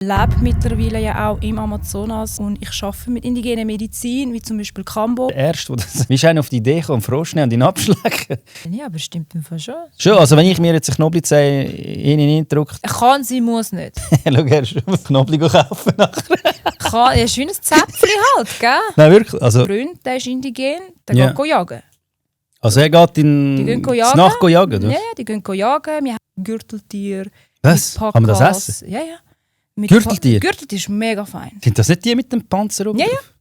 lebe mittlerweile ja auch im Amazonas und ich arbeite mit indigener Medizin, wie zum Beispiel Kambo. Der Erste, wie ist einer auf die Idee gekommen, Frosch nehmen und ihn abschlecken? Ja, aber stimmt im Fall schon. Schon, also wenn ich mir jetzt ein Knoblauchzeh in ihn drücke... Kann sie, muss nicht. Schau, er ist auf Knoblauch kaufen nachher. Kann, ja, schön ein Zäpfchen halt, gell? Nein, wirklich. Also, Mein Freund, der ist indigen, der Ja. geht jagen. also er geht Die in gehen jagen. Nacht jagen, oder? Ja, die gehen jagen. Wir haben Gürteltier. Was? mit Kann man das Pakas. essen? Ja, ja. Mit Gürteltier? Gürteltier ist mega fein. Sind das nicht die mit dem Panzer oben Ja, ja. drauf?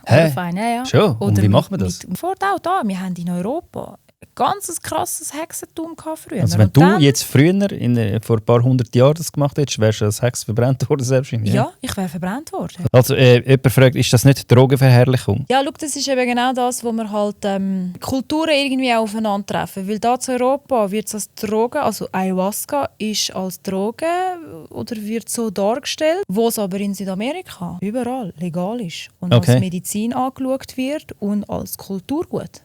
Mega Hä? fein, ja, ja. Schon? Und wie macht man das? Fort auch da. Wir haben in Europa ein ganz krasses Hexentum früher. Also wenn Und du dann- jetzt früher, vor ein paar hundert Jahren das gemacht hättest, wärst du als Hex verbrannt worden selbstverständlich. Ja, ich wäre verbrannt worden. Also jemand fragt, ist das nicht Drogenverherrlichung? Ja, schau, das ist eben genau das, wo wir halt Kulturen irgendwie auch aufeinandertreffen. Weil da zu Europa wird es als Droge, also Ayahuasca ist als Droge oder wird so dargestellt, wo es aber in Südamerika überall legal ist und Okay. als Medizin angeschaut wird und als Kulturgut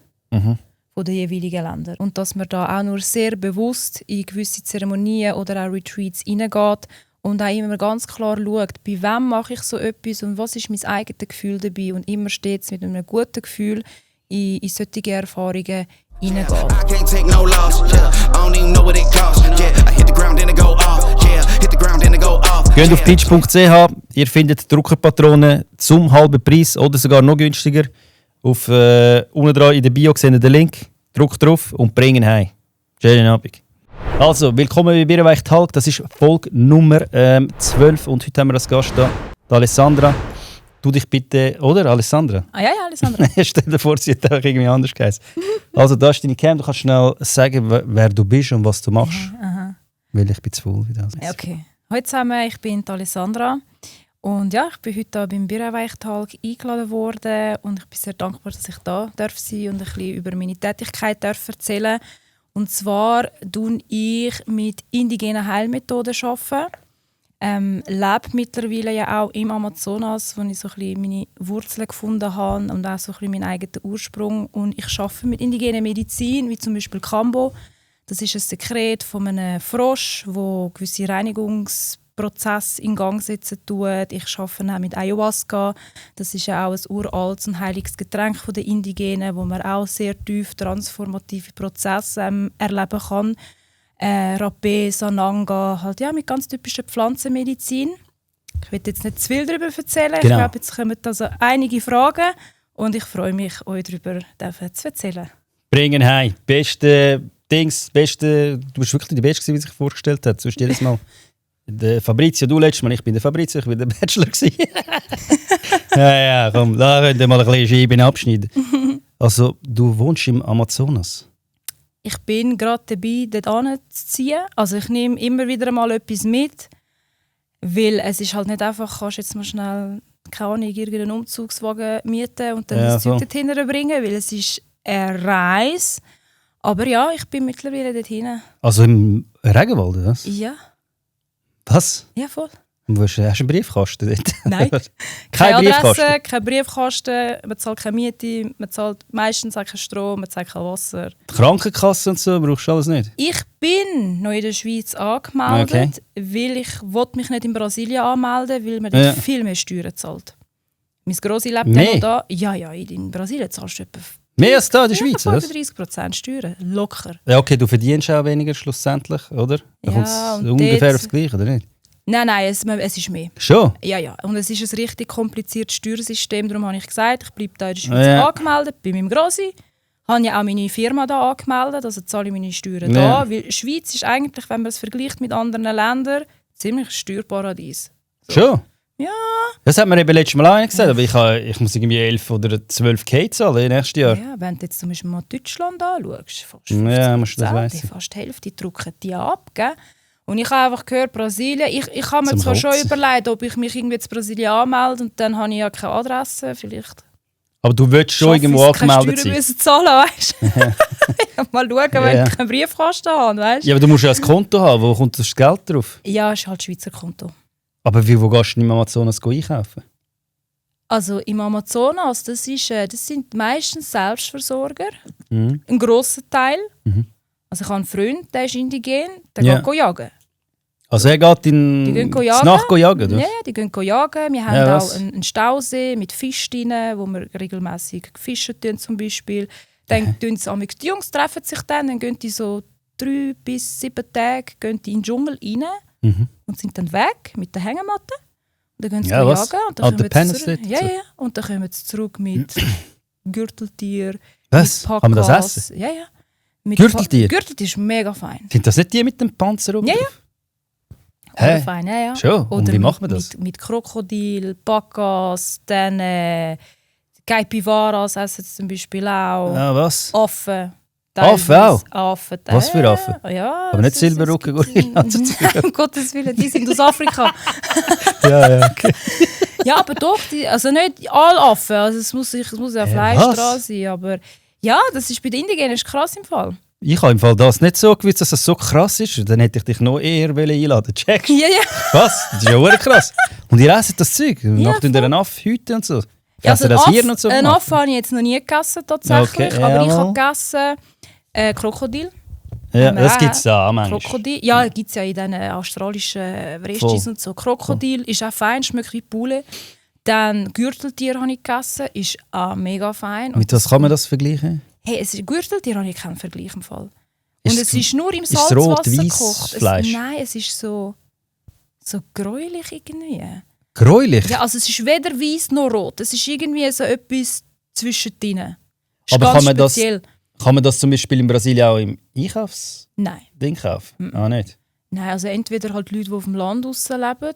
von den jeweiligen Ländern. Und dass man da auch nur sehr bewusst in gewisse Zeremonien oder auch Retreats hineingeht und auch immer ganz klar schaut, bei wem mache ich so etwas und was ist mein eigenes Gefühl dabei und immer stets mit einem guten Gefühl in solche Erfahrungen hineingeht. Can't take no loss, yeah. I don't even know what it costs, yeah. I hit the ground then it go off, yeah. Hit the ground then it go off. Geht auf pitch.ch, ihr findet Druckerpatronen zum halben Preis oder sogar noch günstiger. Auf unten dran in der Bio seht ihr den Link, drückt drauf und bringen heim. Schönen Abend. Also, willkommen bei Birrenweich Talk, das ist Folge Nummer 12 und heute haben wir als Gast da, die Alessandra. Du dich bitte, oder Alessandra? Ah ja, Alessandra. Stell dir vor, sie hat auch irgendwie anders geheißen. Also, da ist deine Cam, du kannst schnell sagen, wer du bist und was du machst. Aha. Weil ich bin zu voll wieder. Ja, okay. Hallo zusammen, ich bin die Alessandra. Und ja, ich bin heute hier beim Birrenweich-Talk eingeladen worden und ich bin sehr dankbar, dass ich da sein darf und ein bisschen über meine Tätigkeit erzählen darf. Und zwar arbeite ich mit indigenen Heilmethoden. Lebe mittlerweile ja auch im Amazonas, wo ich so ein bisschen meine Wurzeln gefunden habe und auch so ein bisschen meinen eigenen Ursprung. Und ich arbeite mit indigener Medizin, wie zum Beispiel Kambo. Das ist ein Sekret von einem Frosch, der gewisse Reinigungsprozesse in Gang setzen tut. Ich arbeite auch mit Ayahuasca. Das ist ja auch ein uraltes und heiliges Getränk von den Indigenen, wo man auch sehr tief transformative Prozesse erleben kann. Rapé, Sananga, halt, ja, mit ganz typischer Pflanzenmedizin. Ich will jetzt nicht zu viel darüber erzählen. Genau. Ich glaube, jetzt kommen also einige Fragen und ich freue mich, euch darüber zu erzählen. Bringen heim. Beste Dings, beste. Du bist wirklich die Beste, wie sich vorgestellt hat. Sonst jedes Mal. Der Fabrizio, du letztes Mal, ich bin der Fabrizio, ich bin der Bachelor gewesen. ja, komm, da könnt ihr mal ein bisschen Scheiben abschneiden. Also, du wohnst im Amazonas. Ich bin gerade dabei, dort hinzuziehen. Also ich nehme immer wieder mal etwas mit, weil es ist halt nicht einfach, kannst jetzt mal schnell, keine Ahnung, irgendeinen Umzugswagen mieten und dann Ja, das Zeug so. dorthin bringen, weil es ist eine Reise. Aber ja, ich bin mittlerweile dorthin. Also im Regenwald, oder was? Ja, Was? ja voll. Und hast du einen Briefkasten dort? Nein. Kein Keine Briefkasten? Adresse, kein Briefkasten, man zahlt keine Miete, man zahlt meistens auch keinen Strom, man zahlt kein Wasser. Die Krankenkasse und so brauchst du alles nicht? Ich bin noch in der Schweiz angemeldet, weil ich mich nicht in Brasilien anmelden, weil man dort Ja. viel mehr Steuern zahlt. Mein Grossi lebt Mehr? ja noch da. Ja, in Brasilien zahlst du etwa Mehr als da in der Schweiz, oder? 35% Steuern. Locker. Ja, okay, du verdienst auch weniger schlussendlich, oder? Da Ja, kommt es und ungefähr dort- aufs Gleiche, oder nicht? Nein, es ist mehr. Schon? Ja. Und es ist ein richtig kompliziertes Steuersystem. Darum habe ich gesagt, ich bleibe da in der Schweiz Ja. angemeldet, bei meinem Grossi. Habe ja auch meine Firma da angemeldet, also zahle ich meine Steuern Ja. da. Weil die Schweiz ist eigentlich, wenn man es vergleicht mit anderen Ländern, ziemlich ein Steuerparadies. Schon? Ja. Das hat mir eben letztes Mal auch einer gesagt, aber ich muss irgendwie 11 oder 12 K zahlen nächstes Jahr. Ja, wenn du jetzt zum Beispiel mal Deutschland anschaust, fast Ja, musst du das 15%, weissen. fast die Hälfte drucken die ab. Gell? Und ich habe einfach gehört, Brasilien, ich habe mir Zum zwar schon Kotzen. überlegt, ob ich mich irgendwie zu Brasilien anmelde und dann habe ich ja keine Adresse, vielleicht Aber du willst schon irgendwo schaffe ich es, keine angemeldet Steuern sein. müssen zahlen, weißt du? Mal schauen, wenn Ja. ich einen Briefkasten habe, weißt du? Ja, aber du musst ja ein Konto haben, wo kommt das Geld drauf? Ja, ist halt Schweizer Konto. Aber wo gehst du im Amazonas einkaufen? Also im Amazonas, das sind meistens Selbstversorger, Mhm. ein grosser Teil. Mhm. Also ich habe einen Freund, der ist indigen, der Ja. geht jagen. Also er geht Die gehen jagen. Nacht jagen, oder? Ja, die gehen jagen. Wir haben Ja, auch was? einen Stausee mit Fisch drin, wo wir regelmäßig fischen tun, zum Beispiel. Dann tun sie die Jungs treffen sich dann gehen die so 3 bis 7 Tage gehen die in den Dschungel rein und sind dann weg mit der Hängematte. Und dann gehen sie Ja, was? jagen. Und dann An der kommen sie Penis zurück. Ja. Und dann kommen sie zurück mit Gürteltier, Was? mit Kann man das Pakas. essen? Ja. Mit Gürteltier? Gürteltier ist mega fein. Sind das nicht die mit dem Panzer oben? Ja, drauf? Oder Hä? fein, ja. Schon? Und wie macht man das? Mit Krokodil, Pakas, dann Caipivaras essen sie zum Beispiel auch. Ah, was? Affen. Affen auch? Affen. Was für Affen? Ja, Aber nicht es ist- Silberrücken-Gorilla. Nein, um Gottes Willen, die sind aus Afrika. ja, okay. Ja, aber doch, also nicht alle Affen. Also es muss ja Fleisch was? dran sein. Aber ja, das ist bei den Indigenen ist krass im Fall. Ich habe im Fall das nicht so gewusst, dass das so krass ist. Dann hätte ich dich noch eher einladen. Checkst du? Ja. Was? Das ist ja verdammt krass. Und ihr esst das Zeug? Macht ihr einen Aff heute und so? Ja, Essen das Hirn und so? Einen gemacht? Aff habe ich jetzt noch nie gegessen, tatsächlich. Okay, aber ich jawohl. habe gegessen Krokodil. Ja, Haben wir das auch. gibt es da auch manchmal. Krokodil. Ja, gibt es ja in diesen australischen Restis Voll. und so. Krokodil ist auch fein, schmeckt wie Pule. Dann Gürteltier habe ich gegessen, ist auch mega fein. Und Mit was kann man das vergleichen? Hey, Gürteltier habe ich keinen Vergleich im Fall. Ist Und es- es ist nur im es Salzwasser rot-weiss gekocht. Fleisch? Nein, es ist so gräulich irgendwie. Gräulich? Ja, also es ist weder weiß noch rot. Es ist irgendwie so etwas zwischendrin. Ist Aber ganz kann man das- speziell. Kann man das zum Beispiel in Brasilien auch im Einkaufsding Nein. kaufen? Ah, nicht? Nein, also entweder halt Leute, die auf dem Land draussen leben.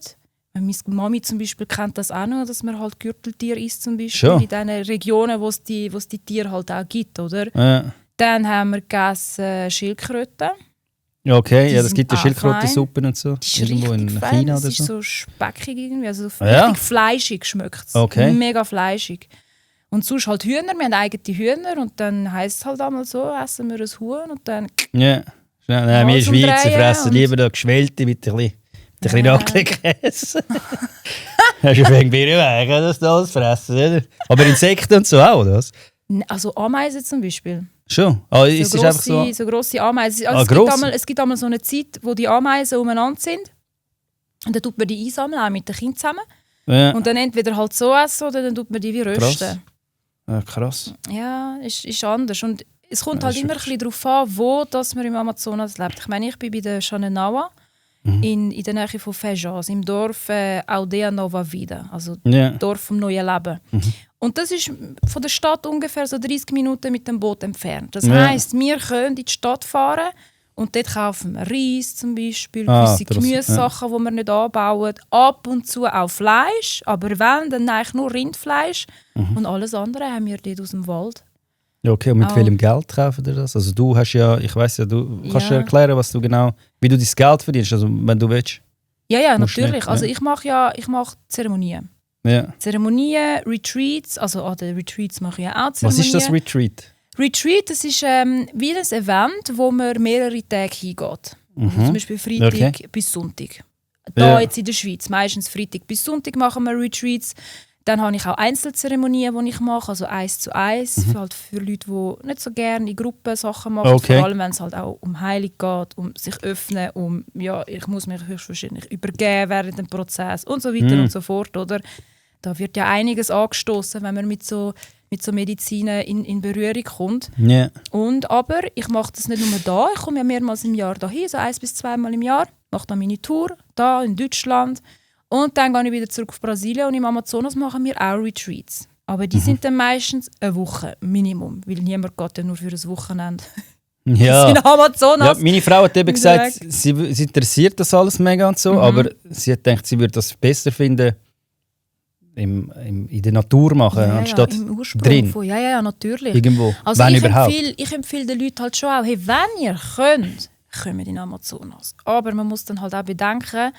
Meine Mami zum Beispiel kennt das auch noch, dass man halt Gürteltier isst, zum Beispiel Schon. in diesen Regionen, wo es die Tiere halt auch gibt, oder? Ja. Dann haben wir gegessen Schildkröten. Ja, okay. Die Ja, das sind gibt ja auch Schildkrötensuppen und so. Die ist Irgendwo in richtig fein, China das oder ist so. so speckig irgendwie, also Ja? richtig fleischig schmeckt es. Okay. Mega fleischig. Und sonst halt Hühner, wir haben eigene Hühner und dann heisst es halt einmal so, essen wir ein Huhn und dann... Ja. Nein, wir Hals Schweizer umdrehen fressen und- lieber da geschwellte mit ein bisschen Ja. Nackelkäse. Hast du irgendwie weg, dass du alles fressen, oder? Aber Insekten und so auch, oder was? Also Ameisen zum Beispiel. Schon. Ah, es ist einfach so. So grosse Ameisen. Also Ah, es, gibt grosse? einmal, es gibt einmal so eine Zeit, wo die Ameisen umeinander sind. Und dann tut man die einsammeln, auch mit den Kindern zusammen. Ja. Und dann entweder halt so essen oder dann tut man die wie rösten. Ja, krass. Ja, ist anders. Und es kommt Ja, halt das ist immer ein bisschen darauf an, wo dass man im Amazonas lebt. Ich meine, ich bin bei der Xananawa in der Nähe von Feijós, im Dorf Aldea Nova Vida, also Ja. Dorf vom neuen Leben. Und das ist von der Stadt ungefähr so 30 Minuten mit dem Boot entfernt. Das Ja. heisst, wir können in die Stadt fahren und dort kaufen wir Reis zum Beispiel, Ah, gewisse das- Gemüsesachen, die wir nicht anbauen. Ab und zu auch Fleisch, aber wenn, dann eigentlich nur Rindfleisch. Und alles andere haben wir dort aus dem Wald. Ja, okay, und mit Auch. welchem Geld kaufen ihr das? Also du hast ja, ich weiss ja, du kannst Ja. ja erklären, was du genau, wie du dein Geld verdienst, also wenn du willst. Ja, Musst natürlich. nicht, ja. Also ich mache Zeremonien. Ja. Zeremonien, Retreats, also an den Retreats mache ich ja auch Was Zeremonien. ist das Retreat? Retreat, das ist wie ein Event, wo man mehrere Tage hingeht. Also zum Beispiel Freitag Okay. bis Sonntag. Da Ja. jetzt in der Schweiz, meistens Freitag bis Sonntag machen wir Retreats. Dann habe ich auch Einzelzeremonien, die ich mache, also 1:1, für Leute, die nicht so gerne in Gruppen Sachen machen. Okay. Vor allem, wenn es halt auch um Heilung geht, um sich öffnen, ich muss mich höchstwahrscheinlich übergeben während dem Prozess und so weiter und so fort, oder? Da wird ja einiges angestoßen, wenn man mit so Medizinen in Berührung kommt. Ja. Aber ich mache das nicht nur da, ich komme ja mehrmals im Jahr dahin, so 1 bis 2 Mal im Jahr, mache dann meine Tour da in Deutschland und dann gehe ich wieder zurück auf Brasilien und im Amazonas machen wir auch Retreats. Aber die sind dann meistens eine Woche Minimum, weil niemand geht ja nur für ein Wochenende Ja. in Ja, Amazonas. meine Frau hat eben gesagt, Weg. sie interessiert das alles mega und so, aber sie hat gedacht, sie würde das besser finden, in der Natur machen, anstatt im Ursprung drin, von, ja, natürlich. irgendwo, Also wenn ich überhaupt. empfehle den Leuten halt schon auch, hey, wenn ihr könnt, kommt in den Amazonas. Aber man muss dann halt auch bedenken,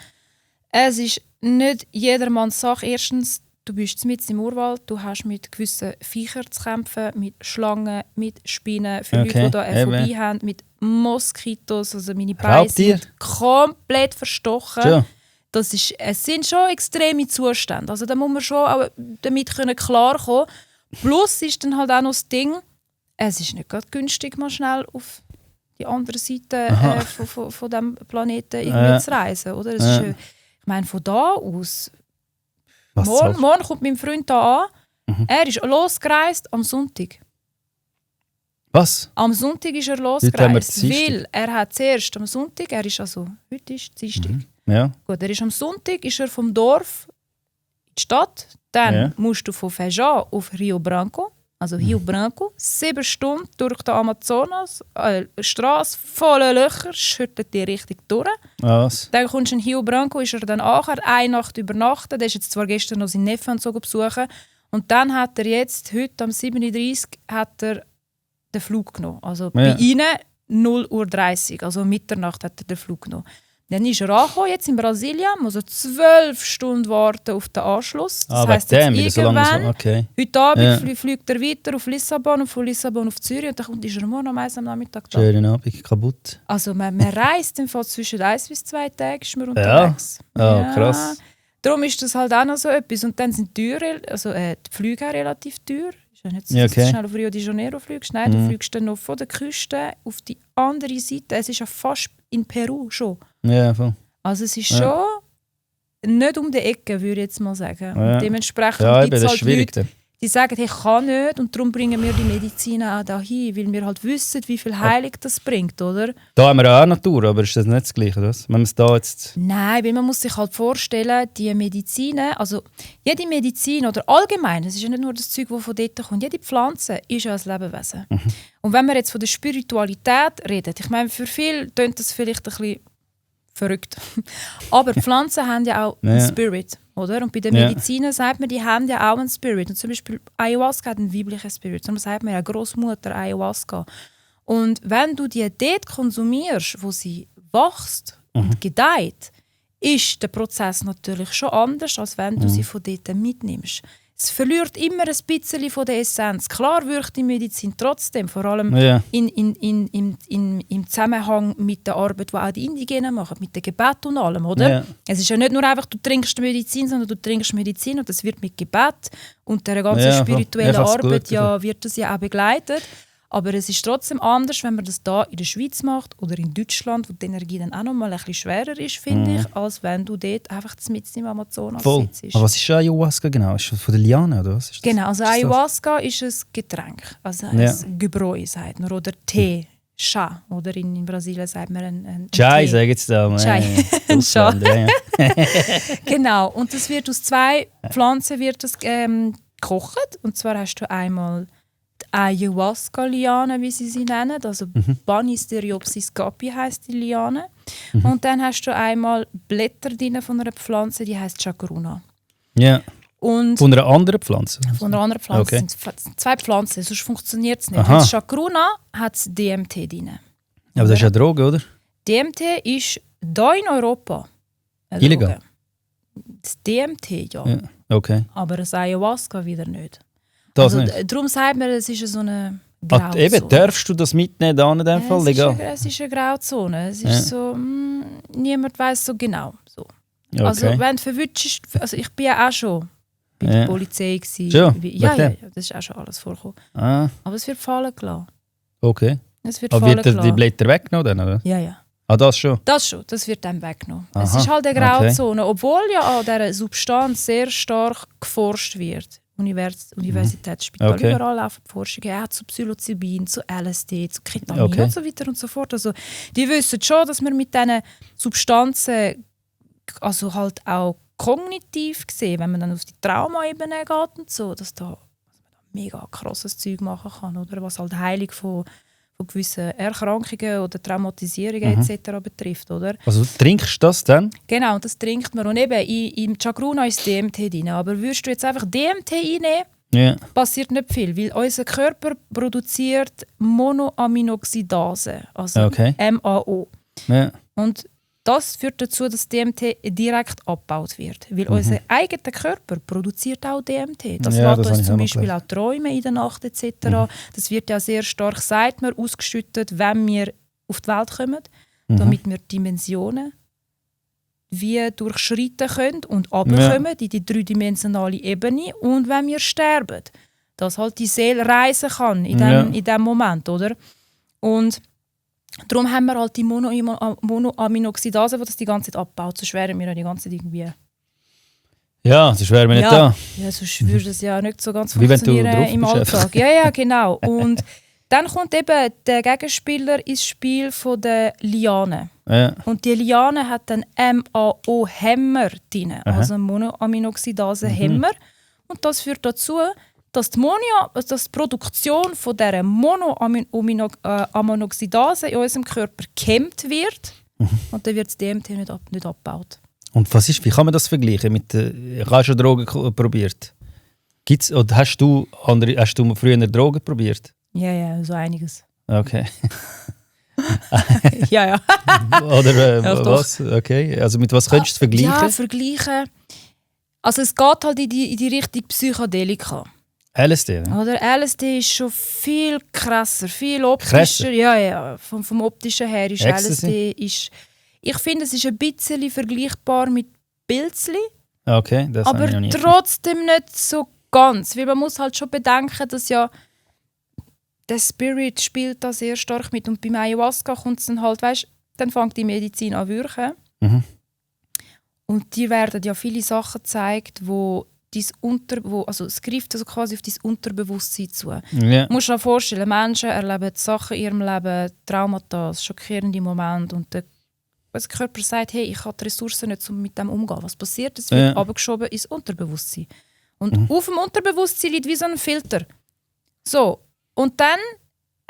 es ist nicht jedermanns Sache. Erstens, du bist mitten im Urwald, du hast mit gewissen Viechern zu kämpfen, mit Schlangen, mit Spinnen, für Okay, Leute, die da eine eben. Phobie haben, mit Moskitos, also meine Beine Raubtier? sind komplett verstochen. Ja. Es sind schon extreme Zustände. Also da muss man schon auch damit klarkommen. Plus ist dann halt auch noch das Ding, es ist nicht gerade günstig, mal schnell auf die andere Seite von diesem Planeten irgendwie zu reisen. Oder? Das ist, ich meine, von da aus... Morgen kommt mein Freund da an. Er ist losgereist am Sonntag. Was? Am Sonntag ist er losgereist, weil er hat zuerst am Sonntag, heute ist Dienstag. Ja. Gut, er ist am Sonntag ist er vom Dorf in die Stadt, dann musst du von Feijão auf Rio Branco, also Rio Branco, 7 Stunden durch den Amazonas, Straße voller Löcher, schüttet die richtig durch. Was? Dann kommst du in Rio Branco, ist er dann nachher eine Nacht übernachtet, der ist jetzt zwar gestern noch seinen Neffen besuchen und dann hat er jetzt, heute am 37, hat er den Flug genommen. Also bei ihnen 0:30 Uhr, also Mitternacht hat er den Flug genommen. Dann ist er angekommen, jetzt in Brasilien, muss er 12 Stunden warten auf den Anschluss. Das heisst, jetzt irgendwann, heute Abend fliegt er weiter auf Lissabon und von Lissabon auf Zürich und dann ist er morgen am Nachmittag da. Schönen Abend, kaputt. Also man reist im Fall zwischen 1 bis 2 Tagen ist man unterwegs. Ja, krass. Darum ist das halt auch noch so etwas. Und dann sind die Flüge auch relativ teuer. Ist ja nicht so, dass du schnell auf Rio de Janeiro fliegst. Nein, du fliegst dann noch von der Küste auf die andere Seite. Es ist ja fast in Peru schon. Ja, voll. Also es ist schon nicht um die Ecke, würde ich jetzt mal sagen. Ja. Und dementsprechend gibt es halt Leute, die sagen, ich kann nicht und darum bringen wir die Medizin auch dahin, weil wir halt wissen, wie viel Heilung das bringt, oder? Da haben wir auch Natur, aber ist das nicht das Gleiche, oder? Wenn man es da jetzt... Nein, weil man muss sich halt vorstellen, die Medizinen, also jede Medizin oder allgemein, es ist ja nicht nur das Zeug, das von dort kommt, jede Pflanze ist ja ein Lebewesen. Und wenn wir jetzt von der Spiritualität reden, ich meine, für viele klingt das vielleicht ein bisschen verrückt, aber Pflanzen haben ja auch einen Spirit. Oder? Und bei den Medizinen sagt man, die haben ja auch einen Spirit. Und zum Beispiel Ayahuasca hat einen weiblichen Spirit. Und das sagt man ja Großmutter Ayahuasca. Und wenn du die dort konsumierst, wo sie wächst und gedeiht, ist der Prozess natürlich schon anders, als wenn du sie von dort mitnimmst. Es verliert immer ein bisschen von der Essenz. Klar wirkt die Medizin trotzdem, vor allem im Zusammenhang mit der Arbeit, die auch die Indigenen machen, mit dem Gebet und allem, oder? Ja. Es ist ja nicht nur einfach, du trinkst Medizin, sondern du trinkst Medizin und das wird mit Gebet und der ganzen spirituellen Arbeit wird das ja auch begleitet. Aber es ist trotzdem anders, wenn man das da in der Schweiz macht oder in Deutschland, wo die Energie dann auch noch mal ein bisschen schwerer ist, finde ich, als wenn du dort einfach mitten im Amazonas sitzt. Aber was ist Ayahuasca genau? Ist das von der Liane oder was? Genau, also Ayahuasca ist ein Getränk, also ein Gebräu, sagt man, oder Tee, Chá, oder in Brasilien sagt man ein Chai, sagen sie da. Chai, Genau, und das wird aus 2 Pflanzen gekocht, und zwar hast du einmal Ayahuasca-Liane, wie sie nennen, also Banisteriopsis gapi heisst die Liane. Und dann hast du einmal Blätter drin von einer Pflanze, die heisst Chacruna. Ja. Und von einer anderen Pflanze? Von einer anderen Pflanze. Okay. Es sind 2 Pflanzen, sonst funktioniert es nicht. Bei Chacruna hat es DMT drin. Aber das ist ja Droge, oder? DMT ist hier in Europa illegal. Das DMT, ja. Okay. Aber das Ayahuasca wieder nicht. Das also, nicht. Darum sagt man, es ist so eine Grauzone. Eben, darfst du das mitnehmen da in dem Fall? Es ist eine Grauzone. Es ist so, niemand weiß so genau. So. Okay. Also wenn du verwünschst, also ich bin ja auch schon bei der Polizei gewesen. Ja, das ist auch schon alles vorgekommen. Aber es wird fallen gelassen. Okay. Es wird aber fallen wird die Blätter weggenommen dann, oder? Ja. Das schon? Das schon, das wird dann weggenommen. Es ist halt eine Grauzone, obwohl ja an dieser Substanz sehr stark geforscht wird. Universitätsspital, überall laufen Forschungen, auch zu Psilocybin, zu LSD, zu Ketamin und so weiter und so fort. Also, die wissen schon, dass man mit diesen Substanzen, also halt auch kognitiv gesehen, wenn man dann auf die Traumaebene geht und so, dass man da mega krasses Zeug machen kann, oder? Was halt Heilung von gewissen Erkrankungen oder Traumatisierungen etc. betrifft, oder? Also trinkst du das dann? Genau, das trinkt man. Und eben, im Chacruna ist DMT drin. Aber würdest du jetzt einfach DMT reinnehmen, passiert nicht viel, weil unser Körper produziert Monoaminoxidase, also MAO. Ja. Und das führt dazu, dass DMT direkt abgebaut wird. Weil unser eigener Körper produziert auch DMT. Das lässt uns zum Beispiel auch träumen in der Nacht etc. Das wird ja sehr stark, sagt man, ausgeschüttet, wenn wir auf die Welt kommen, damit wir Dimensionen wie durchschreiten können und runterkommen in die 3-dimensionale Ebene. Und wenn wir sterben, dass halt die Seele reisen kann in dem Moment, oder? Und Darum haben wir halt die Monoaminoxidase, die das die ganze Zeit abbaut. Sonst wären wir ja die ganze Zeit irgendwie... Ja, sonst wären wir nicht da. Ja, sonst würde das ja nicht so ganz Wie wenn du funktionieren drauf im bist. Alltag. Ja, genau. Und dann kommt eben der Gegenspieler ins Spiel von der Liane. Ja. Und die Liane hat einen MAO-Hämmer drin, also einen Monoaminoxidase-Hämmer. Und das führt dazu, dass die Produktion von dieser Monoaminoxidase in unserem Körper gehemmt wird. Und dann wird das DMT nicht abgebaut. Und wie kann man das vergleichen mit hast du schon Drogen probiert? Gibt's, oder hast du früher Drogen probiert? Ja, so einiges. Okay. Ja. Oder Ja, doch. was? Okay. Also mit was könntest du es vergleichen? Ja, vergleichen. Also es geht halt in die Richtung Psychedelika. LSD, ne? Oder LSD ist schon viel krasser, viel optischer. Krasser? Ja. Vom optischen her ist Ecstasy? LSD... Ich finde, es ist ein bisschen vergleichbar mit Pilzli, Okay, das habe ich noch aber nie. trotzdem nicht so ganz. Weil man muss halt schon bedenken, dass ja der Spirit spielt da sehr stark mit. Und beim Ayahuasca kommt es dann halt, weißt, dann fängt die Medizin an zu wirken. Mhm. Und dir werden ja viele Sachen gezeigt, also es greift also quasi auf dein Unterbewusstsein zu. Ja. Du musst dir vorstellen, Menschen erleben Sachen in ihrem Leben, Traumata, schockierende Momente und der Körper sagt, hey, ich habe die Ressourcen nicht, um mit dem umzugehen. Was passiert? Es wird abgeschoben ins Unterbewusstsein. Und auf dem Unterbewusstsein liegt wie so ein Filter. So, und dann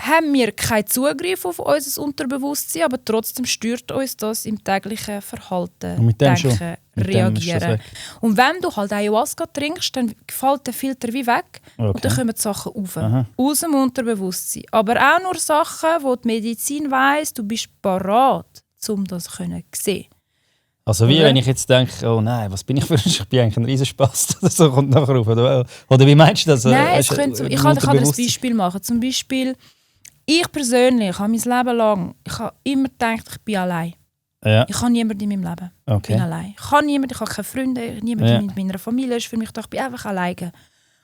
haben wir keinen Zugriff auf unser Unterbewusstsein, aber trotzdem stört uns das im täglichen Verhalten, Und mit dem Denken, schon. Mit dem ist das Reagieren. weg. Und wenn du halt Ayahuasca trinkst, dann fällt der Filter wie weg und dann kommen die Sachen rauf. Aha. Aus dem Unterbewusstsein. Aber auch nur Sachen, wo die Medizin weiss, du bist parat, um das zu sehen. Also wie Oder? wenn ich jetzt denke, oh nein, was bin ich für ein, ich bin eigentlich ein Riesenspast oder so, kommt nachher rauf. Oder wie meinst du das? Nein, Hast du ich kann dir ein Unterbewusstsein? Beispiel machen. Zum Beispiel, ich persönlich habe mein Leben lang immer gedacht, ich bin allein. Ja, Ich habe niemanden in meinem Leben. Ich bin okay. allein. Ich habe niemanden, ich habe keine Freunde, niemand Ja. in meiner Familie ist für mich da, ich bin einfach alleine.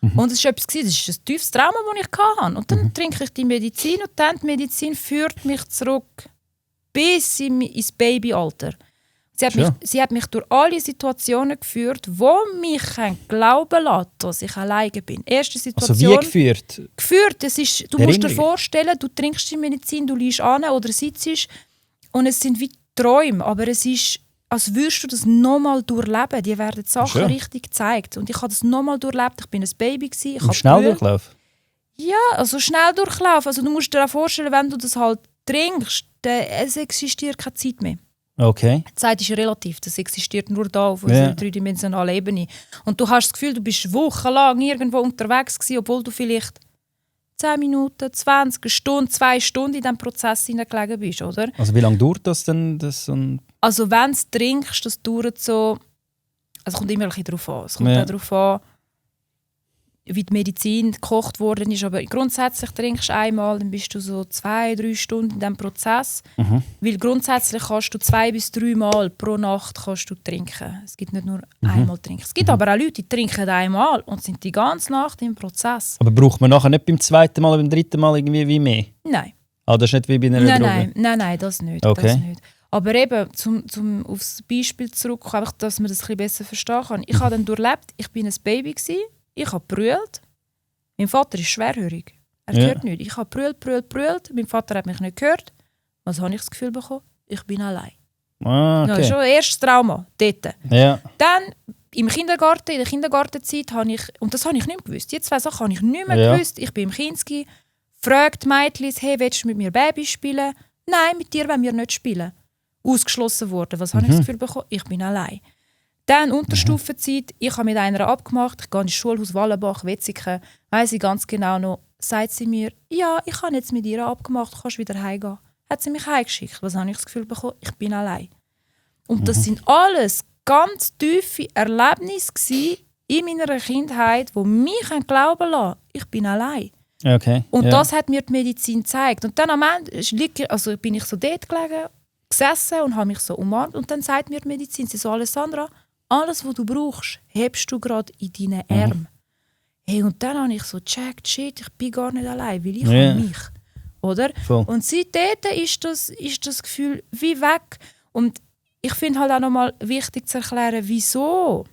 Und es war etwas, das ist ein tiefes Trauma, das ich hatte. Und dann trinke ich die Medizin und dann die Medizin führt mich zurück bis ins Babyalter. Sie hat mich durch alle Situationen geführt, wo mich glauben lassen, dass ich alleine bin. Erste Situation. Also wie geführt? Geführt. Du musst dir Erinnerungen? vorstellen, du trinkst die Medizin, du liegst an oder sitzt und es sind wie Träume, aber es ist, als würdest du das nochmal durchleben. Die werden die Sachen Schön. richtig gezeigt. Und ich habe das nochmal durchlebt. Ich bin ein Baby gewesen. Ich Im habe Schnelldurchlauf? Ja, also schnell durchlaufen. Also du musst dir auch vorstellen, wenn du das halt trinkst, es existiert keine Zeit mehr. Okay. Die Zeit ist relativ, das existiert nur da auf unserer dreidimensionalen Ebene. Und du hast das Gefühl, du bist wochenlang irgendwo unterwegs gewesen, obwohl du vielleicht 10 Minuten, 20, eine Stunde, 2 Stunden in diesem Prozess hineingelegen bist, oder? Also wie lange dauert das denn? Also wenn du es trinkst, das dauert so... Also es kommt immer ein bisschen darauf an. Es kommt auch darauf an, wie die Medizin gekocht worden ist. Aber grundsätzlich trinkst du einmal, dann bist du so 2-3 Stunden in diesem Prozess. Weil grundsätzlich kannst du 2 bis 3 Mal pro Nacht kannst du trinken. Es gibt nicht nur einmal trinken. Es gibt aber auch Leute, die trinken einmal und sind die ganze Nacht im Prozess. Aber braucht man nachher nicht beim zweiten Mal oder beim dritten Mal irgendwie wie mehr? Nein. Ah, das ist nicht wie bei einer Droge? Nein, das nicht. Okay. Das nicht. Aber eben, zum aufs Beispiel zurückkommen, einfach, dass man das ein bisschen besser verstehen kann. Ich habe dann durchlebt, ich war ein Baby, ich habe gebrüllt. Mein Vater ist schwerhörig. Er hört nichts. Ich habe gebrüllt. Mein Vater hat mich nicht gehört. Was habe ich das Gefühl bekommen? Ich bin allein. Ah, Das okay. ist schon das erste Trauma dort. Ja. Dann im Kindergarten, in der Kindergartenzeit habe ich, und das habe ich nicht mehr gewusst, die 2 Sachen habe ich nicht mehr gewusst. Ich bin im Kinski, fragt Mädchen, hey, willst du mit mir Baby spielen? Nein, mit dir wollen wir nicht spielen. Ausgeschlossen worden. Was habe ich das Gefühl bekommen? Ich bin allein. Dann Unterstufenzeit, ich habe mit einer abgemacht, ich gehe ins Schulhaus Wallenbach, Wetzikon, weiss ich ganz genau noch, sagt sie mir, ja, ich habe jetzt mit ihr abgemacht, kannst wieder heimgehen. Hat sie mich heimgeschickt. Was habe ich das Gefühl bekommen? Ich bin allein. Und das sind alles ganz tiefe Erlebnisse gewesen in meiner Kindheit, die mich glauben lassen, ich bin allein. Okay. Und das hat mir die Medizin gezeigt. Und dann am Ende bin ich so dort gelegen, gesessen und habe mich so umarmt. Und dann sagt mir die Medizin, sie so, Alessandra, alles, was du brauchst, hebst du gerade in deinen Armen. Hey, und dann habe ich so gecheckt, shit, ich bin gar nicht allein, weil ich habe mich. oder? Voll. Und seitdem ist das Gefühl wie weg. Und ich finde halt auch nochmal wichtig zu erklären, wieso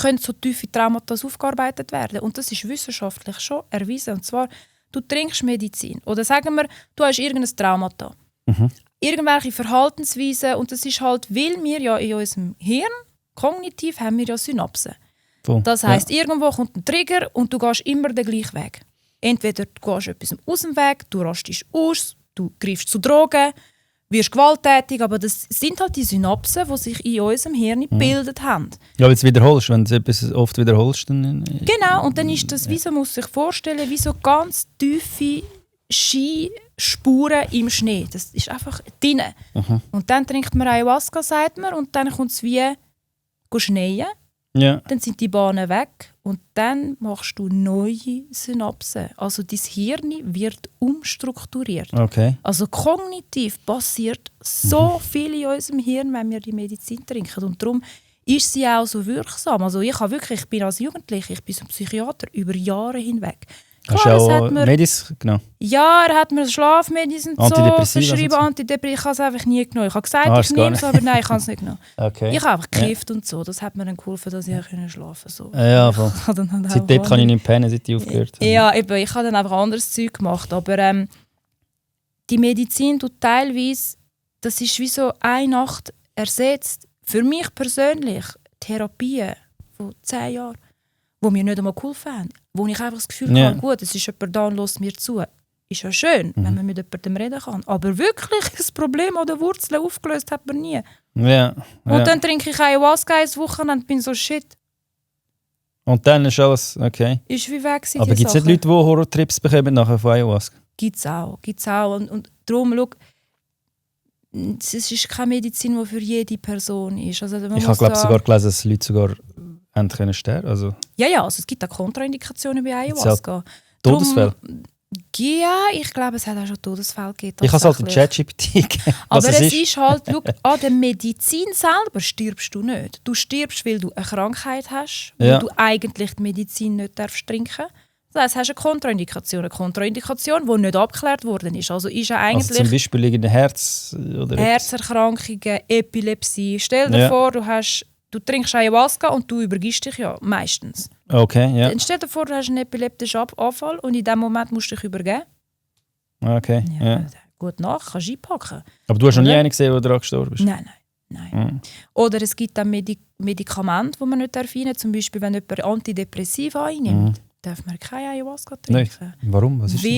können so tiefe Traumata aufgearbeitet werden. Und das ist wissenschaftlich schon erwiesen. Und zwar, du trinkst Medizin. Oder sagen wir, du hast irgendein Traumata. Irgendwelche Verhaltensweisen. Und das ist halt, weil wir ja in unserem Hirn, kognitiv, haben wir ja Synapsen. Voll. Das heisst, irgendwo kommt ein Trigger und du gehst immer den gleichen Weg. Entweder du gehst etwas aus dem Weg, du rastest aus, du greifst zu Drogen, wirst gewalttätig, aber das sind halt die Synapsen, die sich in unserem Hirn gebildet haben. Ja, wenn du es wiederholst, wenn du etwas oft wiederholst, dann... Genau, und dann ist das, wie so muss sich vorstellen, wie so ganz tiefe Skispuren im Schnee. Das ist einfach drin. Und dann trinkt man Ayahuasca, sagt man, und dann kommt es wie schneien. Ja. Dann sind die Bahnen weg und dann machst du neue Synapsen. Also dein Hirn wird umstrukturiert. Okay. Also kognitiv passiert so viel in unserem Hirn, wenn wir die Medizin trinken. Und darum ist sie auch so wirksam. Also ich bin als Jugendliche, ich bin so ein Psychiater über Jahre hinweg. Hast Klar, du es auch hat mir, Medis? Genau. ja, er hat mir Schlafmedizin so Antidepressiva verschrieben, und so? Antidepressiva. Ich habe es einfach nie genommen. Ich habe gesagt, Ah, ich hast du gar nehme es, aber nein, ich habe es nicht genommen. Okay. Ich habe einfach gekifft und so. Das hat mir dann geholfen, dass ich schlafen konnte. So. Ja, voll. Ich habe dann halt Seitdem auch kann ich andere- nicht pennen, seit ich aufgehört habe. Ja, eben, ich habe dann einfach anderes Zeug gemacht. Aber die Medizin tut teilweise, das ist wie so eine Nacht ersetzt. Für mich persönlich Therapien von 10 Jahren, die mir nicht einmal geholfen haben. Wo ich einfach das Gefühl Ja. habe, gut, es ist jemand da und hört mir zu. Ist ja schön, wenn man mit jemandem reden kann. Aber wirklich das Problem an der Wurzel aufgelöst hat man nie. Ja. Und dann trinke ich Ayahuasca ein Wochenende und bin so, shit, Und dann ist alles okay. ist wie weg gewesen, Aber die gibt es nicht Sachen. Leute, die Horrortrips bekommen nachher von Ayahuasca? Gibt's auch. Und darum, schau, es ist keine Medizin, die für jede Person ist. Also, man Ich muss habe da- sogar gelesen, dass Leute sogar haben können sterben. Also Ja, also es gibt auch Kontraindikationen bei Ayahuasca. Todesfälle. Drum- Ja, ich glaube, es hat auch schon Todesfälle gegeben. Ich habe es halt in tatsächlich. ChatGPT gegeben, Aber was es ist halt, schau, an der Medizin selber stirbst du nicht. Du stirbst, weil du eine Krankheit hast, Ja. weil du eigentlich die Medizin nicht darfst trinken. Das heisst, du hast eine Kontraindikation, die nicht abgeklärt worden ist. Also ist ja Also zum eigentlich Beispiel irgendein Herz oder etwas. Herzerkrankungen, Epilepsie. Stell dir Ja. vor, du trinkst Ayahuasca und du übergibst dich ja meistens. Okay, ja. Dann stell dir vor, du hast einen epileptischen Anfall und in dem Moment musst du dich übergeben. Okay, ja. Gut nach, kannst du einpacken. Aber du hast noch nie Oder? einen gesehen, der daran gestorben ist? Nein. Mhm. Oder es gibt dann Medikamente, die man nicht einnehmen darf. Zum Beispiel, wenn jemand Antidepressiva einnimmt, darf man keine Ayahuasca Nein. trinken. Warum? Was ist das?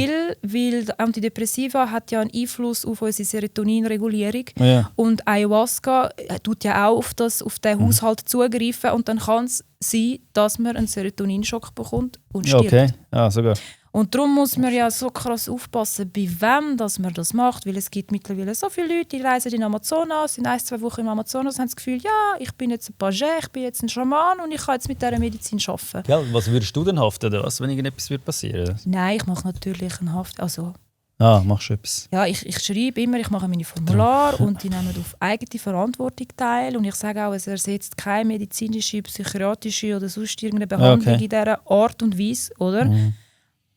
Weil Antidepressiva hat ja einen Einfluss auf unsere Serotoninregulierung. Ja. Und Ayahuasca tut ja auch auf den Haushalt zugreifen und dann kann es sein, dass man einen Serotoninschock bekommt und Ja, stirbt. okay. Ah, sogar. Und darum muss man ja so krass aufpassen, bei wem dass man das macht, weil es gibt mittlerweile so viele Leute, die reisen in Amazonas, sind 1-2 Wochen im Amazonas und haben das Gefühl, ja, ich bin jetzt ein Page, ich bin jetzt ein Schaman und ich kann jetzt mit dieser Medizin arbeiten. Gell, was würdest du denn haften, oder was, wenn irgendetwas wird passieren? Nein, ich mache natürlich einen Haft, also Ah, machst du etwas? ja, ich schreibe immer, ich mache meine Formulare und die nehmen auf eigene Verantwortung teil. Und ich sage auch, es ersetzt keine medizinische, psychiatrische oder sonst irgendeine Behandlung Okay. in dieser Art und Weise, oder?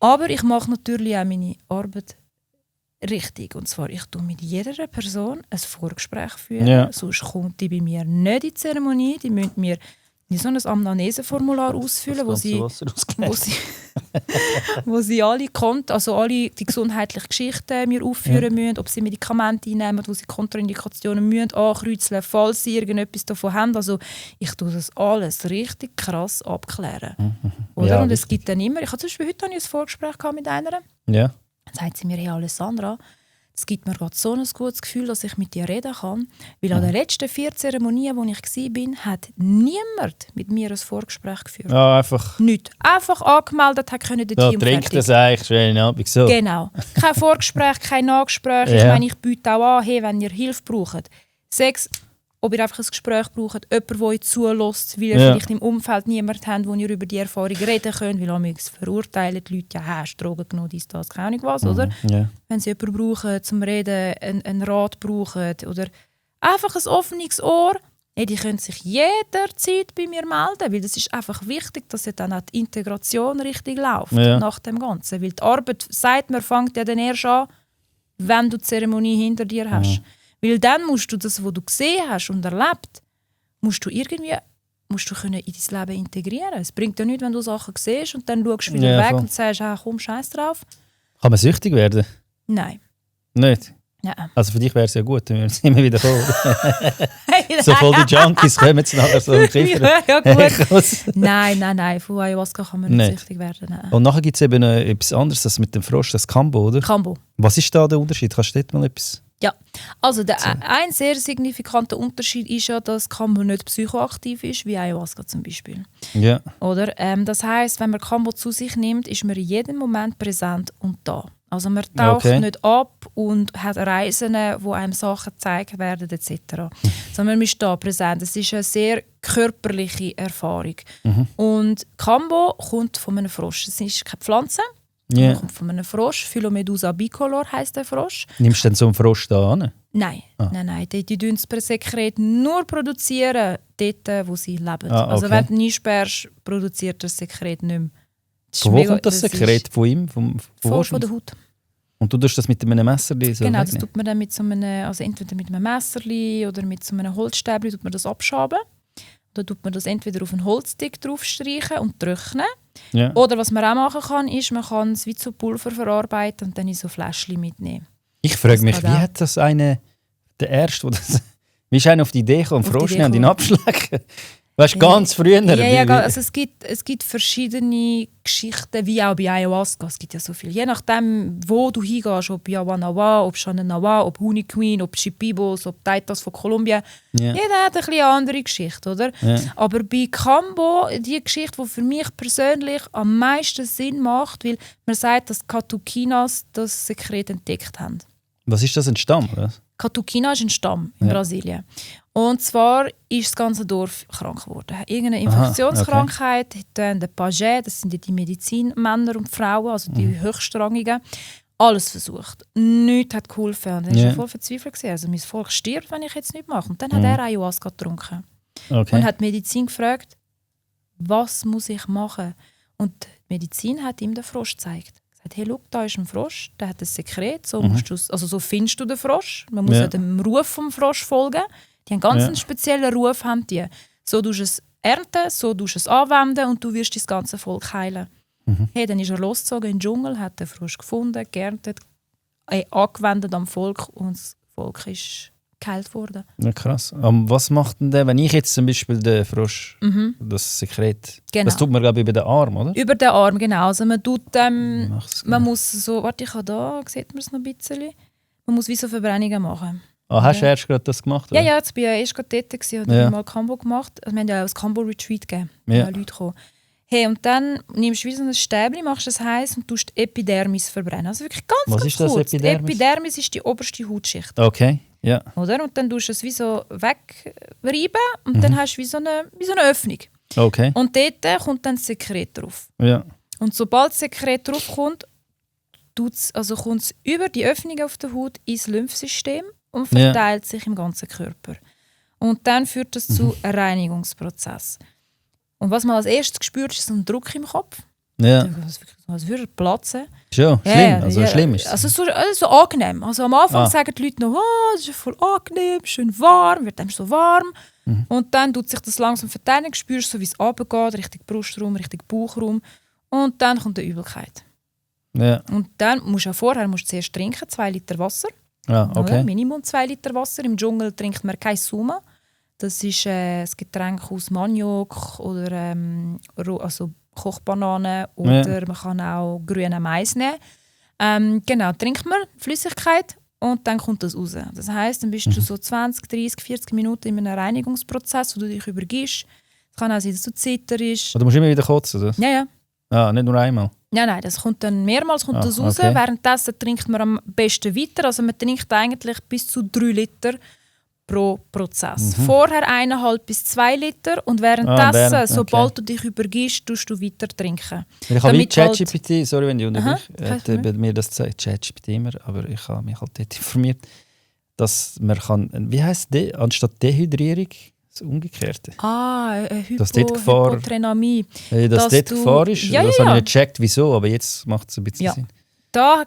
Aber ich mache natürlich auch meine Arbeit richtig. Und zwar, ich tue mit jeder Person ein Vorgespräch führen. Ja. Sonst kommt die bei mir nicht in die Zeremonie. Die müssen mir so ein Amneseformular ausfüllen, wo sie wo sie alle alle die gesundheitlichen Geschichten mir aufführen müssen, ob sie Medikamente einnehmen, wo sie Kontraindikationen müssen ankreuzeln, falls sie irgendetwas davon haben. Also ich tue das alles richtig krass abklären. Oder? Ja, Und es gibt dann immer, ich hatte zum Beispiel heute ein Vorgespräch mit einer, Ja. dann sagt sie mir, hey Alessandra, es gibt mir gerade so ein gutes Gefühl, dass ich mit dir reden kann. Weil an den letzten 4 Zeremonien, wo ich war, hat niemand mit mir ein Vorgespräch geführt. Ja, einfach. Nicht. Einfach angemeldet, hat können den Ja, Team trink fertig. das eigentlich, schönen Abend. So. Genau. Kein Vorgespräch, kein Nachgespräch. Ich Ja. meine, ich biete auch an, hey, wenn ihr Hilfe braucht. 6, ob ihr einfach ein Gespräch braucht, jemand, der euch zulässt, weil ihr Ja. vielleicht im Umfeld niemanden habt, wo ihr über die Erfahrung reden könnt, weil amigs verurteilen die Leute, ja, hast du Drogen genommen, dies, das, keine Ahnung was, oder? Ja. Wenn sie jemanden brauchen, zum Reden, einen Rat brauchen oder einfach ein offenes Ohr Die können sich jederzeit bei mir melden, weil das ist einfach wichtig, dass ja dann auch die Integration richtig läuft nach dem Ganzen. Weil die Arbeit, sagt man, fängt ja dann erst an, wenn du die Zeremonie hinter dir hast. Weil dann musst du das, was du gesehen hast und erlebt, musst du können in dein Leben integrieren. Es bringt ja nichts, wenn du Sachen siehst und dann schaust du wieder weg und sagst, komm, scheiß drauf. Kann man süchtig werden? Nein. Nicht? Ja. Also für dich wäre es ja gut, wenn wir es immer wieder holen. So voll die Junkies kommen jetzt nachher so im Kiefer. Ja, gut. Nein, von Ayahuasca kann man nicht süchtig werden. Nein. Und nachher gibt es eben etwas anderes, das mit dem Frosch, das Kambo, oder? Kambo. Was ist da der Unterschied? Kannst du dort mal etwas... Ja, also ein sehr signifikanter Unterschied ist ja, dass Kambo nicht psychoaktiv ist, wie Ayahuasca zum Beispiel. Ja. Oder? Das heisst, wenn man Kambo zu sich nimmt, ist man in jedem Moment präsent und da. Also man taucht nicht ab und hat Reisen, wo einem Sachen gezeigt werden etc. Sondern man ist da präsent. Es ist eine sehr körperliche Erfahrung. Und Kambo kommt von einem Frosch. Es ist keine Pflanze. Yeah. Kommt von einem Frosch. Philomedusa bicolor heisst der Frosch. Nimmst du denn so einen Frosch da an? Nein. Die produzieren das per Sekret nur produzieren, dort, wo sie leben. Also wenn du ihn einsperrst, produziert das Sekret nicht mehr. Von wo kommt das Sekret? Von ihm? Von der Haut. Und du tust das mit einem Messer? So genau, das tut man dann mit so einem, also entweder mit einem Messer oder mit so einem Holzstäbchen tut man das abschaben. Dann tut man das entweder auf einen Holzstick draufstreichen und trocknen. Ja. Oder was man auch machen kann, ist, man kann es wie zu Pulver verarbeiten und dann in so Fläschchen mitnehmen. Ich frage mich, wie hat das der Erste, wie ist einer auf die Idee gekommen, Frosch nehmen und ihn abschlecken? Weißt du, ganz früher? Also es gibt verschiedene Geschichten, wie auch bei Ayahuasca. Es gibt ja so viel. Je nachdem, wo du hingehst, ob Yawanawa, ob Shananawa, ob Honey Queen, ob Shipibos, ob Taitas von Kolumbien. Ja. Jeder hat eine andere Geschichte, oder? Ja. Aber bei Kambo, die Geschichte, die für mich persönlich am meisten Sinn macht, weil man sagt, dass Catuquinas das Sekret entdeckt haben. Was ist das, ein Stamm? Oder? Catuquina ist ein Stamm in Brasilien. Und zwar ist das ganze Dorf krank geworden. Irgendeine Infektionskrankheit, der Pagé, das sind die Medizinmänner und Frauen, also die höchstrangigen, alles versucht. Nichts hat geholfen. Und er war voll verzweifelt. Also mein Volk stirbt, wenn ich jetzt nichts mache. Und dann hat er Ayahuasca getrunken. Und hat die Medizin gefragt, was muss ich machen? Und die Medizin hat ihm den Frosch gezeigt. Sagt, hey, schau, da ist ein Frosch, der hat ein Sekret, so so findest du den Frosch. Man muss dem Ruf vom Frosch folgen. Die haben ganz einen speziellen Ruf. Haben die. So tust du es ernten, so tust du es anwenden und du wirst das ganze Volk heilen. Hey, dann ist er losgezogen in den Dschungel, hat den Frosch gefunden, geerntet, angewendet am Volk und das Volk ist geheilt worden. Ja, krass. Was macht denn der, wenn ich jetzt zum Beispiel den Frosch, das Sekret, das tut man, glaube ich, über den Arm, oder? Über den Arm, genau. Also man tut, man muss so, warte, ich habe da, sieht man es noch ein bisschen, man muss wie so Verbrennungen machen. Hast du erst gerade das gemacht? Oder? Ja, jetzt bin ich erst gerade dort und habe mal Kambo gemacht. Also wir haben ja auch ein Kambo-Retreat gegeben, wo Leute gekommen. Hey, und dann nimmst du wie so ein Stäbchen, machst es heiß und tust die Epidermis verbrennen. Also wirklich ganz, Was ganz ist das, kurz. Epidermis? Die Epidermis ist die oberste Hautschicht. Okay, ja. Oder? Und dann tust du es wie so wegreiben und dann hast du wie so eine Öffnung. Okay. Und dort kommt dann das Sekret drauf. Ja. Und sobald das Sekret drauf kommt, kommt es über die Öffnung auf der Haut ins Lymphsystem und verteilt sich im ganzen Körper. Und dann führt das zu einem Reinigungsprozess. Und was man als erstes spürt, ist so ein Druck im Kopf. Ja. Als würde er platzen. Schon, schlimm. Also schlimm ist es. Also so angenehm. Also am Anfang sagen die Leute noch, das ist voll angenehm, schön warm, wird dann so warm. Und dann tut sich das langsam verteilen, spürst du, wie es runtergeht, Richtung Brustraum, Richtung Bauchraum. Und dann kommt die Übelkeit. Ja. Und dann musst du zuerst trinken, 2 Liter Wasser. Ja, okay. Oder? Minimum 2 Liter Wasser. Im Dschungel trinkt man kein Suma. Das ist ein Getränk aus Maniok oder also Kochbananen oder man kann auch grünen Mais nehmen. Genau, trinkt man Flüssigkeit und dann kommt das raus. Das heisst, dann bist du so 20, 30, 40 Minuten in einem Reinigungsprozess, wo du dich übergibst. Es kann auch sein, dass du zitterst. Du musst immer wieder kotzen, oder? Ja. Ah, nicht nur einmal? Nein, das kommt dann mehrmals das raus. Okay. Währenddessen trinkt man am besten weiter. Also man trinkt eigentlich bis zu 3 Liter pro Prozess. Vorher 1,5 bis 2 Liter und währenddessen, sobald du dich übergibst, tust du weiter trinken. Ich habe wie ChatGPT, sorry, wenn ich unterbreche, mir das zeigt, ChatGPT immer, aber ich habe mich halt dort informiert, dass man kann, wie heisst das, anstatt Dehydrierung, Das Umgekehrte. Dass dort Gefahr- Hypotrenamie. Dass Dass dort du- Gefahr ist, Ja, das ja, habe ja. ich nicht gecheckt, wieso, aber jetzt macht es ein bisschen Ja. Sinn. Da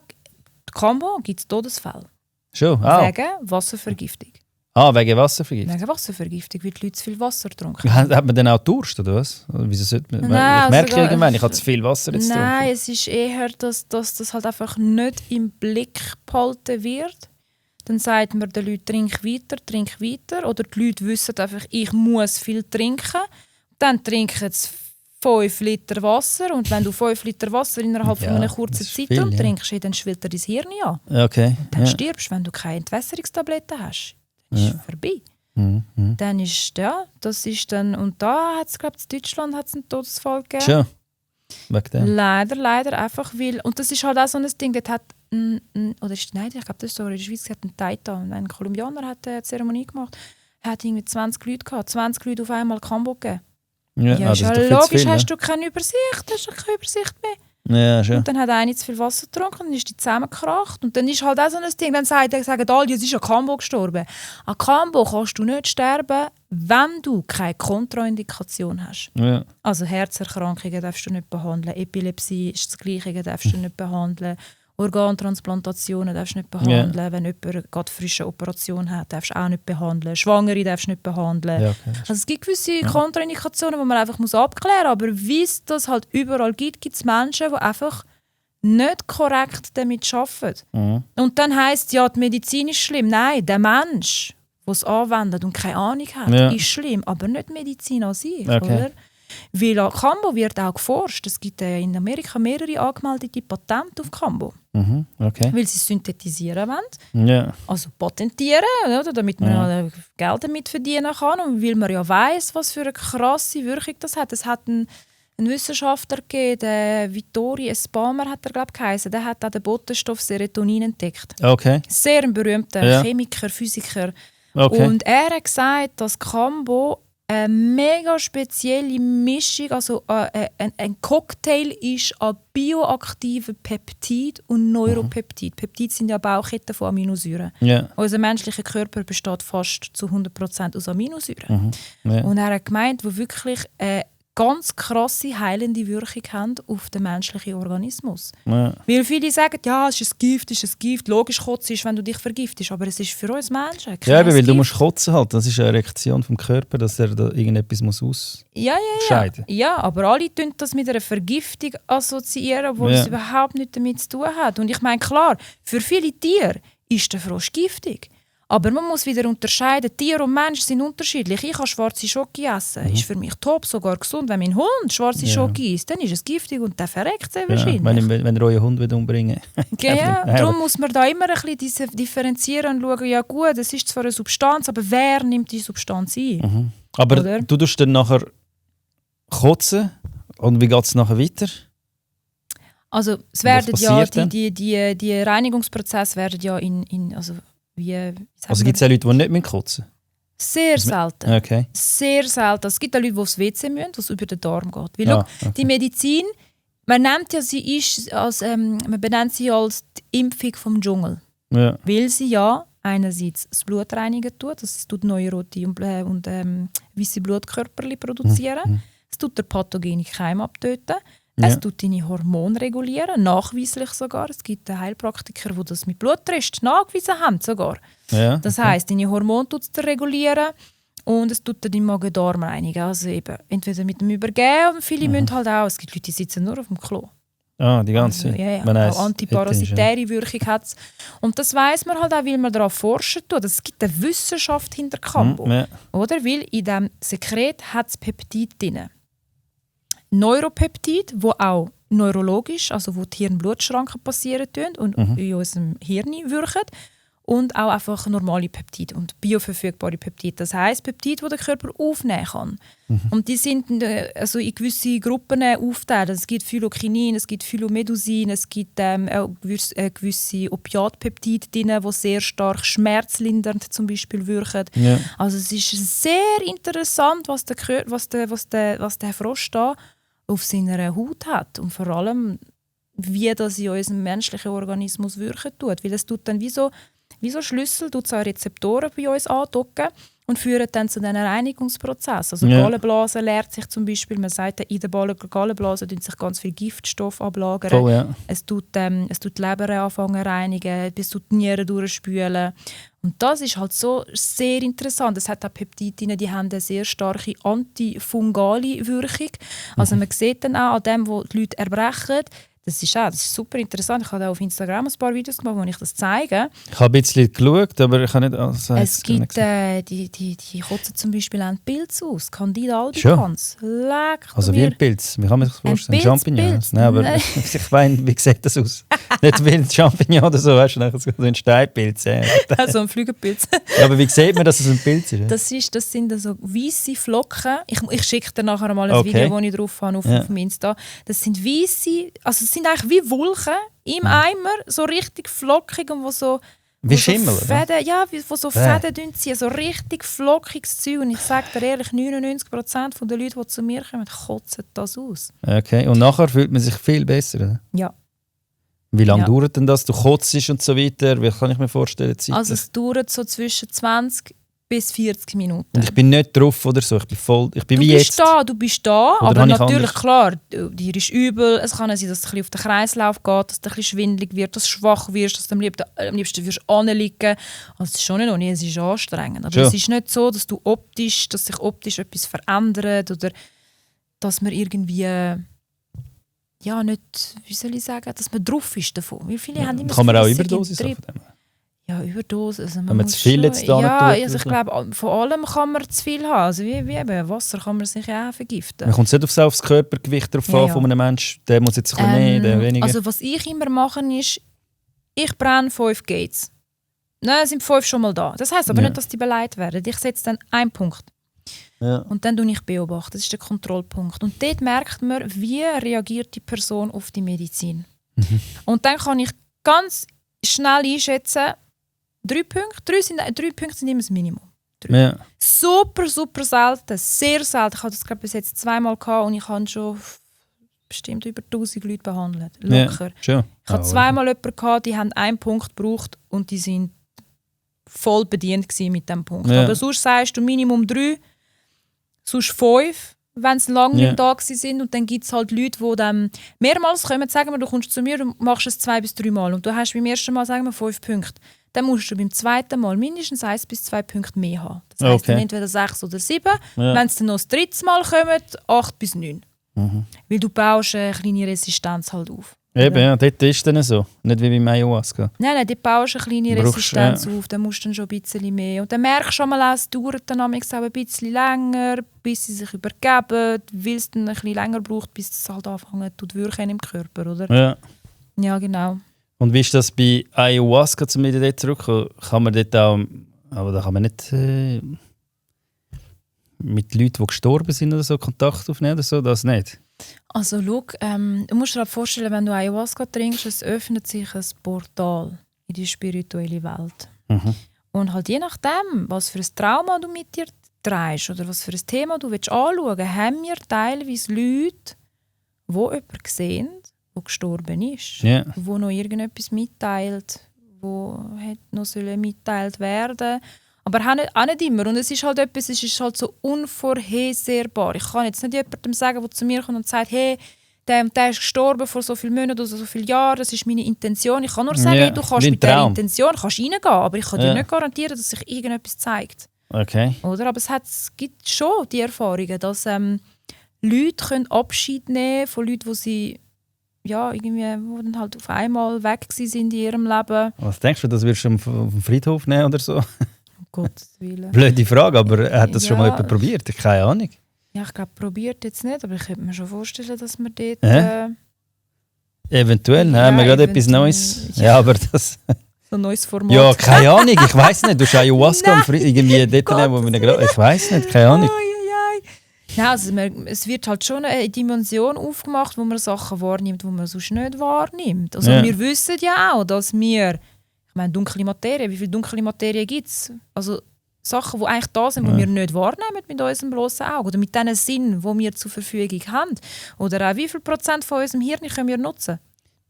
Kambo gibt es Todesfälle. Schon? Wegen Wasservergiftung. Wegen Wasservergiftung. Wegen Wasservergiftung, weil die Leute zu viel Wasser getrunken. Hat man dann auch Durst, oder was? Oder wieso sollte man, Nein, ich merke also- irgendwann, ich habe zu viel Wasser jetzt Nein, getrunken. es ist eher, dass das halt einfach nicht im Blick behalten wird. Dann sagt man den Leuten, trink weiter. Oder die Leute wissen einfach, ich muss viel trinken. Dann trinken sie 5 Liter Wasser. Und wenn du 5 Liter Wasser innerhalb von einer kurzen das ist Zeitraum viel, ja. trinkst, dann schwillt dir dein Hirn an. Okay. Dann stirbst du, wenn du keine Entwässerungstabletten hast. Dann ist es vorbei. Mhm. Dann ist das ist dann, und da hat es, glaube ich, in Deutschland hat's einen Todesfall gegeben. Schon. Wegen dem. Leider, einfach weil, und das ist halt auch so ein Ding, dort hat ich glaube, das ist so, in der Schweiz hat ein Taita, ein Kolumbianer hat eine Zeremonie gemacht, er hat irgendwie 20 Leute gehabt, 20 Leute auf einmal Kambo gegeben. Ja, das ist ist ja doch viel zu logisch, viel, hast du keine Übersicht, mehr. Ja, schon. Und dann hat einer zu viel Wasser getrunken und ist die zusammengekracht. Und dann ist halt auch so ein Ding, dann sagen alle, es ist an Kambo gestorben. An Kambo kannst du nicht sterben, wenn du keine Kontraindikation hast. Ja. Also Herzerkrankungen darfst du nicht behandeln, Epilepsie ist das Gleiche, darfst du nicht behandeln, Organtransplantationen darfst du nicht behandeln, wenn jemand gerade frische Operation hat, darfst du auch nicht behandeln, Schwangere darfst du nicht behandeln. Ja, okay. Also es gibt gewisse Kontraindikationen, die man einfach abklären muss, aber wie es das halt überall gibt es Menschen, die einfach nicht korrekt damit arbeiten. Mhm. Und dann heisst es, ja, die Medizin ist schlimm. Nein, der Mensch, der es anwendet und keine Ahnung hat, ist schlimm, aber nicht die Medizin an sich. Okay. Oder? Weil an Kambo wird auch geforscht. Es gibt in Amerika mehrere angemeldete Patente auf Kambo, Mhm. Okay. weil sie synthetisieren wollen, Ja. also patentieren, oder? Damit man Geld damit verdienen kann und weil man ja weiss, was für eine krasse Wirkung das hat. Es hat einen Wissenschaftler gegeben, der Vittorio Spamer hat er, glaube ich, geheißen. Der hat auch den Botenstoff Serotonin entdeckt. Okay. Sehr ein berühmter Chemiker, Physiker. Okay. Und er hat gesagt, dass Kambo eine mega spezielle Mischung, also ein Cocktail ist an bioaktiven Peptid und Neuropeptid. Peptide sind ja Bauketten von Aminosäuren. Ja. Unser menschlicher Körper besteht fast zu 100% aus Aminosäuren. Ja. Und er hat gemeint, wo wirklich eine ganz krasse heilende Wirkung haben auf den menschlichen Organismus. Ja. Weil viele sagen, ja, es ist ein Gift. Logisch, Kotzen ist, wenn du dich vergiftest. Aber es ist für uns Menschen Ja, kein eben, weil du Gift. musst kotzen halt. Das ist eine Reaktion vom Körper, dass er da irgendetwas muss ausscheiden. Ja, aber alle tun das mit einer Vergiftung assoziieren, obwohl es überhaupt nichts damit zu tun hat. Und ich meine, klar, für viele Tiere ist der Frosch giftig. Aber man muss wieder unterscheiden, Tier und Mensch sind unterschiedlich. Ich habe schwarze Schoki essen, ist für mich top, sogar gesund. Wenn mein Hund schwarze Schoki isst, dann ist es giftig und der verreckt sehr wahrscheinlich. Wenn ihr euren Hund umbringen Ja, darum muss man da immer ein bisschen differenzieren und schauen, ja gut, es ist zwar eine Substanz, aber wer nimmt die Substanz ein? Aber Oder? du tust dann nachher kotzen und wie geht es nachher weiter? Also es werden ja passiert dann? die Reinigungsprozesse werden ja also Also gibt es auch Leute, die nicht kotzen sehr selten. müssen? Okay. Sehr selten. Es gibt auch Leute, die aufs WC müssen, was über den Darm geht. Weil schau, Okay. die Medizin, man nennt ja sie man benennt sie als die Impfung vom Dschungel. Ja. Weil sie ja einerseits das Blut reinigen tut, das es tut neue rote und weiße Blutkörperchen produzieren. Es tut den pathogenen Keim abtöten. Es tut deine Hormone regulieren, nachweislich sogar. Es gibt Heilpraktiker, die das mit Bluttests nachgewiesen haben sogar. Ja. Das heisst, deine Hormone tut es regulieren und es tut deinen Magen-Darm reinigen. Also eben, entweder mit dem Übergeben, und viele müssen halt auch. Es gibt Leute, die sitzen nur auf dem Klo. Die ganze Also, Zeit. ja. Auch antiparasitäre Wirkung hat es. Und das weiss man halt auch, weil man darauf forschen tut. Es gibt eine Wissenschaft hinter Kambo. Ja. Oder? Weil in diesem Sekret hat es Peptid drin. Neuropeptid, wo auch neurologisch, also wo die Hirn-Blutschranken passieren tun und in unserem Hirn wirken. Und auch einfach normale Peptide und bioverfügbare Peptide. Das heisst, Peptide, die der Körper aufnehmen kann. Und die sind also in gewisse Gruppen aufgeteilt. Es gibt Phylokinin, es gibt Phylomedusin, es gibt gewisse Opiatpeptide drin, die sehr stark schmerzlindernd zum Beispiel wirken. Ja. Also es ist sehr interessant, was der Frosch da auf seiner Haut hat und vor allem, wie das in unserem menschlichen Organismus wirken tut. Weil es tut dann wie so wie so Schlüssel, tut so Rezeptoren bei uns andocken und führen dann zu diesen Reinigungsprozess. Also Gallenblase leert sich zum Beispiel, man sagt, in der Gallenblase tun sich ganz viel Giftstoff ablagern. Voll, ja. Es tut die Leber anfangen reinigen, es tut die Nieren durchspülen. Und das ist halt so sehr interessant. Es hat auch Peptidine, die haben eine sehr starke antifungale Wirkung. Also man sieht dann auch an dem, wo die Leute erbrechen. Das ist super interessant. Ich habe auch auf Instagram ein paar Videos gemacht, wo ich das zeige. Ich habe ein bisschen geschaut, aber ich habe nicht alles. Es gibt die kotzen zum Beispiel auch einen Pilz aus. Candida albicans. Also wie ein Pilz. Wie kann man sich das vorstellen? Champignon. Nein, aber ich meine, wie sieht das aus? Nicht wie ein Champignon oder so, weißt du, so ein Steinpilz. Also ein Flügelpilz. Ja, aber wie sieht man, dass es ein Pilz ist? Das sind so weisse Flocken. Ich schicke dir nachher mal ein Video, das ich drauf habe auf dem Insta. Das sind weisse, also es sind eigentlich wie Wolken im Eimer, so richtig flockig und wo so wie Schimmel, so Fäden, ja, wo so Fäden ziehen, so richtig flockiges Zeug. Und ich sage dir ehrlich, 99% der Leute, die zu mir kommen, kotzen das aus. Okay, und nachher fühlt man sich viel besser, oder? Ja. Wie lange dauert denn das? Du kotzt und so weiter? Wie kann ich mir vorstellen? Zeit? Also es dauert so zwischen 20 bis 40 Minuten. Und ich bin nicht drauf oder so, ich bin wie jetzt. Du bist da, oder aber natürlich, klar, dir ist übel, es kann sein, dass es ein bisschen auf den Kreislauf geht, dass du ein bisschen schwindelig wird, dass du schwach wirst, dass du am liebsten wirst anliegen. Also es ist schon nicht, es ist anstrengend. Aber es ist nicht so, dass sich optisch etwas verändert oder dass man irgendwie nicht, wie soll ich sagen, dass man drauf ist davon. Wie viele haben immer kann man auch Überdosis haben? Ja, Überdosis. Also wenn man zu viel jetzt da also ich glaube, von allem kann man zu viel haben. Also wie eben Wasser kann man sich ja auch vergiften. Man kommt nicht aufs Körpergewicht drauf an von einem Menschen. Der muss jetzt ein bisschen mehr, der weniger. Also was ich immer mache, ist, ich brenne 5 Gates. Nein, sind 5 schon mal da. Das heisst aber nicht, dass die beleidigt werden. Ich setze dann einen Punkt. Ja. Und dann beobachte ich. Das ist der Kontrollpunkt. Und dort merkt man, wie reagiert die Person auf die Medizin. Und dann kann ich ganz schnell einschätzen, 3 Punkte. 3 Punkte sind immer das Minimum. Ja. Super, super selten. Sehr selten. Ich hatte das bis jetzt 2-mal gehabt und ich habe schon bestimmt über 1000 Leute behandelt. Locker. Ja, ich hatte 2-mal jemanden gehabt, die haben 1 Punkt gebraucht und die sind voll bedient mit diesem Punkt. Ja. Aber sonst sagst du Minimum 3, sonst 5, wenn sie lange nicht da sind. Und dann gibt es halt Leute, die dann mehrmals kommen, sagen wir, du kommst zu mir und machst es 2 bis 3 Mal. Und du hast beim ersten Mal, sagen wir, 5 Punkte. Dann musst du beim zweiten Mal mindestens 1 bis 2 Punkte mehr haben. Das heisst dann entweder 6 oder 7. Ja. Wenn es dann noch das dritte Mal kommt, 8 bis 9. Weil du baust eine kleine Resistenz halt auf. Eben, ja, dort ist es dann so. Nicht wie beim Ayahuasca. Nein, dort baust du eine kleine Resistenz auf, dann musst du dann schon ein bisschen mehr. Und dann merkst du schon mal, es dauert dann auch ein bisschen länger, bis sie sich übergeben, weil es dann ein bisschen länger braucht, bis es halt anfängt zu wirken im Körper, oder? Ja. Ja, genau. Und wie ist das bei Ayahuasca, zum wieder dort zurückkommen? Kann man dort auch, aber da kann man nicht mit Leuten, die gestorben sind oder so, Kontakt aufnehmen oder so, das nicht? Also schau, du musst dir vorstellen, wenn du Ayahuasca trinkst, es öffnet sich ein Portal in die spirituelle Welt. Und halt je nachdem, was für ein Trauma du mit dir trägst oder was für ein Thema du anschauen willst, haben wir teilweise Leute, die jemanden sehen, der gestorben ist, wo noch irgendetwas mitteilt, wo noch mitteilt werden. Aber auch nicht immer. Und es ist halt etwas, es ist halt so unvorhersehbar. Ich kann jetzt nicht jemandem sagen, der zu mir kommt und sagt, hey, der ist gestorben vor so vielen Monaten oder so vielen Jahren, das ist meine Intention. Ich kann nur sagen, hey, du kannst mit dieser Intention reingehen, aber ich kann dir nicht garantieren, dass sich irgendetwas zeigt. Okay. Oder? Aber es gibt schon die Erfahrungen, dass Leute Abschied nehmen können von Leuten, die dann halt auf einmal weg waren in ihrem Leben. Was denkst du, das wirst du auf dem Friedhof nehmen oder so? Gottes Willen. Blöde Frage, aber hat das schon mal jemand probiert? Keine Ahnung. Ja, ich glaube, probiert jetzt nicht, aber ich könnte mir schon vorstellen, dass wir dort... Eventuell, haben wir gerade etwas Neues. Ja, aber das... So ein neues Format. Ja, keine Ahnung, ich weiss nicht. Du hast Ayahuasca irgendwie dort nehmen, wo wir gerade... Ich weiss nicht, keine Ahnung. Nein, also es wird halt schon eine Dimension aufgemacht, wo man Sachen wahrnimmt, die man sonst nicht wahrnimmt. Also wir wissen ja auch, dass wir... Ich meine, dunkle Materie, wie viel dunkle Materie gibt es? Also Sachen, die eigentlich da sind, die wir nicht wahrnehmen mit unserem bloßen Auge oder mit diesen Sinn, die wir zur Verfügung haben. Oder auch wie viel Prozent von unserem Hirn können wir nutzen?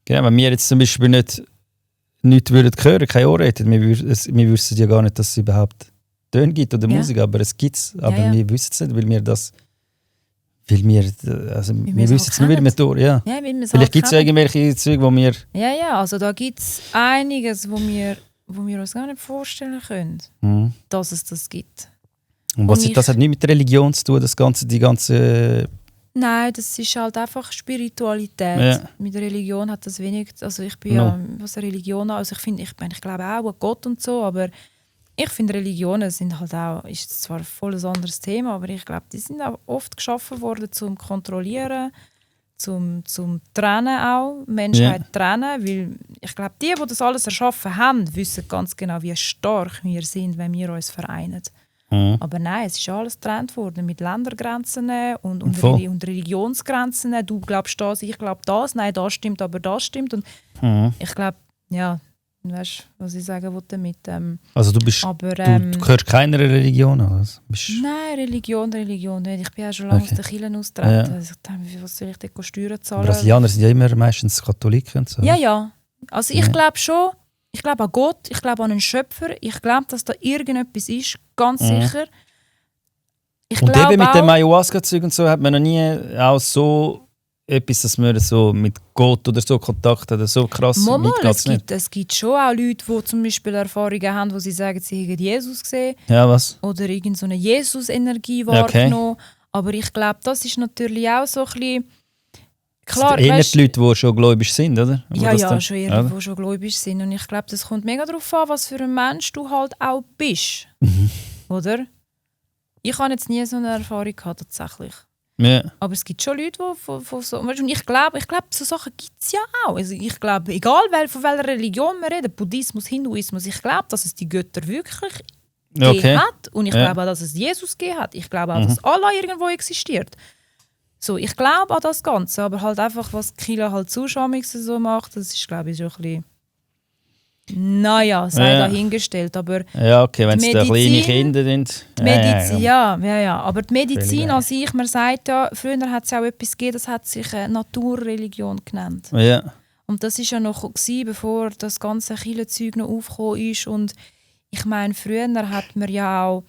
Genau, wenn wir jetzt zum Beispiel nicht nichts hören, keine Ohren hätten. Wir wissen ja gar nicht, dass es überhaupt Töne gibt oder Musik, aber es gibt es. Aber wir wissen es nicht, weil wir wissen es nur, weil wir durch, ja. Vielleicht gibt es ja irgendwelche Züge, wo wir... Ja, also da gibt es einiges, wo wir uns gar nicht vorstellen können, dass es das gibt. Und das hat nichts mit Religion zu tun, die ganze... Nein, das ist halt einfach Spiritualität. Ja. Mit Religion hat das wenig... Also ich bin ja, was Religion an, also ich glaube auch an Gott und so, aber ich finde Religionen sind halt auch, ist zwar voll ein anderes Thema, aber ich glaube, die sind auch oft geschaffen worden zum Kontrollieren, zum Trennen auch, Menschheit trennen, weil ich glaube, die das alles erschaffen haben, wissen ganz genau, wie stark wir sind, wenn wir uns vereinen. Aber nein, es ist alles getrennt worden mit Ländergrenzen und Religionsgrenzen. Du glaubst das, ich glaube das. Nein, das stimmt, aber das stimmt. Und ich glaube, ja, weißt du, was ich sagen wollte damit. Also du gehörst keiner Religion an? Also nein, Religion nicht. Ich bin ja schon lange aus den Kirchen austreten. Ja. Also ich dachte, was soll ich denn Steuern zahlen? Brasilianer sind ja immer meistens Katholiken. Und so. Ja. Also ich glaube schon, ich glaube an Gott, ich glaube an einen Schöpfer, ich glaube, dass da irgendetwas ist, ganz sicher. Und eben mit dem Ayahuasca-Zeug und so hat man noch nie auch so etwas, dass man so mit Gott oder so Kontakt hat, so krass mitgeht. Es gibt schon auch Leute, die zum Beispiel Erfahrungen haben, wo sie sagen, sie haben Jesus gesehen. Ja, was? Oder irgend so eine Jesus-Energie wahrgenommen. Okay. Aber ich glaube, das ist natürlich auch so ein bisschen... Klar, eher die Leute, die schon gläubig sind, oder? Ja, schon eher, die schon gläubig sind. Und ich glaube, das kommt mega darauf an, was für ein Mensch du halt auch bist. Oder? Ich habe jetzt nie so eine Erfahrung gehabt, tatsächlich. Ja. Aber es gibt schon Leute, die so... Und ich glaube, so Sachen gibt es ja auch. Also ich glaube, egal von welcher Religion wir reden, Buddhismus, Hinduismus, ich glaube, dass es die Götter wirklich gegeben hat. Und ich glaube auch, dass es Jesus gegeben hat. Ich glaube auch, dass Allah irgendwo existiert. So, ich glaube an das Ganze, aber halt einfach, was Kila halt zuschauig so macht, das ist, glaube ich, schon ein bisschen... Naja, sei dahingestellt, aber... Ja, okay, wenn es da kleine Kinder sind... Die Medizin, ja. Aber die Medizin an sich, man sagt ja, früher hat es auch etwas gegeben, das hat sich Naturreligion genannt. Ja. Und das war ja noch gewesen, bevor das ganze Kila-Zeug noch aufgekommen ist. Und ich meine, früher hat man ja auch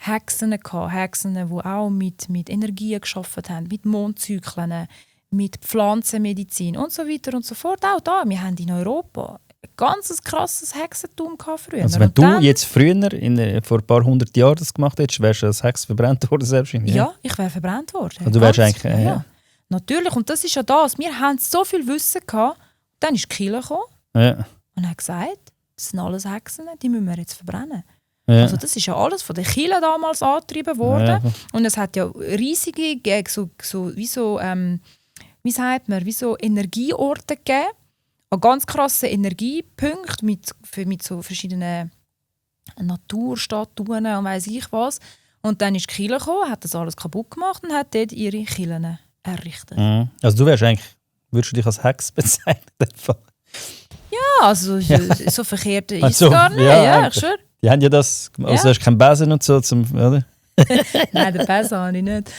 Hexen, die auch mit Energien gearbeitet haben, mit Mondzyklen, mit Pflanzenmedizin und so weiter und so fort. Auch da, wir haben in Europa ein ganz krasses Hexentum früher. Also wenn du jetzt früher, vor ein paar hundert Jahren das gemacht hättest, wärst du als Hex verbrannt worden selbstständig? Ja, ich wäre verbrannt worden. Also du wärst eigentlich... Ja. Natürlich, und das ist ja das. Wir haben so viel Wissen gehabt, dann ist die Kirche gekommen und hat gesagt, das sind alles Hexen, die müssen wir jetzt verbrennen. Ja. Also das ist ja alles von der Kirche damals angetrieben worden. Ja. Und es hat ja riesige, wie sagt man, wie so Energieorte gegeben, an ganz krassen Energiepunkten mit so verschiedenen Naturstatuen und weiss ich was. Und dann ist die Kirche gekommen, hat das alles kaputt gemacht und hat dort ihre Kirchen errichtet. Mhm. Also du würdest du dich als Hex bezeichnen? Ja, also so verkehrt ist es gar nicht. Ja, ich schwöre. Die haben ja das, also du hast keinen Besen und so, oder? Nein, den Besen habe ich nicht.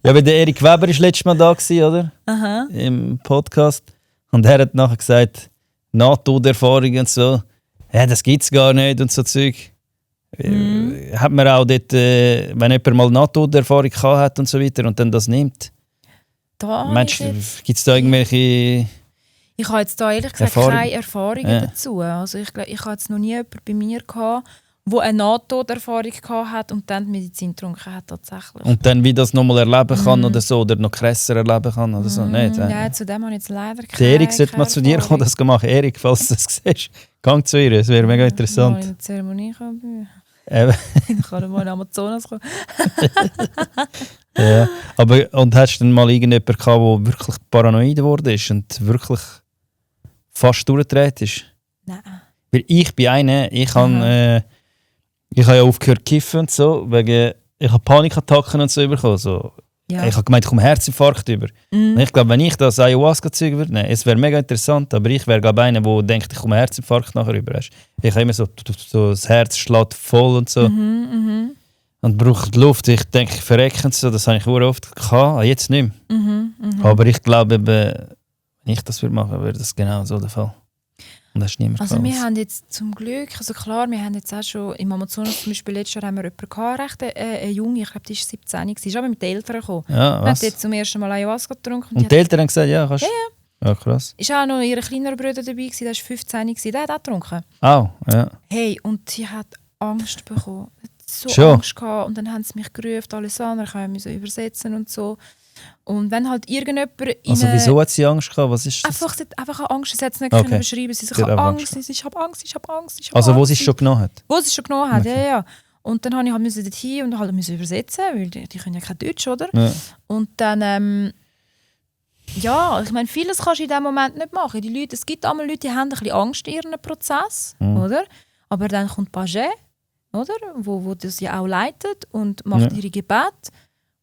Ja, weil der Erik Weber war letztes Mal da, oder? Aha. Im Podcast. Und er hat nachher gesagt, Nahtoderfahrungen und so, ja, das gibt es gar nicht und so Zeug. Hat man auch dort, wenn jemand mal Nahtoderfahrung hat und so weiter und dann das nimmt. Meinst du, gibt es da irgendwelche... Ich habe jetzt da ehrlich gesagt keine Erfahrungen dazu. Also ich habe jetzt noch nie jemanden bei mir gehabt, der eine Nahtoderfahrung hat und dann die Medizin getrunken hat tatsächlich. Und dann wie das nochmal erleben kann oder so, oder noch krasser erleben kann oder so. Nicht, ja, zu dem habe ich jetzt leider keine. Der Erik sollte mal zu dir kommen, das machen. Erik, falls du das siehst, geh zu ihr, das wäre mega interessant. Mal in eine Zeremonie kommen. Dann kann er mal in Amazonas kommen. Ja, aber und hast du dann mal irgendjemanden gehabt, der wirklich paranoid geworden ist und wirklich fast durchgedreht ist? Nein. Weil ich bin einer, ich habe ja aufgehört zu kiffen und so, wegen, ich habe Panikattacken und so bekommen. So. Ja. Ich habe gemeint, ich komme Herzinfarkt über. Ich glaube, wenn ich das Ayahuasca-Zeug würde, es wäre mega interessant, aber ich wäre glaube einer, der denkt, ich komme Herzinfarkt nachher über. Ich habe immer so das Herz schlägt voll und so. Und braucht Luft. Ich denke, ich verrecke und so, das habe ich sehr oft gehabt, jetzt nicht mehr. Aber ich glaube, wenn ich das würde machen, wäre das genau so der Fall. Und das ist niemand Also anderes. wir haben jetzt zum Glück, also klar, wir haben jetzt auch schon im Amazonas zum Beispiel letztes Jahr haben wir jemanden gehabt, eine Junge, ich glaube die war 17, ist aber mit den Eltern gekommen. Ja, Die hat was? jetzt zum ersten Mal Ayahuasca getrunken. Und die Eltern haben gesagt, ja, kannst du. Ja, krass. Ist auch noch ihr kleinerer Bruder dabei gewesen, der war 15 gewesen, der hat auch getrunken. Au, ja. Hey, und sie hat Angst bekommen. So Schon? Angst gehabt. Und dann haben sie mich gerufen, Alessandra, ich musste übersetzen und so. Und wenn halt irgendjemand Also wieso hat sie Angst gehabt? Was ist das? Sie hat einfach Angst, sie hat es nicht Okay. können beschreiben. Sie sagt, ich Sie hat habe einfach Angst, ich habe Angst, ich habe Angst, ich habe Also wo Angst. sie es schon genommen hat? Wo sie es schon genommen hat, Okay. ja. Und dann musste ich halt dorthin und halt müssen übersetzen, weil die können ja kein Deutsch, oder? Ja. Und dann, ja, ich meine, vieles kannst du in diesem Moment nicht machen. Die Leute, es gibt einmal Leute, die haben ein bisschen Angst in ihrem Prozess, oder? Aber dann kommt Paget, oder? Wo das ja auch leitet und macht ihre Gebet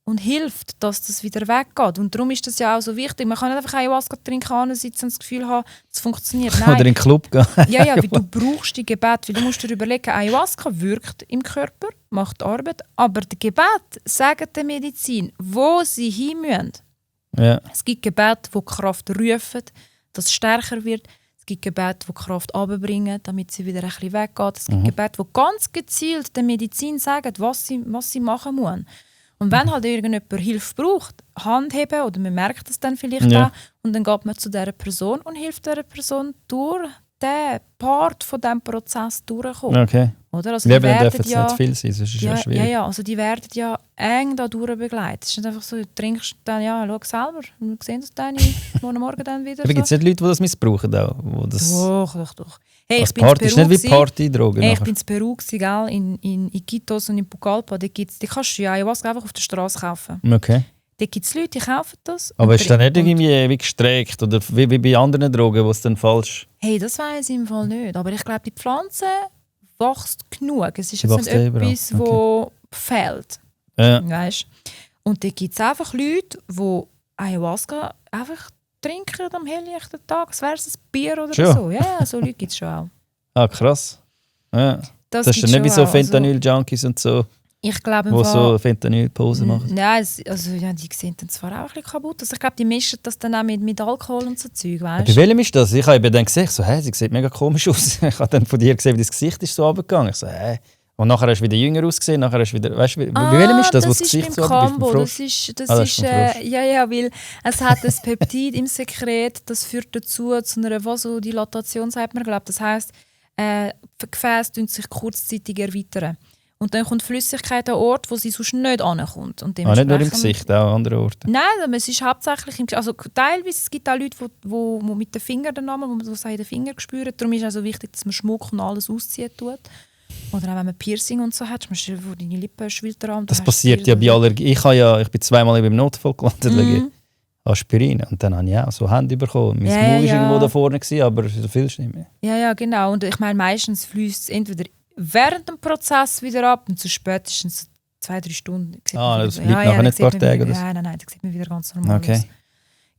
und hilft, dass das wieder weggeht. Und darum ist das ja auch so wichtig. Man kann nicht einfach Ayahuasca trinken, sitzen und das Gefühl haben, es funktioniert. Nein. Oder in den Club gehen. Ja, weil du brauchst die Gebet, weil du musst dir überlegen, Ayahuasca wirkt im Körper, macht Arbeit, aber das Gebet sagt der Medizin, wo sie hin müssen. Ja. Es gibt Gebete, die Kraft rufen, dass es stärker wird. Es gibt Gebete, die Kraft runterbringen, damit sie wieder ein bisschen weggeht. Es gibt Gebete, die ganz gezielt der Medizin sagen, was sie machen muss. Und wenn halt irgendjemand Hilfe braucht, Hand heben, oder man merkt das dann vielleicht Ja. auch, und dann geht man zu dieser Person und hilft dieser Person durch den Part von diesem Prozess durchkommen. Okay. Oder? Also Ja, die aber dann darf werden es nicht viel sein, sonst ist es ja schwierig. ja, also die werden ja eng da begleitet. Es ist nicht einfach so, du trinkst dann, ja, schau selber, wir sehen das dann morgen dann wieder. Aber gibt es nicht Leute, die das missbrauchen? Auch, wo das Doch. Hey, als ich bin in Party ist Peru nicht wie Partydrogen. Hey, ich nachher. bin in Peru gewesen, gell? In Iquitos und in Pucallpa. Die kannst du ja Ayahuasca einfach auf der Straße kaufen. Okay. Da gibt es Leute, die kaufen das. Aber und ist das nicht und- irgendwie wie gestreckt oder wie bei anderen Drogen, wo es dann falsch Hey, das weiß ich im Fall nicht. Aber ich glaube, die Pflanze wächst genug. Es ist Sie jetzt wächst nicht überall. etwas, wo fehlt. Ja. Weißt? Und da gibt es einfach Leute, die Ayahuasca einfach trinken am helllichten Tag. Es wäre ein Bier oder Schon? so. Ja, so Leute gibt es schon auch. Ah, krass. Ja. Das ist gibt's dann nicht wie schon so auch. Also, Fentanyl-Junkies und so, ich glaube, im die Fall- so Fentanyl-Pause machen. Nein, die sehen dann zwar auch ein bisschen kaputt. Also ich glaube, die mischen das dann auch mit Alkohol und so Zeug, weißt Bei du? welchem ist das? Ich habe eben dann gesehen, so, sie sieht mega komisch aus. Ich habe dann von dir gesehen, wie das Gesicht ist so runtergegangen. Ich so, Und nachher hast du wieder jünger ausgesehen, nachher hast du wieder, weißt du, bei welchem ist das, wo das Gesicht so beim runter Kambo, beim das Frosch? ist, Das ist vom Frosch. ja, weil es hat ein Peptid im Sekret, das führt dazu zu einer Vasodilatation, sagt man, glaube. Das heisst, Gefäße tun sich kurzzeitig erweitern. Und dann kommt Flüssigkeit an Ort, wo sie sonst nicht ankommt. Und Nicht nur im dementsprechend- Gesicht, auch an anderen Orten. Nein, aber es ist hauptsächlich im Gesicht. Also teilweise es gibt auch Leute, die mit den Fingern den Namen, wo man so den Finger spüren. Darum ist es auch so wichtig, dass man Schmuck und alles ausziehen tut. Oder auch wenn man Piercing und so hat, zum Beispiel, wo deine Lippen schwillt an. Das passiert ja bei Allergie. Ich bin zweimal im Notfall gelandet wegen Aspirin. Und dann habe ich auch so Hände bekommen. Mein Ja, Maul war ja. irgendwo da vorne, aber so viel ist nicht mehr. Ja, genau. Und ich meine, meistens fließt es entweder während dem Prozess wieder ab und zu spätestens 2-3 Stunden. Sieht man Das wieder- bleibt nachher dann nicht ein paar sieht man Tage wieder- oder so? Nein, da sieht man wieder ganz normal Okay. aus.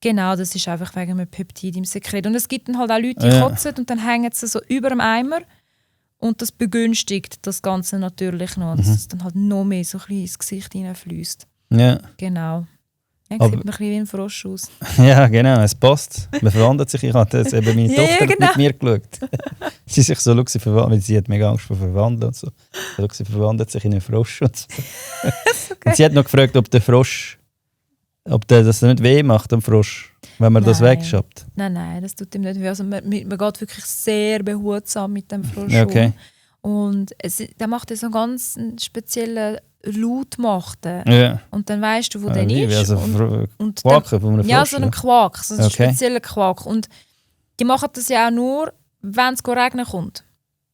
Genau, das ist einfach wegen einem Peptid im Sekret. Und es gibt dann halt auch Leute, die Ja. kotzen und dann hängen sie so über dem Eimer. Und das begünstigt das Ganze natürlich noch, dass es dann halt noch mehr so ein bisschen ins Gesicht hineinfließt. Ja. Genau. Ja, Aber- sieht man ein bisschen wie ein Frosch aus. Ja, genau, es passt. Man verwandelt sich. Ich hatte jetzt eben meine Ja, ja, Tochter genau. mit mir geschaut. Sie sich so, sie verwandelt, sie hat mega Angst vor Verwandeln und so. Sie verwandelt sich in einen Frosch und so. Und sie hat noch gefragt, ob der Frosch, das nicht weh macht, dem Frosch, wenn man das Nein. wegschafft. Nein, das tut ihm nicht weh. Also man geht wirklich sehr behutsam mit dem Frosch Okay. um. Und der macht so einen ganz speziellen Laut. Ja. Und dann weißt du, wo der Wie, ist. also und Quaken von einem Frosch. ja, so einen oder? Quark, so einen Okay. speziellen Quark. Und die machen das ja auch nur, wenn es regnen kommt.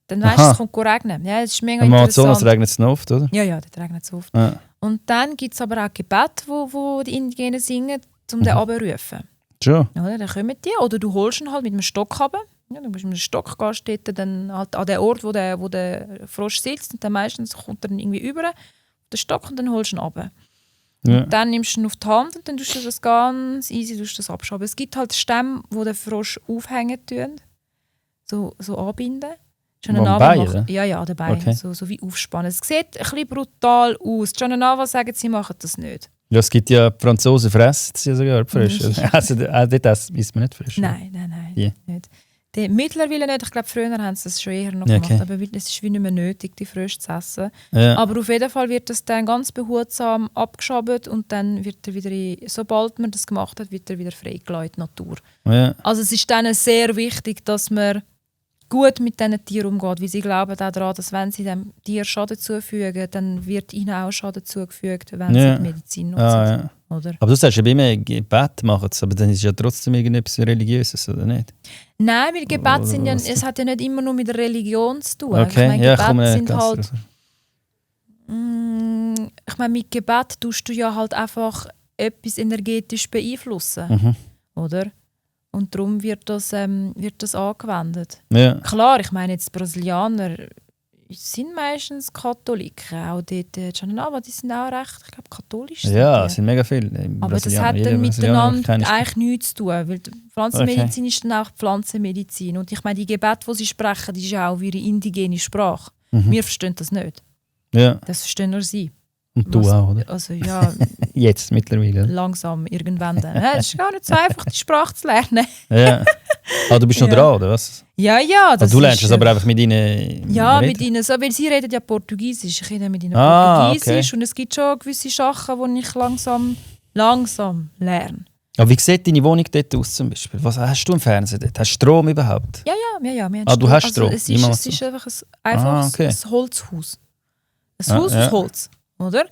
Dann weißt du, Aha. es kommt regnen. Ja, das ist mega Im Amazonas interessant. regnet es noch oft, oder? Ja, dort regnet es oft. Ja. Und dann gibt es aber auch Gebete, wo die Indigenen singen, um den runterzurufen. Schon. Oder? Dann kommen die. Oder du holst ihn halt mit einem Stock runter. Ja, du musst mit einem Stock gehen, dort dann halt an den Ort, wo der Frosch sitzt. Und dann meistens kommt er dann irgendwie über den Stock und dann holst du ihn runter. Ja. Dann nimmst du ihn auf die Hand und dann tust du das ganz easy das abschaben. Es gibt halt Stämme, die den Frosch aufhängen tun. So anbinden. John Am Nava Bein, macht- oder? Ja, an den Beinen. Okay. So wie aufspannen. Es sieht ein bisschen brutal aus. John Nava sagt, sie machen das nicht. Ja, es gibt ja Franzosen fressen sie ja sogar frisch. Also das isst man nicht frisch. Nein, Yeah. nicht. Mittlerweile nicht. Ich glaube, früher haben sie das schon eher noch Ja, gemacht, okay. aber es ist wie nicht mehr nötig, die frisch zu essen. Ja. Aber auf jeden Fall wird das dann ganz behutsam abgeschabt und dann wird er wieder, sobald man das gemacht hat, wird er wieder freigelassen in die Natur. Ja. Also es ist dann sehr wichtig, dass man gut mit diesen Tieren umgeht, weil sie glauben auch daran, dass wenn sie dem Tier Schaden zufügen, dann wird ihnen auch Schaden zugefügt, wenn Ja. sie die Medizin nutzen. Ja. Oder? Aber du sagst ja immer, Gebet machen sie, aber dann ist es ja trotzdem irgendetwas Religiöses, oder nicht? Nein, weil Gebete sind ja, was- es hat ja nicht immer nur mit der Religion zu tun. Okay, Ich meine, ja, Gebete komm, sind ganz halt, drauf. ich meine, mit Gebet tust du ja halt einfach etwas energetisch beeinflussen, Mhm. oder? Und darum wird das angewendet. Ja. Klar, ich meine jetzt Brasilianer sind meistens Katholiken, auch dort, aber die sind auch recht, ich glaube, katholisch. sind Ja, die. es sind mega viele. Aber das hat dann miteinander eigentlich nichts zu tun, weil die Pflanzenmedizin ist dann auch die Pflanzenmedizin. Und ich meine, die Gebete, die sie sprechen, die ist ja auch ihre indigene Sprache. Wir verstehen das nicht. Ja, Das verstehen nur sie. und du auch, oder? Also ja, Jetzt, mittlerweile. Langsam. irgendwann dann. Es ist gar nicht so einfach, die Sprache zu lernen. Ja. Ah, du bist noch Ja. dran, oder was? Ja, Ah, du lernst ist, es aber einfach mit ihnen. Ja, reden? mit ihnen so, weil sie reden ja Portugiesisch. Ich rede mit ihnen Ah, Portugiesisch und es gibt schon gewisse Sachen, die ich langsam lerne. Aber wie sieht deine Wohnung dort aus zum Beispiel? Was hast du im Fernsehen dort? Hast du Strom überhaupt? Ja. Wir haben Ah, du hast Also, Strom? es Immer noch ist einfach ein Holzhaus. Ein Haus aus Holz, oder?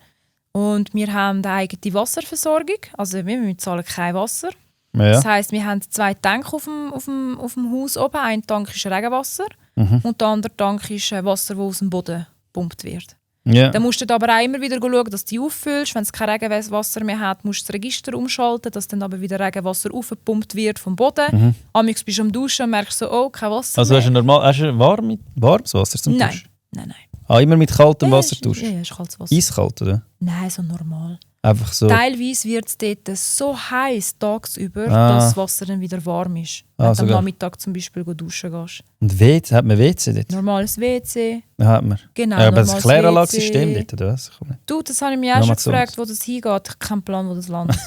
Und wir haben eine eigene Wasserversorgung. Also wir zahlen kein Wasser. Ja. Das heisst, wir haben 2 Tanks auf dem Haus oben. Ein Tank ist Regenwasser und der andere Tank ist Wasser, das aus dem Boden gepumpt wird. Ja. Dann musst du aber auch immer wieder schauen, dass du die auffüllst. Wenn es kein Regenwasser mehr hat, musst du das Register umschalten, dass dann aber wieder Regenwasser aufgepumpt wird vom Boden. Amix bist du am Duschen und merkst so, oh, kein Wasser Also mehr. hast du warmes Wasser zum Duschen? Nein. Ah, immer mit kaltem Wasser Ja, duschen? ist kaltes Wasser. Eiskalt, oder? Nein, so normal. Einfach so. Teilweise wird es dort so heiß tagsüber, Ah. dass das Wasser dann wieder warm ist. Wenn du am sogar. Nachmittag zum Beispiel duschen gehst. Und hat man WC dort? Normales WC. Ja, hat man. Genau, Ja, aber das normales Kläranlagensystem WC. dort, oder was? Komm nicht. Du, das habe ich mich auch schon Amazonas. gefragt, wo das hingeht. Ich habe keinen Plan, wo das landet.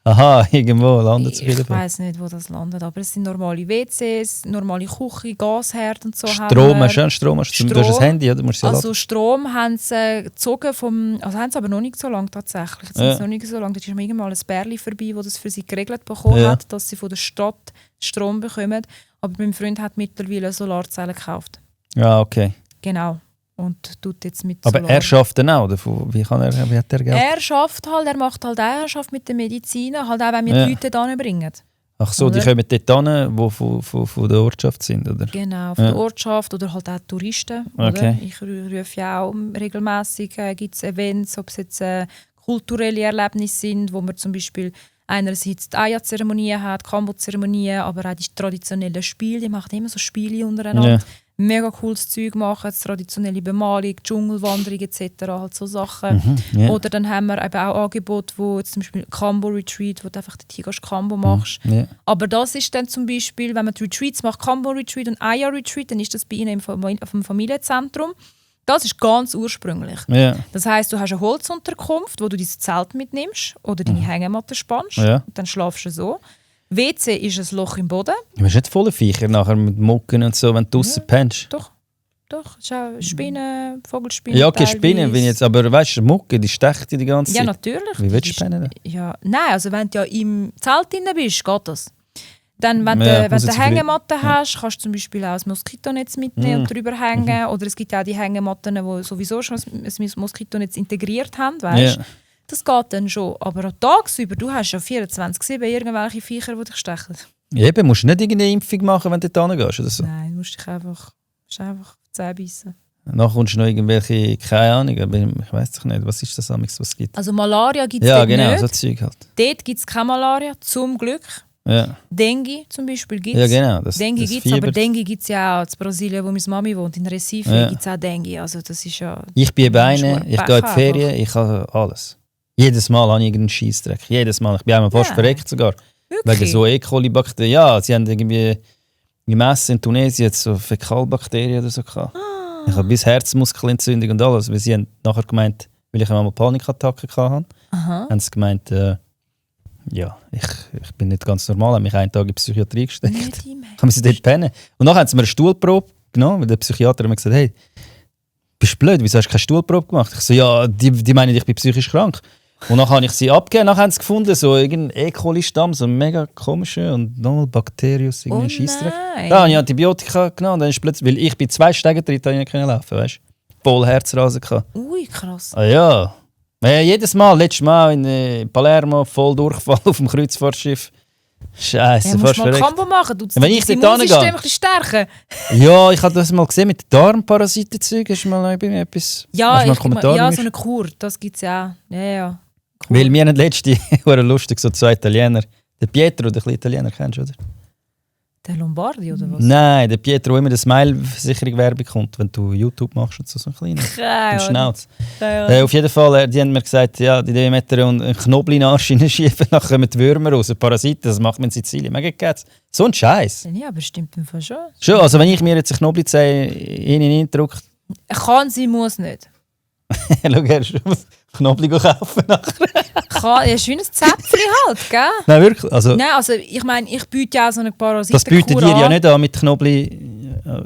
Aha, irgendwo landet es Ich wieder. weiss nicht, wo das landet, aber es sind normale WCs, normale Küche, Gasherd und so. haben Strom, wir. hast du ja Strom? Du hast ein Strom. Handy, oder? Du musst ja Also Strom haben sie gezogen vom, also haben sie aber noch nicht so lange tatsächlich. Jetzt sind Ja. sie noch nicht so lange. Da ist mir irgendwann mal ein Bärli vorbei, das das für sie geregelt bekommen Ja. hat, dass sie von der Stadt Strom bekommen. Aber mein Freund hat mittlerweile Solarzellen gekauft. Ja, okay. Genau. Und tut jetzt mit Aber Solar. er schafft dann auch. Wie hat er Geld? Er schafft halt, er macht halt auch, er schafft mit der Medizin, halt auch, wenn wir Ja. die Leute hier bringen. Ach so, die Oder? kommen dort hin, die von der Ortschaft sind, oder? Genau, von Ja. der Ortschaft oder halt auch Touristen. Okay. Oder? Ich rufe ja auch regelmäßig, gibt es Events, ob es jetzt kulturelle Erlebnisse sind, wo man zum Beispiel einerseits die Aya-Zeremonie hat, Kambo-Zeremonie, aber auch die traditionellen Spiele. Die machen immer so Spiele untereinander. Ja. Mega cooles Zeug machen, das traditionelle Bemalung, Dschungelwanderung etc. Halt so Sachen. Ja. Oder dann haben wir eben auch Angebote, wo jetzt zum Beispiel Kambo Retreat, wo du einfach den Tiger Kambo machst. Ja. Aber das ist dann zum Beispiel, wenn man die Retreats macht, Kambo Retreat und Aya Retreat, dann ist das bei ihnen auf dem Familienzentrum. Das ist ganz ursprünglich. Ja. Das heisst, du hast eine Holzunterkunft, wo du dein Zelt mitnimmst oder deine Hängematte spannst. Ja. Und dann schlafst du so. WC ist ein Loch im Boden. Du bist nicht voller Viecher nachher mit Mucken und so, wenn du draussen pennst. Doch. Es ist auch Spinnen, Vogelspinnen. Ja, okay, teilweise. Spinnen bin ich jetzt, aber weißt du, Mucke, die stecht die ganze Ja, Zeit. natürlich. Wie willst du Das ist- pennen? Ja, nein, also wenn du ja im Zelt drin bist, geht das. Dann, wenn Ja, du muss eine jetzt Hängematte hast, kannst du zum Beispiel auch ein Moskitonetz mitnehmen und drüber hängen. Mhm. Oder es gibt auch die Hängematten, die sowieso schon ein Moskitonetz integriert haben, weißt? Ja. Das geht dann schon. Aber auch tagsüber, du hast ja 24/7 irgendwelche Viecher, die dich stechen. Eben, musst du nicht irgendeine Impfung machen, wenn du dort hingehst oder so. Nein, du musst dich einfach Zähne beißen. Nachher kommst du noch irgendwelche, keine Ahnung, aber ich weiss doch nicht, was ist das amigs, was es gibt. Also Malaria gibt es Ja, dort genau, nicht. so Zeug halt. Dort gibt es keine Malaria, zum Glück. Ja, Dengue zum Beispiel gibt es. ja genau. Das, Dengue das gibt es, aber Fieber. Dengue gibt es ja auch in Brasilien, wo meine Mami wohnt, in Recife Ja. gibt es auch Dengue. Also das ist ja... Ich bin eben Das ist einer, schon ich Pech gehe in die einfach. Ferien, ich habe alles. Jedes Mal habe ich irgendeinen Scheissdreck. Jedes Mal. Ich bin einmal fast Ja. verreckt sogar. Wirklich? Wegen so E. coli-Bakterien. Ja, sie haben irgendwie gemessen in Tunesien jetzt so Fäkalbakterien oder so gehabt. Ich habe bis Herzmuskelentzündung und alles, weil sie haben nachher gemeint, weil ich einmal Panikattacken hatte. Aha. Haben sie gemeint, ja, ich bin nicht ganz normal, haben mich einen Tag in die Psychiatrie gesteckt. Nicht im Haben sie dort pennen. Und dann haben sie mir eine Stuhlprobe genommen, weil der Psychiater hat mir gesagt, hey, bist du blöd, wieso hast du keine Stuhlprobe gemacht? Ich so, ja, die meinen, ich bin psychisch krank. Und dann habe ich sie abgegeben, dann haben sie gefunden, so irgendein E. coli-Stamm, so ein mega komischer und nochmal Bakterius, irgendein Scheissdreck. nein. Da habe ich Antibiotika genommen und dann ist plötzlich, weil ich bei 2 Stegen drin nicht laufen, weißt du? Voll Herzrasen gehabt. Ui, krass. Ah ja. Jedes Mal, letztes Mal in Palermo, voll Durchfall auf dem Kreuzfahrtschiff. Scheiße, Ja, musst fast mal verreckt. Combo machen, du Ja, wenn ich das dort Immunsystem hingehe. ein bisschen stärken. Ja, ich habe das mal gesehen mit Darmparasitenzeug. Hast du mal bei mir etwas? Ja, hast du mal einen Kommentar ja, bei so mir? eine Kur, das gibt es ja auch. Ja. Weil wir haben letzte Woche lustig, so 2 Italiener. Der Pietro, der kleine Italiener, kennst du, oder? Der Lombardi oder was? Nein, der Pietro, wo immer eine Smile-Versicherung-Werbung kommt, wenn du YouTube machst und so ein kleiner. Keine Im Schnauz. Ahnung. Auf jeden Fall, die haben mir gesagt, ja, die Demeter und einen Knobel in den Arsch hineinschieben, dann kommen die Würmer raus, Parasiten, das macht man in Sizilien. Mega geht's. So ein Scheiß. Ja, aber stimmt im Fall schon. Schon, also wenn ich mir jetzt einen Knobelzeh in drücke, Kann sie, muss nicht. schau her, schon was Knobel kaufen nachher. Kann, ja, schönes Zäpfchen halt, gell? Nein, wirklich. Also, Nein, also ich meine, ich biete ja auch so eine Parasitenkur das bietet ihr ja nicht an mit Knobel.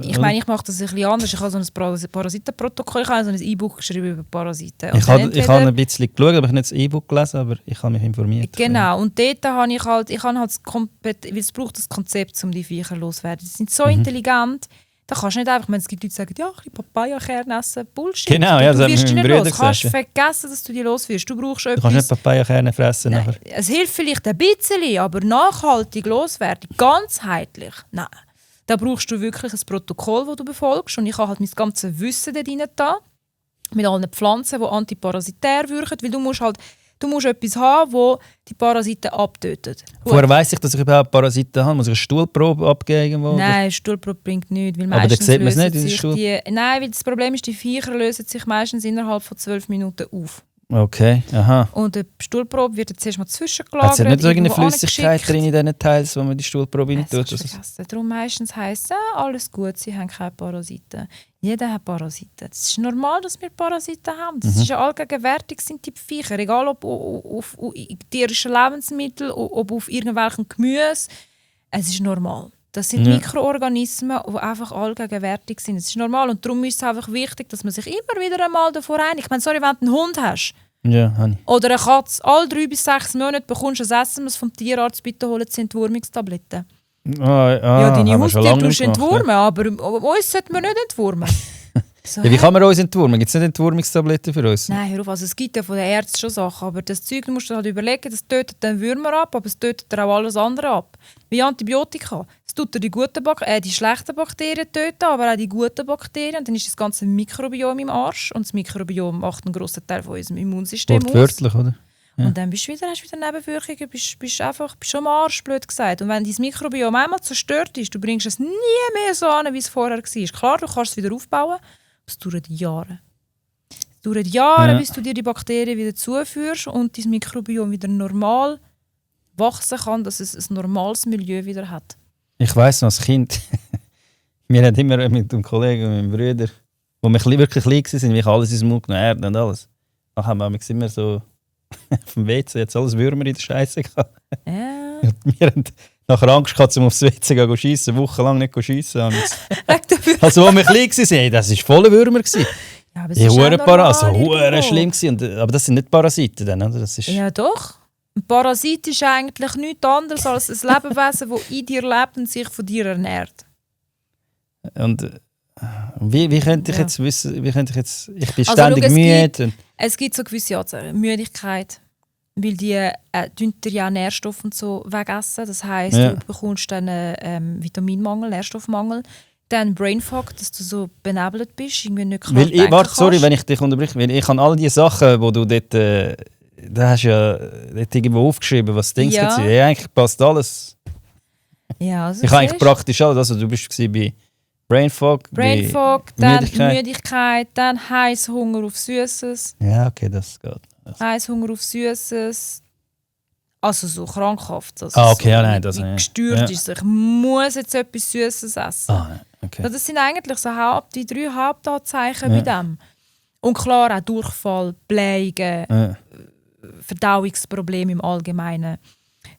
Ich meine, ich mache das ein bisschen anders. Ich habe so ein Parasitenprotokoll, ich habe so ein E-Book geschrieben über Parasiten. Ich habe ein bisschen geschaut, aber ich habe nicht das E-Book gelesen, aber ich habe mich informiert. Genau, und dort habe ich halt weil es braucht das Konzept, um die Viecher loszuwerden. Die sind so intelligent, da kannst du nicht einfach, wenn es gibt Leute, die sagen, ja, ein bisschen Papaya-Kerne essen, Bullshit. Genau, ja, das du haben wirst die meine nicht Brüder los. Du kannst gesagt, vergessen, dass du die loswirst. Du brauchst Du kannst nicht etwas... Papaya-Kerne fressen Nein, nachher. es hilft vielleicht ein bisschen, aber nachhaltig loswerden, ganzheitlich, nein. Da brauchst du wirklich ein Protokoll, das du befolgst. Und ich habe halt mein ganzes Wissen da drin da, mit allen Pflanzen, die antiparasitär wirken, weil du musst etwas haben, das die Parasiten abtötet. Woher weiss ich, dass ich überhaupt Parasiten habe? Muss ich eine Stuhlprobe abgeben irgendwo? Nein, Stuhlprobe bringt nichts, weil Aber meistens dann sieht man es lösen nicht, diese sich Stuhl- Nein, weil das Problem ist, die Viecher lösen sich meistens innerhalb von 12 Minuten auf. Okay, aha. Und die Stuhlprobe wird jetzt erstmal Hat zwischengelagert. es ja nicht so irgendeine irgendwo Flüssigkeit angeschickt. drin in diesen Teils, wo man die Stuhlprobe rein Das tut? kannst du vergessen. Darum meistens heisst es, alles gut, sie haben keine Parasiten. Jeder hat Parasiten. Es ist normal, dass wir Parasiten haben. Das ist ja allgegenwärtig, sind die Viecher. Egal ob auf tierischen Lebensmitteln, ob auf irgendwelchen Gemüse. Es ist normal. Das sind Ja. Mikroorganismen, die einfach allgegenwärtig sind. Es ist normal und darum ist es einfach wichtig, dass man sich immer wieder einmal davor einigt. Ich meine, sorry, wenn du einen Hund hast Ja, habe ich. oder eine Katze, alle 3 bis 6 Monate bekommst du ein SMS vom Tierarzt, bitte holen Sie Entwurmungstabletten. Ja, deine haben wir schon Haustiere lange tust du nicht gemacht, entwurmen, aber uns sollte man nicht entwurmen. So, Ja, wie kann man uns entwurmen? Gibt es nicht Entwurmungstabletten für uns? Nein, hör auf, also es gibt ja von den Ärzten schon Sachen, aber das Zeug, du musst dir halt überlegen, das tötet den Würmer ab, aber es tötet auch alles andere ab. Wie Antibiotika. Es tut dir die schlechten Bakterien töten, aber auch die guten Bakterien. Und dann ist das ganze Mikrobiom im Arsch und das Mikrobiom macht einen grossen Teil von unserem Immunsystem aus. Wortwörtlich, oder? Ja. Und dann hast du wieder Nebenwirkungen, bist am Arsch, blöd gesagt. Und wenn dein Mikrobiom einmal zerstört ist, du bringst es nie mehr so an, wie es vorher war. Klar, du kannst es wieder aufbauen, aber es dauert Jahre. Es dauert Jahre, Ja. bis du dir die Bakterien wieder zuführst und dein Mikrobiom wieder normal wachsen kann, dass es ein normales Milieu wieder hat. Ich weiss noch, als Kind, wir haben immer mit einem Kollegen und meinem Bruder, wo wir wirklich klein waren, wie ich alles ins Mund genommen Erde und alles. Dann haben wir immer so auf dem WC, jetzt alles Würmer in der Scheiße gehabt. Ja. Wir haben nachher Angst gehabt, um aufs WC zu schiessen, wochenlang nicht schiessen. Wegen der Würmer. Also, als wir klein waren, hey, das war voller Würmer. Ja, aber es Die ist auch Huren normal also irgendwo. hure schlimm gewesen. Aber das sind nicht Parasiten dann, oder? Das ist Ja, doch. Ein Parasit ist eigentlich nichts anderes als ein Lebewesen, das in dir lebt und sich von dir ernährt. und wie könnte ich Ja. jetzt wissen, ich bin Also, ständig schau, es müde. Und Es gibt so gewisse Müdigkeit, weil die dir ja Nährstoffe und so wegessen. Das heisst, Ja. du bekommst dann Vitaminmangel, Nährstoffmangel. Dann Brain Fog, dass du so benebelt bist, irgendwie nicht klar weil ich, denken warte, sorry, kannst. wenn ich dich unterbreche, weil ich habe all die Sachen, die du dort, da hast du ja dort irgendwo aufgeschrieben, was Dings Ja. sind. Ja, eigentlich passt alles. Ja, also Ich habe eigentlich siehst du. praktisch alles. Also du bist bei Brain Fog, Brain bei Fog, dann Müdigkeit. Müdigkeit, dann Heißhunger auf Süßes. Ja, okay, das geht. Heißhunger auf Süßes. Also so krankhaft. Also Ah, okay, so ja, nein, das wie nicht. gestört Ja. ist. Ich muss jetzt etwas Süßes essen. Ah, okay. Das sind eigentlich so die 3 Hauptanzeichen Ja. bei dem. Und klar auch Durchfall, Blähungen, Verdauungsprobleme im Allgemeinen.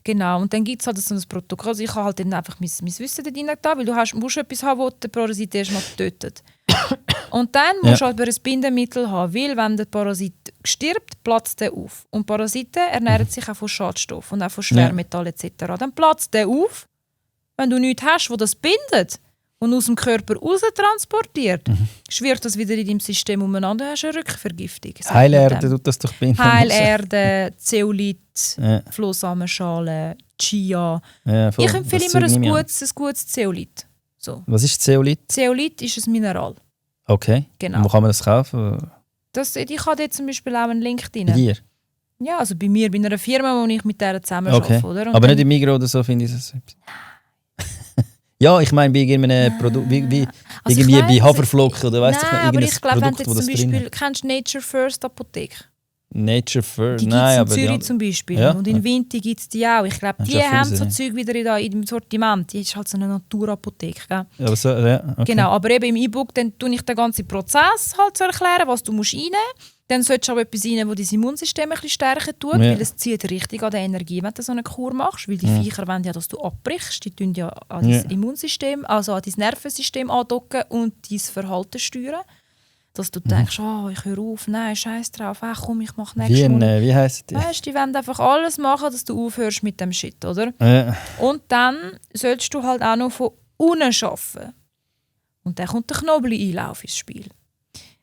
Genau, und dann gibt es halt so ein Protokoll. Also ich habe halt dann einfach mein Wissen da rein getan, weil du musst etwas haben, das den Parasit erstmal tötet. Und dann musst du halt ein Bindemittel haben, weil wenn der Parasit stirbt, platzt der auf. Und Parasiten ernähren sich auch von Schadstoffen und auch von Schwermetallen etc. Dann platzt der auf, wenn du nichts hast, wo das bindet und aus dem Körper raus transportiert, schwirrt das wieder in deinem System umeinander, hast du eine Rückvergiftung. Heilerde tut das doch binden. Heilerde, Zeolit, Flohsamenschale, Chia. Ja, voll. Ich empfehle Das immer Zeug ein nehme ich gutes Zeolit. So. Was ist Zeolit? Zeolit ist ein Mineral. Okay. Genau. Und wo kann man das kaufen? Ich habe dort zum Beispiel auch einen Link drin. Bei dir? Ja, also bei mir, bei einer Firma, wo ich mit der zusammen arbeite. Oder? Und Aber dann, nicht im Migros oder so, finde ich das. Ja, ich meine, bei irgendeinem Produkt, wie Also irgendwie ich bei weiss- Haferflocken oder weiss Nein, ich aber nicht, ich glaube, wenn Produkt, du wo jetzt das zum drin Beispiel, hat. kennst du Nature First Apotheke? Nature First, Die gibt nein, es in aber Zürich die zum Beispiel. Ja, Und in ja. Winter gibt es die auch. Ich glaube, Das die ist ja haben viel so Sinn. Zeug wieder im Sortiment. Die ist halt so eine Naturapotheke. Gell? Aber so, ja, okay. Genau, aber eben im E-Book dann tue ich den ganzen Prozess halt zu erklären, was du musst reinnehmen musst. Dann solltest du aber etwas rein, das dein Immunsystem ein bisschen stärker tut, Ja. weil es zieht richtig an der Energie, wenn du so eine Kur machst. Weil die Viecher wollen ja, dass du abbrichst. Die tun ja an dein Immunsystem, also an dein Nervensystem andocken und dein Verhalten steuern. Dass du denkst, ich höre auf, nein, scheiß drauf, komm, ich mache nächstes Mal. Wie heisst die? Weißt du, die wollen einfach alles machen, dass du aufhörst mit dem Shit, oder? Ja. Und dann sollst du halt auch noch von unten arbeiten. Und dann kommt der Knobli-Einlauf ins Spiel.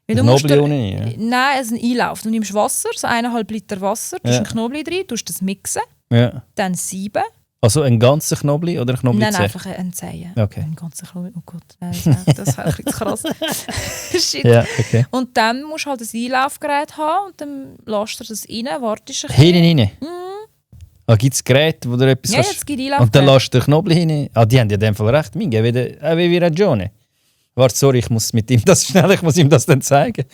Weil du musst Knobli ohne, ja. Nein, es ist ein Einlauf. Du nimmst Wasser, so 1,5 Liter Wasser, tust Ja. einen Knobli rein, tust das mixen, Ja. dann sieben. Also ein ganzer Knobli oder ein Knobli Nein, zäh? einfach ein Zehen. Okay. Ein ganzer Knobli. Oh Gott, nein, das wäre ein bisschen krass. Shit. Ja, okay. Und dann musst du halt ein Einlaufgerät haben und dann lässt du das rein, wartest ein Hinten rein? Gibt es Geräte, wo du etwas Ja, kannst- jetzt gibt Und dann Einlaufgerät. lässt du den Knobli hin. Die haben ja in dem Fall recht. Minge, wie Ragione. Warte, sorry, ich muss mit ihm das schnell, ich muss ihm das dann zeigen.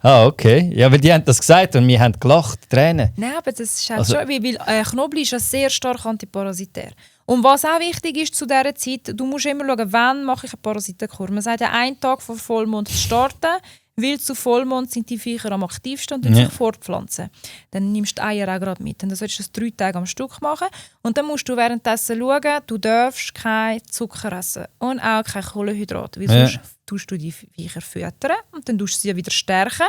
Okay. Ja, weil die haben das gesagt und wir haben gelacht, Tränen. Nein, aber das ist halt Also- schon, weil Knobli ist ja sehr stark antiparasitär. Und was auch wichtig ist zu dieser Zeit, du musst immer schauen, wann mache ich eine Parasitenkur. Man sagt ja, einen Tag vor Vollmond zu starten, weil zu Vollmond sind die Viecher am aktivsten und sich fortpflanzen. Dann nimmst du die Eier auch gerade mit. Und dann solltest du das 3 Tage am Stück machen. Und dann musst du währenddessen schauen, du darfst kein Zucker essen und auch kein Kohlenhydrat. Weil sonst tust du die Viecher füttern und dann tust du sie wieder stärken.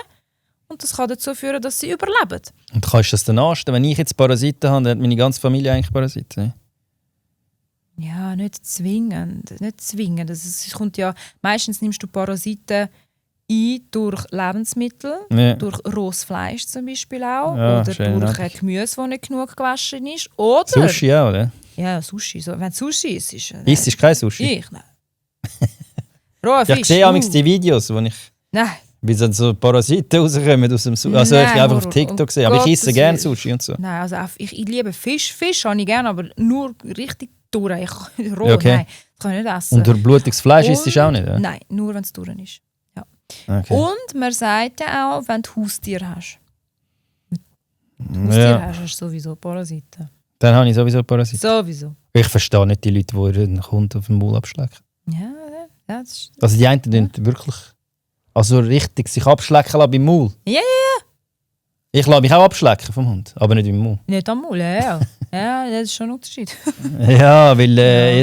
Und das kann dazu führen, dass sie überleben. Und kannst du das dann anstellen? Wenn ich jetzt Parasiten habe, dann hat meine ganze Familie eigentlich Parasiten. Ne? Ja, nicht zwingend. Nicht zwingend. Es kommt ja, meistens nimmst du Parasiten ein durch Lebensmittel, Ja. durch rohes Fleisch zum Beispiel auch, Ja, oder schön, durch ja. Gemüse, das nicht genug gewaschen ist. Oder Sushi auch, oder? ja, Sushi. So, wenn Sushi ist, ist Isst ist kein Sushi? ich nein. Roher Ja, Fisch. ich sehe amigs die Videos, wo ich Nein. wie so Parasiten rauskommen aus dem Sushi. Also Nein, ich einfach auf Horror. TikTok Um gesehen, aber ich esse Gottes gerne Willen. Sushi und so. Nein, also ich liebe Fisch. Fisch habe ich gerne, aber nur richtig durch. Roh, Okay. nein. Das kann ich nicht essen. Und durch blutiges Fleisch isst Und- du auch nicht, oder? Nein, nur wenn es durch ist. Okay. Und man sagt ja auch, wenn du Haustier hast. Haustier hast, hast du sowieso Parasiten. Dann habe ich sowieso Parasiten. Sowieso. Ich verstehe nicht die Leute, die ihren Hund auf den Maul abschlecken. Ja, das ist... Also die einen tun wirklich also richtig sich abschlecken lassen beim Maul. Ja. Ich lasse mich auch abschlecken vom Hund, aber nicht im Maul. Nicht am Maul, ja. Ja, das ist schon ein Unterschied. Ja, weil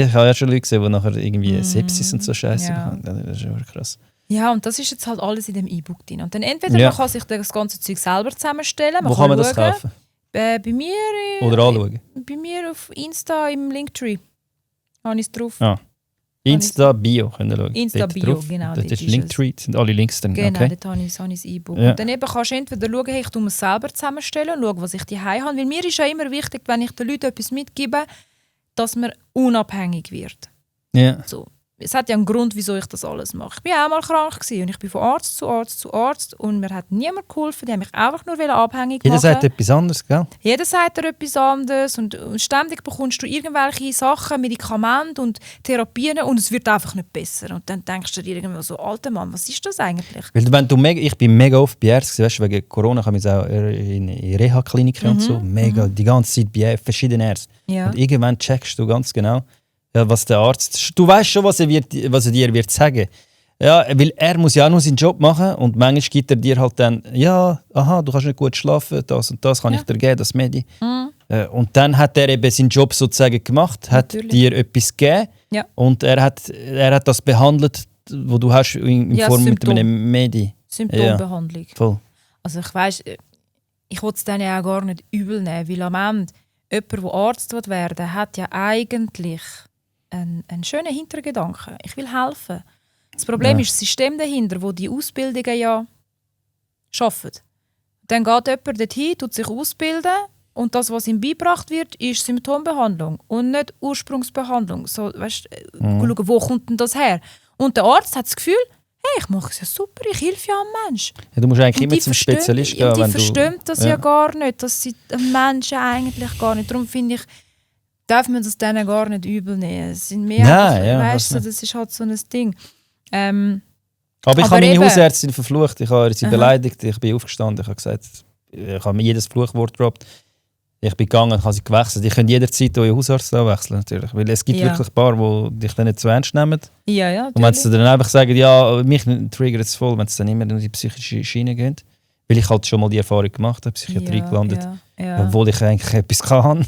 ich habe ja schon Leute gesehen, die nachher irgendwie Sepsis und so Scheiße Ja. haben. Das ist schon krass. Ja, und das ist jetzt halt alles in dem E-Book drin. Und dann entweder Ja. man kann sich das ganze Zeug selber zusammenstellen. Wo kann man das schauen. kaufen? Bei mir... Oder anschauen? Bei mir auf Insta im Linktree. Habe ich es drauf. Ah. Insta-Bio können wir schauen. Insta-Bio, Dort drauf. genau, Dort dort ist ist Linktree, sind alle Links drin. Genau, Okay. dort habe ich das E-Book. Ja. Und dann eben kannst du entweder schauen, hey, ich tue es selber zusammenstellen und schaue, was ich daheim habe. Weil mir ist ja immer wichtig, wenn ich den Leuten etwas mitgebe, dass man unabhängig wird. Ja. So. Es hat ja einen Grund, wieso ich das alles mache. Ich war auch mal krank gewesen und ich bin von Arzt zu Arzt zu Arzt und mir hat niemand geholfen. Die haben mich einfach nur abhängig Jeder machen. sagt etwas anderes, gell? Jeder sagt dir etwas anderes und ständig bekommst du irgendwelche Sachen, Medikamente und Therapien und es wird einfach nicht besser. Und dann denkst du dir irgendwann so, alter Mann, was ist das eigentlich? Weil wenn du ich bin mega oft bei Ärzten, weißt, wegen Corona kann ich auch in Reha-Kliniken und so, mega, die ganze Zeit bei verschiedenen Ärzten. Ja. Und irgendwann checkst du ganz genau, ja, was der Arzt, du weißt schon, was er dir wird sagen. Ja, weil er muss ja auch nur seinen Job machen und manchmal gibt er dir halt dann, ja, aha, du kannst nicht gut schlafen, das und das kann ich dir geben, das Medi. Und dann hat er eben seinen Job sozusagen gemacht, hat dir etwas gegeben und er hat das behandelt, was du hast in Form mit einem Medi. Symptombehandlung. Ja, voll. Also ich weiss, ich will es dann ja auch gar nicht übel nehmen, weil am Ende jemand, der Arzt werden will, hat ja eigentlich einen schönen Hintergedanken. Ich will helfen. Das Problem ist das System dahinter, wo die Ausbildungen ja schaffen. Dann geht jemand dorthin, tut sich ausbilden und das, was ihm beigebracht wird, ist Symptombehandlung und nicht Ursprungsbehandlung. So, weißt, schauen, wo kommt denn das her? Und der Arzt hat das Gefühl, hey, ich mache es ja super, ich helfe ja einem Menschen. Ja, du musst eigentlich immer zum Spezialist gehen. Und die verstehen das ja gar nicht, dass sie Menschen eigentlich gar nicht. Darum finde ich, darf man das denen gar nicht übel nehmen. Es sind mehr weißt du, das ist halt so ein Ding. Aber ich habe meine Hausärztin verflucht, ich habe sie beleidigt, ich bin aufgestanden, ich habe gesagt, ich habe mir jedes Fluchwort gedroppt. Ich bin gegangen, ich habe sie gewechselt. Ich könnte jederzeit euren Hausarzt wechseln, natürlich. Weil es gibt wirklich ein paar, die dich dann nicht zu ernst nehmen. Ja, und wenn sie dann einfach sagen, ja, mich triggert es voll, wenn sie dann immer in die psychische Schiene gehen. Weil ich halt schon mal die Erfahrung gemacht habe, Psychiatrie gelandet. Obwohl ich eigentlich etwas kann.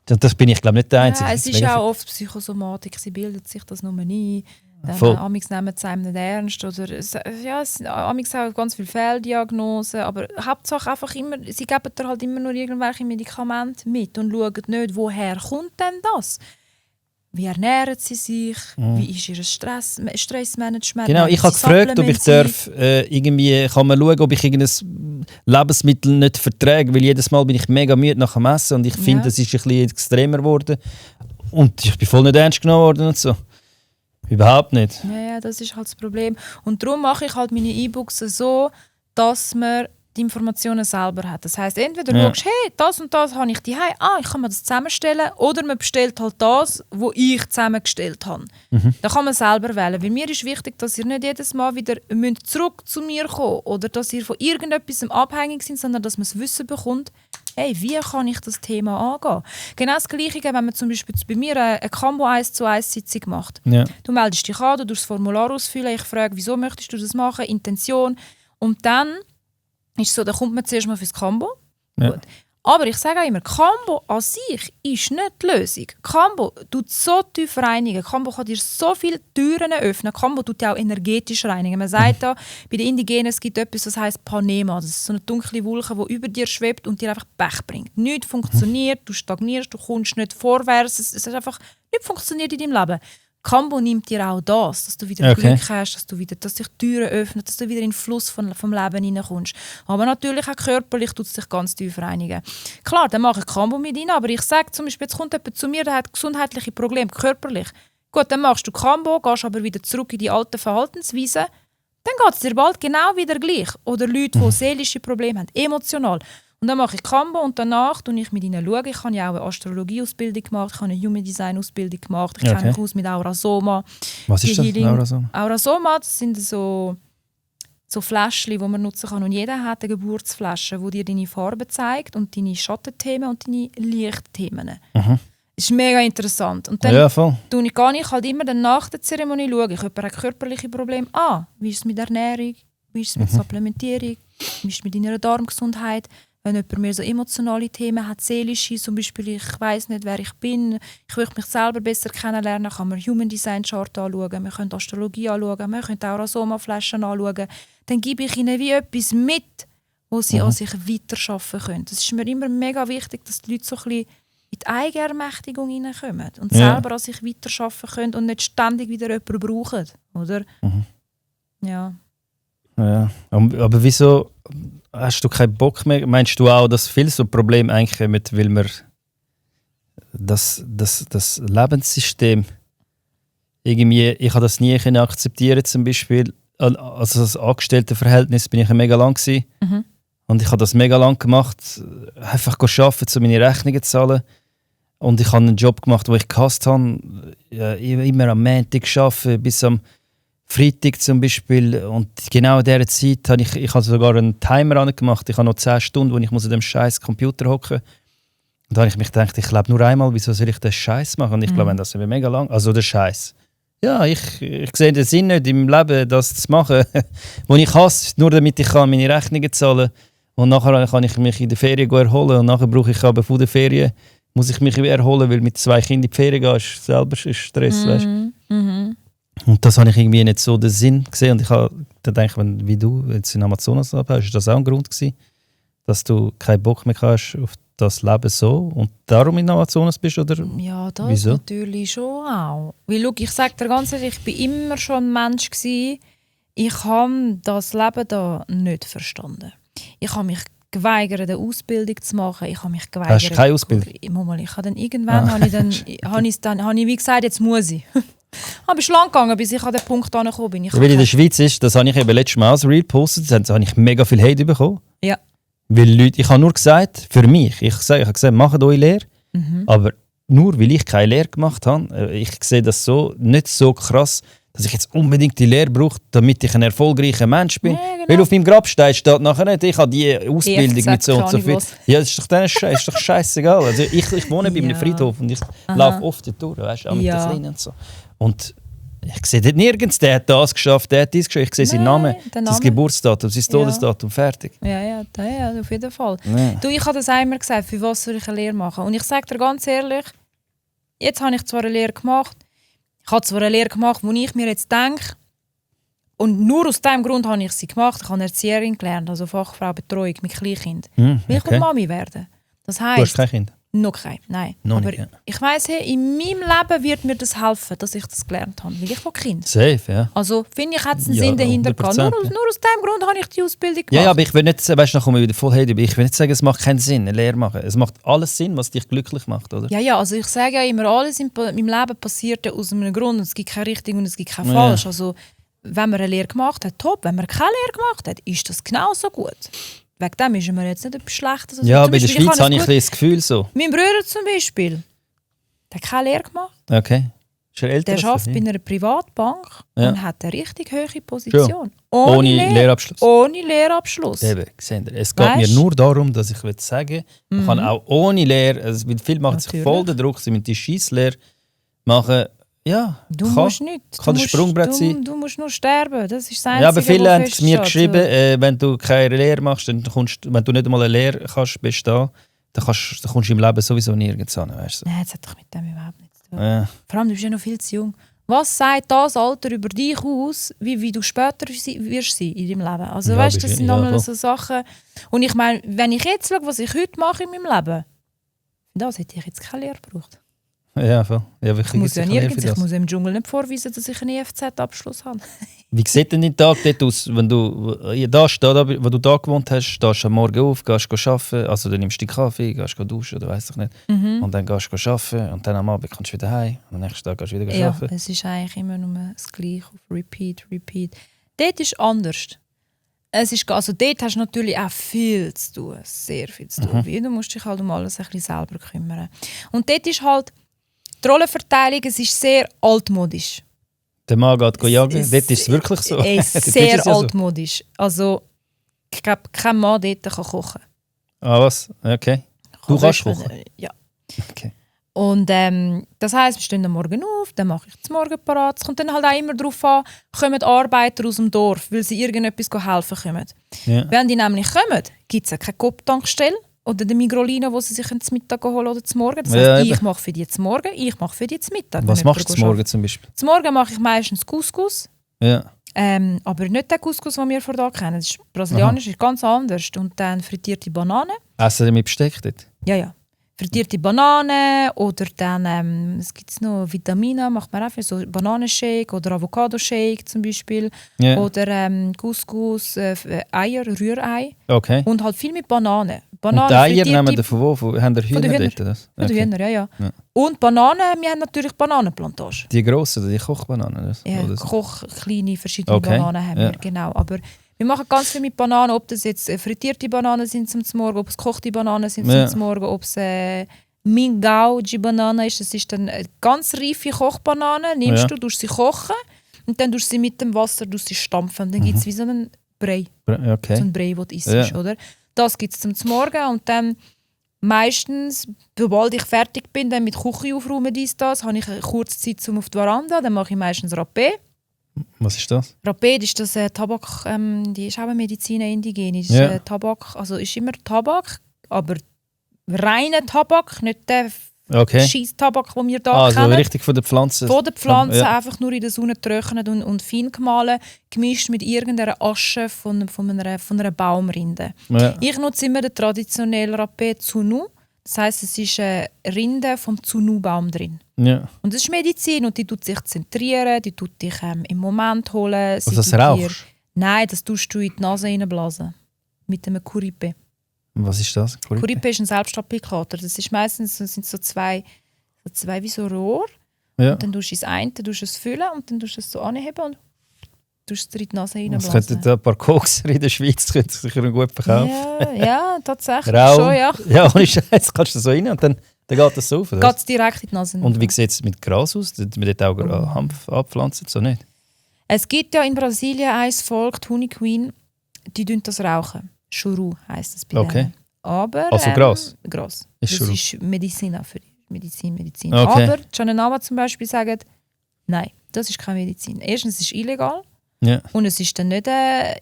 Das bin ich, glaube ich, nicht der Einzige. Ja, es ist auch oft Psychosomatik, sie bildet sich das nur ein. Amix nehmen sie einem nicht ernst. Oder, amix auch ganz viele Fehldiagnosen. Aber Hauptsache einfach immer, sie geben dir halt immer nur irgendwelche Medikamente mit und schauen nicht, woher kommt denn das? Wie ernähren sie sich? Wie ist ihr Stressmanagement? Genau, ich habe gefragt, ob ich darf, irgendwie kann man schauen, ob ich irgendein Lebensmittel nicht verträge, weil jedes Mal bin ich mega müde nach dem Essen und ich finde, das ist ein bisschen extremer geworden. Und ich bin voll nicht ernst genommen worden und so. Überhaupt nicht. Ja, das ist halt das Problem. Und darum mache ich halt meine E-Books so, dass man die Informationen selber hat. Das heisst, entweder du schaust, hey, das und das habe ich daheim, ich kann mir das zusammenstellen, oder man bestellt halt das, was ich zusammengestellt habe. Da kann man selber wählen. Weil mir ist wichtig, dass ihr nicht jedes Mal wieder zurück zu mir kommt oder dass ihr von irgendetwas abhängig seid, sondern dass man das Wissen bekommt, hey, wie kann ich das Thema angehen? Genau das Gleiche, wenn man zum Beispiel bei mir eine Combo 1:1-Sitzung macht. Ja. Du meldest dich an, du musst das Formular ausfüllen, ich frage, wieso möchtest du das machen, Intention. Und dann ist es so, dann kommt man zuerst mal fürs Combo. Ja. Gut. Aber ich sage auch immer, Combo an sich ist nicht die Lösung. Combo tut so tief reinigen. Combo kann dir so viele Türen öffnen. Combo tut ja auch energetisch reinigen. Man sagt da, bei den Indigenen es gibt etwas, das heisst Panema. Das ist so eine dunkle Wolke, die über dir schwebt und dir einfach Pech bringt. Nichts funktioniert, du stagnierst, du kommst nicht vorwärts. Es ist einfach nichts funktioniert in deinem Leben. Combo nimmt dir auch das, dass du wieder Glück hast, dass sich Türen öffnen, dass du wieder in den Fluss vom Leben hineinkommst. Aber natürlich auch körperlich tut es sich ganz tief reinigen. Klar, dann mache ich Combo mit rein, aber ich sage zum Beispiel, jetzt kommt jemand zu mir, der hat gesundheitliche Probleme, körperlich. Gut, dann machst du Combo, gehst aber wieder zurück in die alten Verhaltensweisen, dann geht es dir bald genau wieder gleich. Oder Leute, die seelische Probleme haben, emotional. Und dann mache ich Combo und danach schaue ich mit ihnen. Ich habe ja auch eine Astrologie-Ausbildung gemacht, ich habe eine Human Design-Ausbildung gemacht, ich kenne mich aus mit Aurasoma. Was ist das, Aurasoma? Aurasoma, das sind so Fläschchen, die man nutzen kann. Und jeder hat eine Geburtsflasche, die dir deine Farbe zeigt und deine Schattenthemen und deine Lichtthemen. Das ist mega interessant. Und dann gehe ich halt immer nach der Zeremonie schauen. Ich habe körperliche Probleme. Wie ist es mit Ernährung? Wie ist es mit Supplementierung? Wie ist es mit deiner Darmgesundheit? Wenn jemand mehr so emotionale Themen hat, seelische, zum Beispiel, ich weiss nicht, wer ich bin, ich möchte mich selber besser kennenlernen, kann man Human Design Chart anschauen, man könnte Astrologie anschauen, man könnte auch Aurasoma-Flaschen anschauen. Dann gebe ich ihnen wie etwas mit, wo sie an sich weiterarbeiten können. Das ist mir immer mega wichtig, dass die Leute so ein bisschen in die Eigenermächtigung hineinkommen und selber an sich weiterarbeiten können und nicht ständig wieder jemanden brauchen, oder? Ja. Aber wieso hast du keinen Bock mehr? Meinst du auch, dass viele so Probleme eigentlich kommen, weil man das Lebenssystem irgendwie, ich habe das nie akzeptieren zum Beispiel, also das Angestelltenverhältnis bin ich mega lang gewesen. Und ich habe das mega lang gemacht, einfach arbeiten, um meine Rechnungen zu zahlen. Und ich habe einen Job gemacht, den ich gehasst habe, immer am Montag arbeiten, bis am Freitag zum Beispiel. Und genau in dieser Zeit habe ich habe sogar einen Timer angemacht. Ich habe noch 10 Stunden, wo ich an dem scheiß Computer hocken muss. Und da habe ich mich gedacht, ich lebe nur einmal, wieso soll ich den Scheiß machen? Und ich glaube, das ist mega lang. Also der Scheiß. Ja, ich sehe den Sinn nicht im Leben, das zu machen, was ich hasse, nur damit ich meine Rechnungen zahlen kann. Und nachher kann ich mich in der Ferien erholen. Und nachher brauche ich aber von der Ferien, muss ich mich erholen, weil mit 2 Kindern in die Ferien gehen, ist selber Stress. Weißt? Und das habe ich irgendwie nicht so den Sinn gesehen. Und ich habe dann gedacht, wie du jetzt in Amazonas abhast, ist das auch ein Grund gewesen, dass du keinen Bock mehr hast auf das Leben so und darum in Amazonas bist? Oder? Ja, das wieso? natürlich schon auch. Weil, schau, ich sage dir ganz ehrlich, ich war immer schon ein Mensch gewesen. Ich habe das Leben da nicht verstanden. Ich habe mich geweigert, eine Ausbildung zu machen. Ich habe mich geweigert. Hast du keine Ausbildung? Ich habe dann irgendwann habe ich wie gesagt, jetzt muss ich. Aber ich bin lang gegangen, bis ich an den Punkt angekommen bin. Weil in der Schweiz ist, das habe ich eben letztes Mal als Reel gepostet, da habe ich mega viel Hate bekommen. Ja. Weil Leute, ich habe nur gesagt, für mich, ich habe gesagt, macht eure Lehre, aber nur weil ich keine Lehre gemacht habe, ich sehe das so nicht so krass, dass ich jetzt unbedingt die Lehre brauche, damit ich ein erfolgreicher Mensch bin. Ja, genau. Weil auf meinem Grabstein steht nachher nicht, ich habe die Ausbildung mit so und so viel. was. Ja, das ist doch scheißegal. Also ich wohne bei einem Friedhof und ich laufe oft durch, weißt du, auch mit den Kleinen und so. Und ich sehe dort nirgends, der hat das geschafft, der hat dies geschafft. Ich sehe seinen Namen, sein Geburtsdatum, sein Todesdatum, fertig. Ja, auf jeden Fall. Ja. Du, ich habe das einmal gesagt, für was soll ich eine Lehre machen? Und ich sage dir ganz ehrlich, jetzt habe ich zwar eine Lehre gemacht, wo ich mir jetzt denke, und nur aus diesem Grund habe ich sie gemacht, ich habe Erzieherin gelernt, also Fachfrau Betreuung mit Kleinkind. Will ich Mami werden? Das Du hast heisst, kein Kind? noch kein, nein. Noch Aber nicht, ja. ich weiss, hey, in meinem Leben wird mir das helfen, dass ich das gelernt habe, weil ich will Kind. Safe, ja. Also finde ich, hat es einen Ja, Sinn dahinter gehabt. 100%, Nur aus diesem Grund habe ich die Ausbildung gemacht. Ja, aber ich will nicht, weißt du, ich wieder voll Hate, ich will nicht sagen, es macht keinen Sinn, eine Lehre machen. Es macht alles Sinn, was dich glücklich macht, oder? Ja, also ich sage ja immer, alles in meinem Leben passiert ja aus einem Grund. Es gibt kein richtig und es gibt kein falsch. Also wenn man eine Lehre gemacht hat, top. Wenn man keine Lehre gemacht hat, ist das genauso gut. Wegen dem ist man jetzt nicht etwas Schlechtes. Also Ja, aber in der Schweiz habe ich das Gefühl so. Mein Bruder zum Beispiel, der hat keine Lehre gemacht. Okay. Ist er älter? Der arbeitet bei einer Privatbank und hat eine richtig hohe Position. Schon. Ohne Lehrabschluss. Ohne Lehrabschluss. Eben, seht ihr, es geht mir nur darum, dass ich sagen will, man kann auch ohne Lehre, also viele machen sich voll den Druck, sie müssen die Scheisslehre machen. Ja, Du musst nicht. Kann ein Sprungbrett sein. Du musst nur sterben. Das ist das Einzige, Ja, aber viele haben was es mir feststeht. geschrieben, wenn du keine Lehre machst, dann wenn du nicht einmal eine Lehre kannst bestehen, dann kommst du im Leben sowieso nirgends hin, weißt du? Nein, das hat doch mit dem überhaupt nichts zu tun. Ja. Vor allem, du bist ja noch viel zu jung. Was sagt das Alter über dich aus, wie du später wirst sein in deinem Leben? Also Ja, weißt du, das sind nochmal voll. so Sachen. Und ich meine, wenn ich jetzt schaue, was ich heute mache in meinem Leben, das hätte ich jetzt keine Lehre gebraucht. Ja, voll. Ja, Ich muss ja nirgends, ich muss im Dschungel nicht vorweisen, dass ich einen EFZ-Abschluss habe. Wie sieht denn dein Tag dort aus, wenn du wo du da gewohnt hast, stehst du am Morgen auf, gehst arbeiten, also dann nimmst du den Kaffee, gehst duschen oder weiss ich nicht, und dann gehst du arbeiten und dann am Abend kommst du wieder heim und am nächsten Tag gehst du wieder Ja, arbeiten. es ist eigentlich immer nur das Gleiche, auf Repeat. Dort ist anders. Also dort hast du natürlich auch viel zu tun, sehr viel zu tun. Weil du musst dich halt um alles ein bisschen selber kümmern. Und dort ist halt die Rollenverteilung, es ist sehr altmodisch. Der Mann geht jagen, dort ist es wirklich so. Es Dort ist sehr es ja so. altmodisch. Also ich glaube, kein Mann dort kann kochen. Ah, was? Okay. Du kannst kochen? Ja. Okay. Und das heisst, wir stehen am Morgen auf, dann mache ich das Morgen parat. Es kommt dann halt auch immer darauf an, kommen Arbeiter aus dem Dorf, weil sie irgendetwas helfen kommen. Ja. Wenn die nämlich kommen, gibt es ja keine Kopftankstelle oder den Migrolino, wo sie sich zum Mittag holen oder zum Morgen. Das Ja, heisst, eben. ich mache für die zum Morgen, ich mache für die zum Mittag. Was wenn machst du jemand zum Morgen zum Beispiel? Zum Morgen mache ich meistens Couscous. Ja. Aber nicht den Couscous, den wir von hier kennen. Das ist brasilianisch, ist ganz anders. Und dann frittierte Banane. Essen Sie mit Besteck dort? Ja. Frittierte Banane oder dann, es gibt noch Vitamine, macht man auch viel, so Bananenshake oder Avocado-Shake zum Beispiel. Ja. Oder Couscous, Eier, Rührei. Okay. Und halt viel mit Bananen. Und die Eier nehmen wir von wo? Haben die Von den Hühner Hühnern. dort? Das? Von den Okay. Hühnern, ja. Ja. Und Bananen, wir haben natürlich Bananenplantage. Die grossen, oder die Kochbananen? Das? Ja, Oder so? kleine, verschiedene Okay, Bananen haben ja. wir, genau. Aber wir machen ganz viel mit Bananen, ob das jetzt frittierte Bananen sind zum Morgen, ob es gekochte Bananen sind Ja. zum Morgen, ob es Mingau de Banane ist. Das ist dann eine ganz reife Kochbanane, nimmst Ja. du, tust sie kochen und dann tust du sie mit dem Wasser sie stampfen. Und dann gibt es wie so einen Brei, so Okay. einen Brei, den du isst, Ja. oder? Das gibt es zum Morgen und dann Meistens, sobald ich fertig bin, dann mit Küche aufräumen, das, habe ich eine kurze Zeit auf die Veranda, dann mache ich meistens Rapé. Was ist das? Rapé ist das Tabak, die ist auch eine Medizin indigen. Ist, Ja. Tabak, also ist immer Tabak, aber reiner Tabak, nicht der Okay. Scheiss-Tabak, den wir hier Also kennen. richtig von der Pflanze. Von der Pflanze Ja. einfach nur in der Sonne trocknen und fein gemahlen, gemischt mit irgendeiner Asche von einer Baumrinde. Ja. Ich nutze immer den traditionellen Rapé Zunu. Das heisst, es ist eine Rinde vom Zunu-Baum drin. Ja. Und das ist Medizin und die tut sich zentrieren, die tut dich im Moment holen. Sie Also das tut rauchst? Nein, das tust du in die Nase reinblasen. Mit einem Kuripe. Was ist das? Kuripe ist ein Selbstapplikator. Das ist meistens das sind so zwei wie so Rohr. Ja. Und dann tust du das eine, dann tust du es füllen und dann tust du es so anheben und tust es dir in die Nase Das reinblasen. könnten da ein paar Kokser in der Schweiz könnten sicher gut verkaufen. Ja, tatsächlich. Rau. Schon, ja. Ja, ohne Scheiß, kannst du so rein und dann geht das so auf. oder? Geht es direkt in die Nase. Und wie sieht es mit Gras aus? Wird man dort auch Hanf abpflanzen? So nicht? Es gibt ja in Brasilien ein Volk, die Honey Queen, die das rauchen. Churu heisst das bei Okay. denen. Aber, Also Gras? Gras. Ist Das Churu. ist Medizin für die. Medizin. Okay. Aber Janenama zum Beispiel sagt, nein, das ist keine Medizin. Erstens, es ist illegal. Ja. Und es ist dann nicht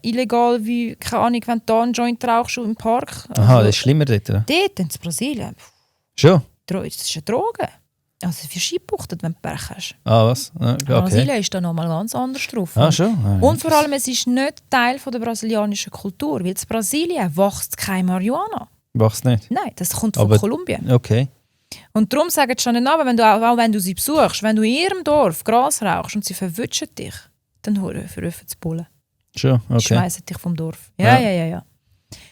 illegal, wie, keine Ahnung, wenn du da einen Joint rauchst im Park. Aha, das ist schlimmer dort. Oder? Dort, in Brasilien, Schon? das ist eine Droge. Also für Skibuchten, wenn du Pech hast. Ah, was? Ah, okay. Brasilien ist da nochmal ganz anders drauf. Ah, schon? Ah, Und vor allem, es ist nicht Teil von der brasilianischen Kultur, weil in Brasilien wächst kein Marihuana. Machst nicht? Nein, das kommt von Aber- Kolumbien. Okay. Und darum sagen sie schon aber wenn du sie besuchst, wenn du in ihrem Dorf Gras rauchst und sie verwutschen dich, dann rufen sie zu bullen. Schon, okay. Schmeißen dich vom Dorf. Ja. Ja.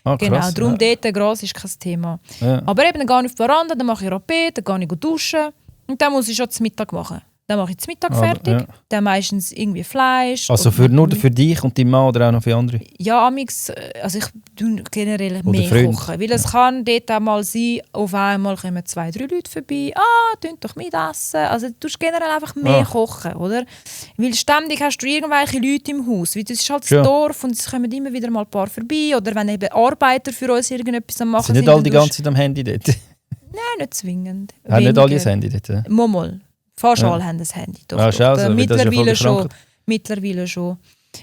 Ah, Genau, krass. darum dort Gras ist kein Thema. Ja. Aber eben, dann gehe ich auf die Veranda, dann mache ich Rapé, dann gehe ich duschen und dann muss ich schon zum Mittag machen. Dann mache ich zum Mittag Aber, fertig, ja. dann meistens irgendwie Fleisch. Also oder- nur für dich und deinen Mann oder auch noch für andere? Ja, amix, also ich tue generell Oder mehr Freunde. kochen. Weil es kann dort auch mal sein, auf einmal kommen 2-3 Leute vorbei. Tönt doch mitessen. Also du tust generell einfach mehr kochen, oder? Weil ständig hast du irgendwelche Leute im Haus. Weil das ist halt das Ja. Dorf und es kommen immer wieder mal ein paar vorbei. Oder wenn eben Arbeiter für uns irgendetwas am machen Sind nicht alle die dann ganze Zeit am Handy dort? Nein, nicht zwingend. Haben nicht alle Weniger. das Handy dort? Ja? Mal. Fast Ja. alle haben das Handy. Doch, Ah, doch. ist auch so, weil das ist ja voll Mittlerweile der schon. Krankheit. Mittlerweile schon.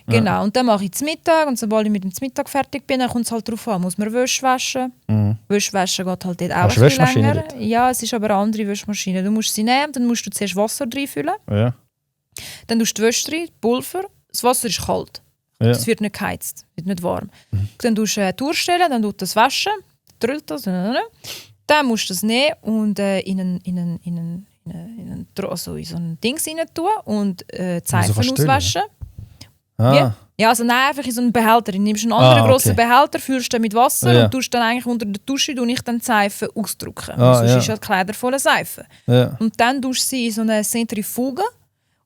Genau, und dann mache ich zum Mittag und sobald ich mit dem Mittag fertig bin, dann kommt es halt darauf an, muss man Wäsche waschen. Mhm. Wäsche waschen geht halt dort auch Hast du ein bisschen Waschmaschine länger. dort? Ja, es ist aber eine andere Wäschmaschine. Du musst sie nehmen, dann musst du zuerst Wasser reinfüllen, Ja. dann tust du die Wäsche rein, Pulver, das Wasser ist kalt, Ja. es wird nicht geheizt, wird nicht warm. Dann tust du durchstellen, dann tust du das waschen, drüllt das, dann musst du das nehmen und also in so ein Dings rein tun und die Seifen fast auswaschen. Ah. Ja. Ja, also nein, einfach in so einen Behälter. Du nimmst einen anderen grossen okay. Behälter, füllst den mit Wasser Ja. und tust dann eigentlich unter der Dusche und ich dann die Seife ausdrücken. Ah, Sonst ja. ist ja die Kleider voller Seife. Ja. Und dann tust du sie in so eine Zentrifuge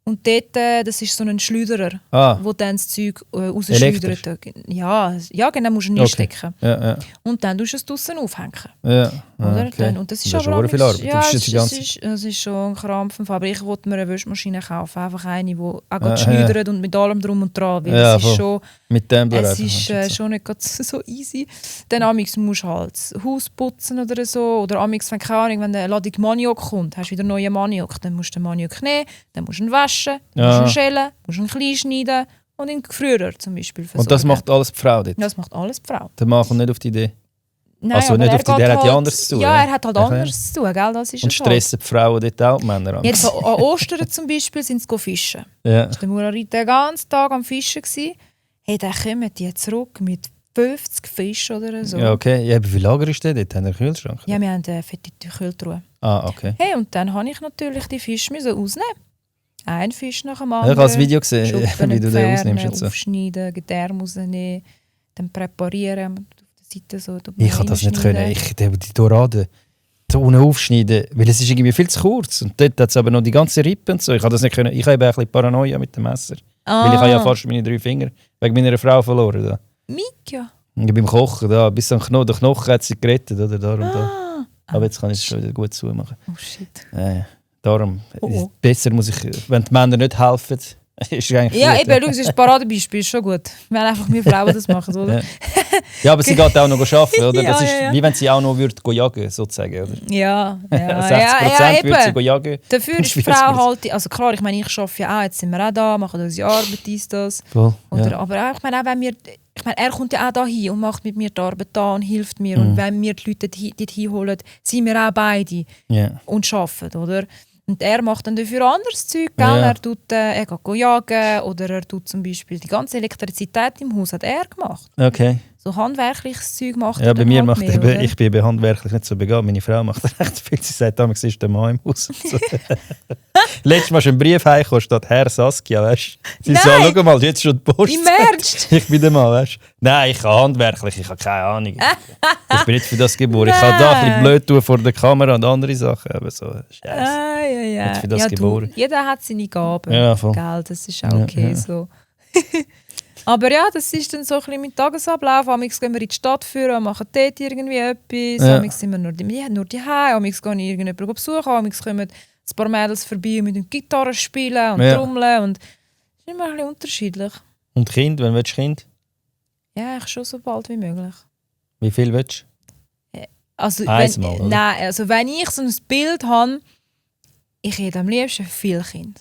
und dort, das ist so ein Schleuderer, Ah. wo dann das Zeug rausschleudert. Ja, genau, musst du nie Okay. stecken. Ja. Und dann tust du es draussen aufhängen. Ja. Oder? Okay. Dann, und das ist Das ist aber schon viel Arbeit. ja, Du bist die ganze es ist schon ein Krampf. Aber ich wollte mir eine Wäschmaschine kaufen. Einfach eine, die auch Ja, gerade schleudert und mit allem drum und dran. Weil Ja, es ist voll. schon, Mit dem es einfach, ist meinst du schon nicht gerade so easy. Dann amix musst du halt das Haus putzen oder so. Oder amix, wenn keine Ahnung, wenn eine Ladung Maniok kommt, hast du wieder neuen Maniok. Dann musst du den Maniok nehmen, dann musst du ihn waschen, dann Ja. musst du ihn schälen, musst du ihn klein schneiden und in den Gefrierer zum Beispiel versorgen. Und das macht alles die Frau dort? Das macht alles die Frau. Der Mann kommt nicht auf die Idee. Nein, Also aber nicht er auf die Idee, geht er hat ja halt- anderes zu tun, Ja, ja. er hat halt Okay. anderes zu tun, gell? Das ist Und es halt. stressen die Frauen dort auch die Männer an? Jetzt an Ostern zum Beispiel sind sie fischen. Ja. Der Murarit den ganzen Tag am Fischen gsi. Hey, dann kommen die zurück mit 50 Fischen oder so. Ja, okay. Ja, aber wie lager ist der dort? Haben wir einen Kühlschrank? Ja, wir haben eine fette Kühltruhe. Ah, okay. Hey, und dann habe ich natürlich die Fische ausnehmen. Ein Fisch nach dem Ja, anderen. ich habe das Video gesehen, Schuppen wie du den entfernen, ausnimmst und so. Aufschneiden, Gedärme rausnehmen, dann präparieren. Auf der Seite so, Ich kann das nicht können. Die Dorade so unten aufschneiden, weil es ist irgendwie viel zu kurz. Und dort hat es aber noch die ganze Rippe und so. Ich kann das nicht können. Ich habe eben ein bisschen Paranoia mit dem Messer. Weil ich habe ja fast meine 3 Finger wegen meiner Frau verloren. Da. Mika. Und beim Kochen, da, bis am Knochen, der Knochen hat sie gerettet. Oder, da und da. Ah. Aber jetzt kann ich es schon wieder gut zumachen. Oh shit. Darum, Oh. besser muss ich, wenn die Männer nicht helfen, Ist eigentlich Ja, gut, eben, schau, das ist ein Paradebeispiel, ist schon gut. Wenn einfach wir Frauen das machen, oder? Ja, aber sie geht auch noch arbeiten, oder? Ja, Das ist ja. wie wenn sie auch noch würde jagen, sozusagen, oder? Ja, 60% würde sie jagen. Dafür ist die Frau halt, also klar, ich meine, ich arbeite ja auch, jetzt sind wir auch da, machen unsere Arbeit, das. Voll, Oder, ja. aber auch, ich meine, auch wenn wir, ich meine, er kommt ja auch da hin und macht mit mir die Arbeit da und hilft mir. Und wenn wir die Leute dort hinholen, sind wir auch beide Ja. und arbeiten, oder? Und er macht dann dafür anderes Zeug, gell? Ja. Er geht jagen oder er tut zum Beispiel die ganze Elektrizität im Haus hat er gemacht. Okay. So handwerkliches Zeug macht Ja, er bei dann mir halt macht mehr, eben, oder? ich bin eben handwerklich nicht so begabt. Meine Frau macht recht viel. Sie sagt damals, ist der Mann im Haus. So. Letztes Mal ist ein Brief heimgekommen, steht Herr Saskia, weißt du? Sie Nein! so, schau mal, jetzt schon die Post. Im Ernst? Ich bin der Mann, weißt du? Nein, ich kann handwerklich, ich habe keine Ahnung. Ich bin nicht für das geboren. Ich kann da ein bisschen blöd tun vor der Kamera und andere Sachen. Aber so, Scheiße. Ja. Nicht für das Ja, geboren. jeder hat seine Gaben. Ja, voll. Gell, das ist auch okay Ja. so. Aber ja, das ist dann so ein bisschen mein Tagesablauf. Amigs gehen wir in die Stadt führen, machen dort irgendwie etwas. Ja. Amigs sind wir nur die Hause. Amigs gehen irgendjemanden besuchen. Amigs kommen ein paar Mädels vorbei mit dem Gitarre spielen und Ja. trommeln. Und das ist immer ein bisschen unterschiedlich. Und Kind, wenn willst du Kind? Ja, ich schon so bald wie möglich. Wie viel willst Also, Einmal, oder? nein, also wenn ich so ein Bild habe, ich hätte am liebsten viele Kinder.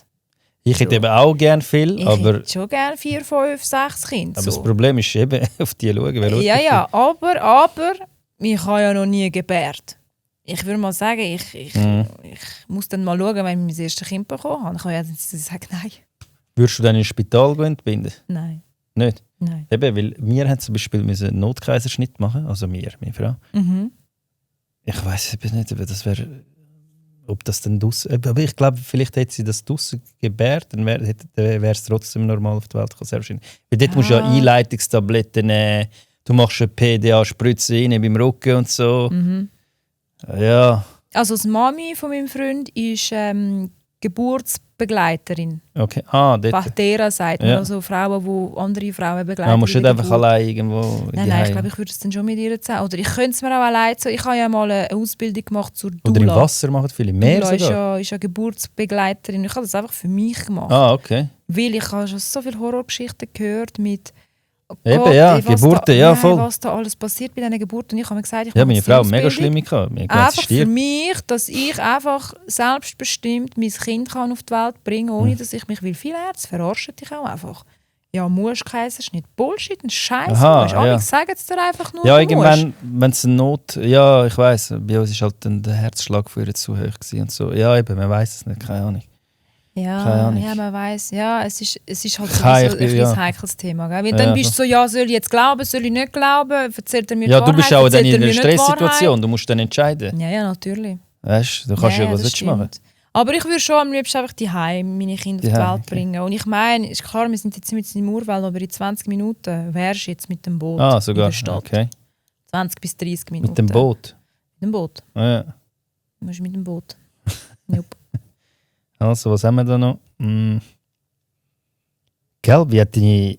du? Ich hätte eben auch gerne viel, Ich aber hätte schon gerne 4, 5, 6 Kinder. das So. Problem ist eben, auf die schauen. Wer Ja, ja, aber ich habe ja noch nie gebärt. Ich würde mal sagen, ich muss dann mal schauen, wenn ich mein erstes Kind bekommen habe. Ich kann ja dann sagen, nein. Würdest du dann ins Spital gehen entbinden? Nein, Nicht? nein. Eben, weil wir haben zum Beispiel einen Notkaiserschnitt machen, also mir, meine Frau. Mhm. Ich weiß eben nicht, ob das dann draussen... Aber ich glaube, vielleicht hätte sie das draussen gebärt, dann wäre es trotzdem normal auf die Welt gekommen, sehr wahrscheinlich. Weil dort musst du ja Einleitungstabletten nehmen, du machst eine PDA-Spritze rein beim Rücken und so. Mhm. Ja, Also die Mami von meinem Freund ist Geburtsbegleiterin. okay. Ah, dort. Patera sagt man, Ja. also Frauen, die andere Frauen begleiten. Ah, musst du in nicht der einfach Geburt. allein irgendwo... Nein, ich glaube, ich würde es dann schon mit ihr zusammen. Oder ich könnte es mir auch allein so. Ich habe ja mal eine Ausbildung gemacht zur Doula. Oder im Wasser machen viele, im Meer Doula sogar. ist ja Geburtsbegleiterin. Ich habe das einfach für mich gemacht. Ah, okay. Weil ich habe schon so viele Horrorgeschichten gehört mit Eben, ja, Geburten, ja, voll. Was da alles passiert bei diesen Geburten. Und ich habe mir gesagt, ich Ja, mache meine jetzt die Frau hat mega Ausbildung. schlimme gehabt. Mir Einfach für stirbt. mich, dass ich einfach selbstbestimmt mein Kind kann auf die Welt bringen kann, ohne dass ich mich will. Viele Ärzte verarschen dich auch einfach. Ja, musst Kaiserschnitt. Bullshit, ein Scheiß. Aha, ja. Ich sage es dir einfach nur, Ja, du musst. irgendwann, wenn es eine Not... Ja, ich weiss, bei uns war halt dann der Herzschlag für zu hoch gewesen und so. Ja, eben, man weiss es nicht, keine Ahnung. Keine Ja, Ahnung. ja, man weiss. Ja, es ist halt Kein- sowieso ein ja. bisschen heikles Thema. Gell? Weil Ja, dann bist du so, ja, soll ich jetzt glauben, soll ich nicht glauben? Erzählt er mir die Ja, Wahrheit? du bist auch dann erzählt in er einer mir nicht die Stresssituation, du musst dann entscheiden. Wahrheit? Ja, natürlich. Weißt du, du kannst ja, was das willst du machen. stimmt. Aber ich würde schon am liebsten einfach die meine Kinder auf die Daheim, Welt okay. bringen. Und ich meine, ist klar, wir sind jetzt mit im Urwald, aber in 20 Minuten wärst du jetzt mit dem Boot Ah, in sogar. der Stadt. Okay. 20 bis 30 Minuten. Mit dem Boot. Mit dem Boot. Ja. Du musst mit dem Boot. Nope. Also, was haben wir da noch? Gell, wie hat dein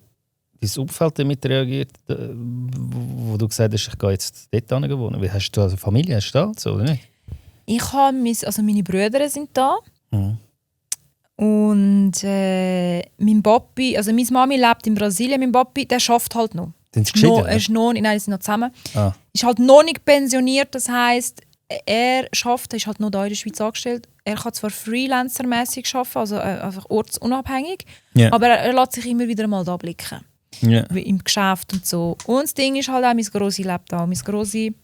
Umfeld damit reagiert, wo du gesagt hast, ich gehe jetzt dort hin wohnen? Wie hast du also Familie? Hast du da so, oder nicht? Ich habe meine Brüder sind da. Mhm. Und mein Papi, also meine Mami lebt in Brasilien, mein Papi, der arbeitet halt noch. Sind sie geschieden? Er ist noch, nein, die sind noch zusammen. Ah. Ist halt noch nicht pensioniert, das heisst, er schafft, er ist halt noch da in der Schweiz angestellt. Er kann zwar freelancermäßig arbeiten, also einfach ortsunabhängig, Ja. aber er lässt sich immer wieder mal da blicken. Ja. Wie im Geschäft und so. Und das Ding ist halt auch, meine Grossi lebt da. Meine Grossi,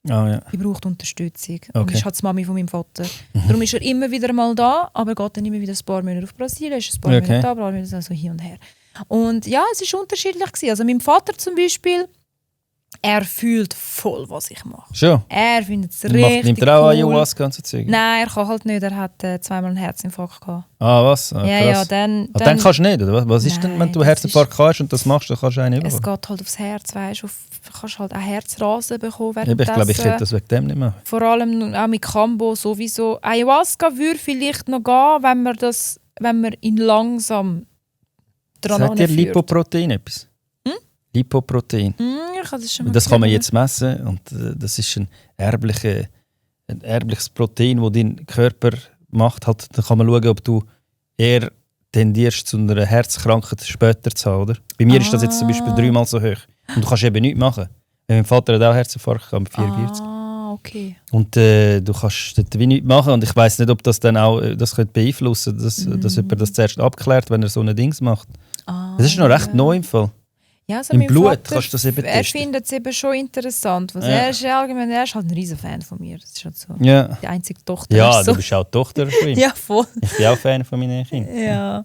Ah, ja. die braucht Unterstützung. Und Okay. ist halt die Mami von meinem Vater. Darum ist er immer wieder mal da, aber geht dann immer wieder ein paar Monate auf Brasilien, ist ein paar Okay. Monate da, aber also hin und her. Und ja, es war unterschiedlich gewesen. Also mein Vater zum Beispiel, er fühlt voll, was ich mache. Schon? Er findet es Nimmt richtig er auch cool. Ayahuasca und so Zeug? Nein, er kann halt nicht. Er hat zweimal einen Herzinfarkt gehabt. Ah, was? Ah, Ja, krass. dann Dann kannst du nicht, oder was? Was ist denn, wenn Nein, du das Herzinfarkt hast und das machst, dann kannst du einen es überholen? geht halt aufs Herz, weißt du. Du kannst halt auch Herzrasen bekommen. Ich glaube, ich währenddessen. hätte das wegen dem nicht machen. Vor allem auch mit Cambo sowieso. Ayahuasca würde vielleicht noch gehen, wenn man ihn langsam dran Sagt dir anführt. Lipoprotein etwas? Lipoprotein. Ich habe das schon mal Das kann man gehört. jetzt messen und das ist ein erbliches Protein, das dein Körper macht. Halt, dann kann man schauen, ob du eher tendierst zu einer Herzkrankheit später zu haben, oder? Bei mir ist das jetzt zum Beispiel 3-mal so hoch. Und du kannst eben nichts machen. Mein Vater hat auch Herzinfarkt gehabt mit 44. Okay. Und du kannst dort wie nichts machen. Und ich weiss nicht, ob das dann auch das könnte beeinflussen könnte, dass jemand das zuerst abklärt, wenn er so ein Dings macht. Das ist noch recht neu im Fall. Ja, also Im mein Blut Vater, kannst du das eben er testen. findet es eben schon interessant. Was Ja. er ist allgemein, er ist halt ein riesen Fan von mir. Das ist halt so. Ja, Die einzige Tochter. ja ist du so. bist auch die Tochter von ihm. Ja, voll. Ich bin auch Fan von meinen Kindern. Ja.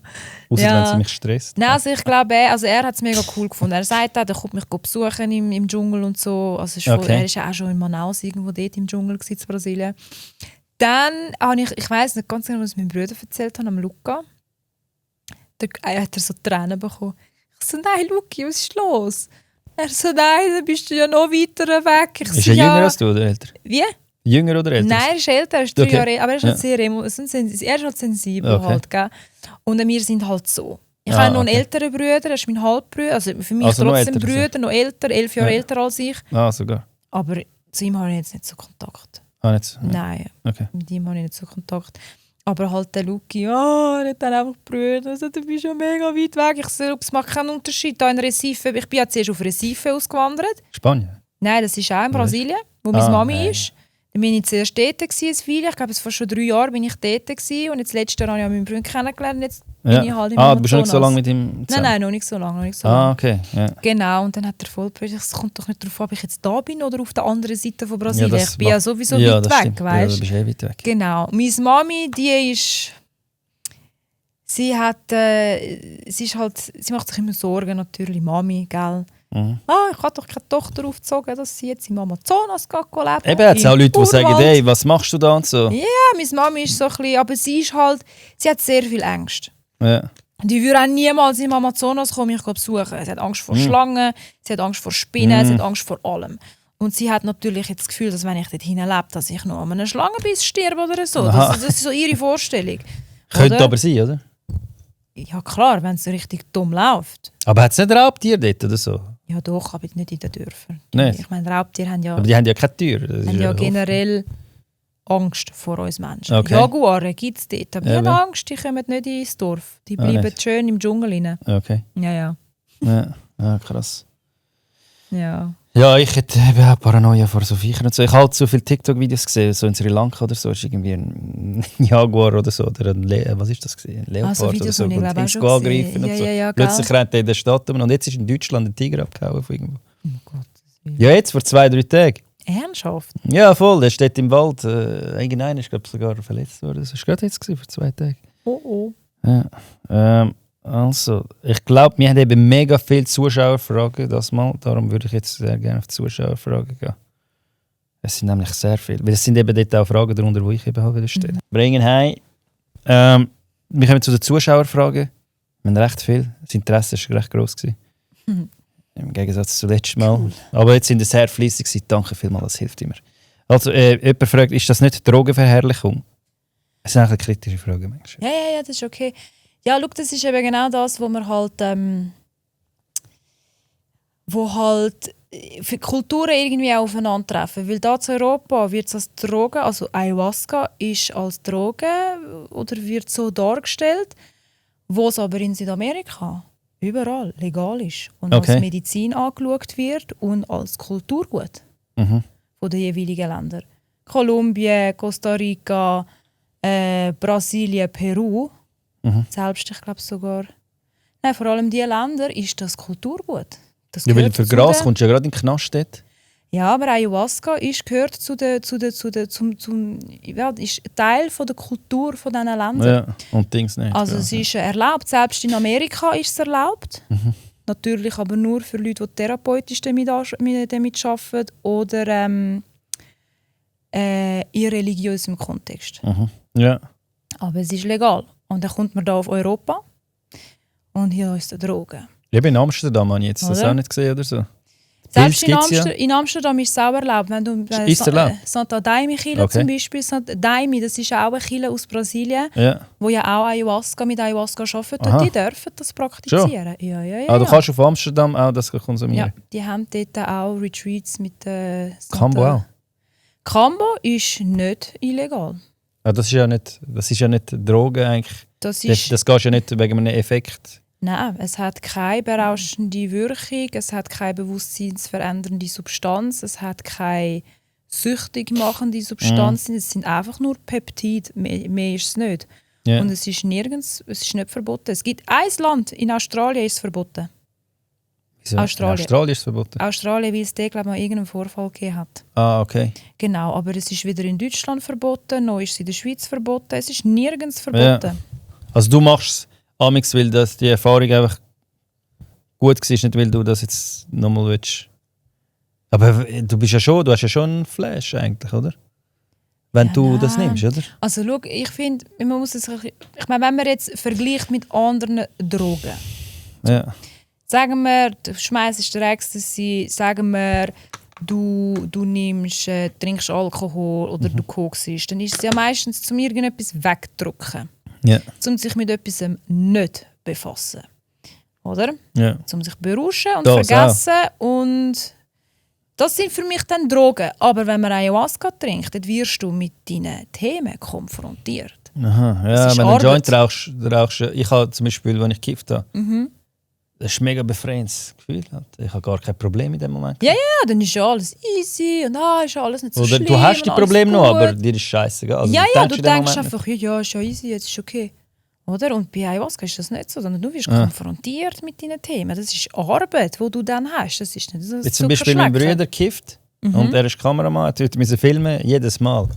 Außer Ja. wenn sie mich stresst. Nein, also ich glaube, er hat es mega cool gefunden. Er sagt auch, er kommt mich besuchen im Dschungel und so. Also ist voll, Okay. er ist ja auch schon in Manaus irgendwo dort im Dschungel in Brasilien. Dann habe ich weiss nicht ganz genau, was mein Bruder erzählt hat, am Luca. Da hat er so Tränen bekommen. Ich so, nein, Luki, was ist los? Er so, nein, dann bist du ja noch weiter weg. Ich Ist so, er ja. jünger als du oder älter? Wie? Jünger oder älter? Nein, er ist älter, er ist 3 Okay. Jahre älter, aber er ist halt Ja. sehr er ist halt sensibel. Okay. Halt, gell? Und wir sind halt so. Ich Ah, habe noch einen okay. älteren Bruder, er ist mein Halbbruder, also für mich Also noch trotzdem älter, Bruder, noch älter, 11 Jahre Ja. älter als ich. Ah, sogar. Aber zu ihm habe ich jetzt nicht so Kontakt. Ah, nicht so. Ja. Nein, Okay. mit ihm habe ich nicht so Kontakt. Aber halt der Luki, er hat dann einfach Brüder, also, du bist ja mega weit weg. Ich so, es macht keinen Unterschied. Da in Recife, ich bin ja zuerst auf Recife ausgewandert. Spanien? Nein, das ist auch in Brasilien, wo meine Ah, Mami nein. ist. Dann bin ich zuerst dort gewesen, ein Weile. Ich glaube, es war schon 3 Jahre bin ich dort gewesen. Und jetzt letztes Jahr habe ich meinen Bruder kennengelernt. Und jetzt bin ich halt im du bist schon nicht so Amazonas. lange mit ihm Nein, zusammen? nein, noch nicht so lange. Noch nicht so Ah, lange. okay. Ja. Genau, und dann hat er voll gesagt, es kommt doch nicht darauf an, ob ich jetzt da bin oder auf der anderen Seite von Brasilien. das Ich bin ja macht- sowieso ja, weit das weg, stimmt. Ja, weißt du bist weit weg. Genau. Meine Mami, die ist... Sie macht sich immer Sorgen, natürlich, Mami, gell. Mhm. Ich habe doch keine Tochter aufgezogen, dass sie jetzt im Amazonas leben. Eben hat es auch Leute, die sagen, Urwald. hey, was machst du da und so. Ja, meine Mami ist so ein bisschen, aber sie hat sehr viel Angst. Ja. Die würde auch niemals im Amazonas kommen, mich besuchen. Sie hat Angst vor Schlangen, sie hat Angst vor Spinnen, sie hat Angst vor allem. Und sie hat natürlich jetzt das Gefühl, dass wenn ich dort lebe, dass ich noch an einem Schlangenbiss sterbe oder so. Das ist so ihre Vorstellung. Könnte Oder? aber sein, oder? Ja klar, wenn es so richtig dumm läuft. Aber hat es nicht Raubtiere dort oder so? Ja doch, aber nicht in den Dörfern. Nicht? Ich meine, Raubtiere haben ja, Aber die haben ja keine Tür. Das ist haben ja Hoffnung. generell Angst vor uns Menschen. Okay. Jaguare gibt es dort, aber die Eben. haben Angst, die kommen nicht ins Dorf. Die Ah, bleiben nicht. schön im Dschungel rein. Okay. Ja. Ja, krass. Ja. Ja, ich hätte eben auch Paranoia vor so Viechern und so. Ich habe halt so viele TikTok-Videos gesehen, so in Sri Lanka oder so, ist irgendwie ein Jaguar oder so, oder was ist das gewesen? Ein Leopard so oder Videos so, habe ich, und glaube ich, ihn auch schon angreifen gesehen. und so. Ja, Plötzlich gell. rennt er in der Stadt um und jetzt ist in Deutschland ein Tiger abgehauen von irgendwo. Oh Gott. Ja, jetzt, vor 2-3 Tagen. Ernsthaft? Ja, voll, der steht im Wald. Irgendeiner ist, glaube ich, sogar verletzt worden. Das war gerade jetzt gewesen, vor 2 Tagen. Oh. Ja. Also, ich glaube, wir haben eben mega viele Zuschauerfragen das mal. Darum würde ich jetzt sehr gerne auf die Zuschauerfragen gehen. Es sind nämlich sehr viele. Weil es sind eben dort auch Fragen darunter, die ich eben halt wieder stelle. Bringen heim. Wir kommen zu den Zuschauerfragen. Wir haben recht viel. Das Interesse war recht gross gewesen. Im Gegensatz zum letzten Mal. Aber jetzt sind es sehr fleissig gewesen. Danke vielmals, das hilft immer. Also, jemand fragt, ist das nicht Drogenverherrlichung? Das sind eigentlich kritische Fragen manchmal. Ja, das ist okay. Ja, schau, das ist eben genau das, wo man halt, für Kulturen irgendwie aufeinandertreffen. Weil da in Europa wird es als Droge, also Ayahuasca ist als Droge oder wird so dargestellt, wo es aber in Südamerika überall legal ist und Okay. als Medizin angeschaut wird und als Kulturgut Mhm. von den jeweiligen Ländern. Kolumbien, Costa Rica, Brasilien, Peru. Selbst, ich glaube sogar. Nein, vor allem diese Länder ist das Kulturgut. Das Ja, weil gehört für zu Gras den- kommst du ja gerade in den Knast dort. Ja, aber Ayahuasca gehört ist Teil von der Kultur von diesen Ländern. Ja, und Dings nicht. Also ja. es ist erlaubt, selbst in Amerika ist es erlaubt. Natürlich aber nur für Leute, die therapeutisch damit arbeiten oder in religiösem Kontext. Ja. Aber es ist legal. Und dann kommt man da auf Europa und hier ist der Drogen. Eben in Amsterdam habe ich jetzt das Oder? auch nicht gesehen oder so. Selbst in, Pilz gibt's ja. in Amsterdam ist es auch erlaubt. Wenn du Ist es erlaubt? Santa Daime-Kirche Okay. zum Beispiel, Daime, das ist auch eine Kirche aus Brasilien, Ja. wo ja auch mit Ayahuasca arbeitet Aha. und die dürfen das praktizieren. Ja. Ah, du kannst auf Amsterdam auch das ja, konsumieren. die haben dort auch Retreats mit Kambo auch. Kambo ist nicht illegal. Ja, das ist ja nicht Drogen eigentlich. Das gehst ja nicht wegen einem Effekt. Nein, es hat keine berauschende Wirkung, es hat keine bewusstseinsverändernde Substanz, es hat keine süchtig machende Substanz. Es sind einfach nur Peptide, mehr ist es nicht. Ja. Und es ist nirgends, es ist nicht verboten. Es gibt ein Land, in Australien ist es verboten. Wieso? Australien. In Australien ist es verboten. Australien, weil es da, glaube ich, mal irgendeinen Vorfall gegeben hat. Ah, okay. Genau, aber es ist weder in Deutschland verboten, noch ist es in der Schweiz verboten. Es ist nirgends verboten. Ja. Also du machst es amix, weil das die Erfahrung einfach gut war, nicht weil du das jetzt nochmal willst. Aber du hast ja schon einen Flash eigentlich, oder? Wenn du das nimmst, oder? Also schau, ich finde, man muss es, ich meine, wenn man jetzt vergleicht mit anderen Drogen, Ja. sagen wir, du schmeißt den Ecstasy, sagen wir, du trinkst Alkohol oder du koksst, dann ist es ja meistens, zum irgendetwas wegdrücken. Ja. Um sich mit etwas nicht befassen. Oder? Ja. Um sich berauschen und Das vergessen. Und das sind für mich dann Drogen. Aber wenn man Ayahuasca trinkt, dann wirst du mit deinen Themen konfrontiert. Aha. Ja, Das ist wenn du einen Arbeit. Joint rauchst, ich habe zum Beispiel, wenn ich gekifft habe, das ist ein mega befreiendes Gefühl. Ich habe gar kein Problem in dem Moment. Ja, dann ist ja alles easy und ist alles nicht so Oder schlimm. du hast die und alles Probleme noch, gut. aber dir ist scheißegal. Also, du in dem denkst Moment einfach, ja, ist ja easy, jetzt ist okay. Oder? Und bei Ayahuasca ist das nicht so, sondern du wirst Ja. konfrontiert mit deinen Themen. Das ist Arbeit, die du dann hast. Das ist nicht so Jetzt zum Beispiel mein Zuckerschlecken. Bruder gekifft und er ist Kameramann, er musste filmen, jedes Mal.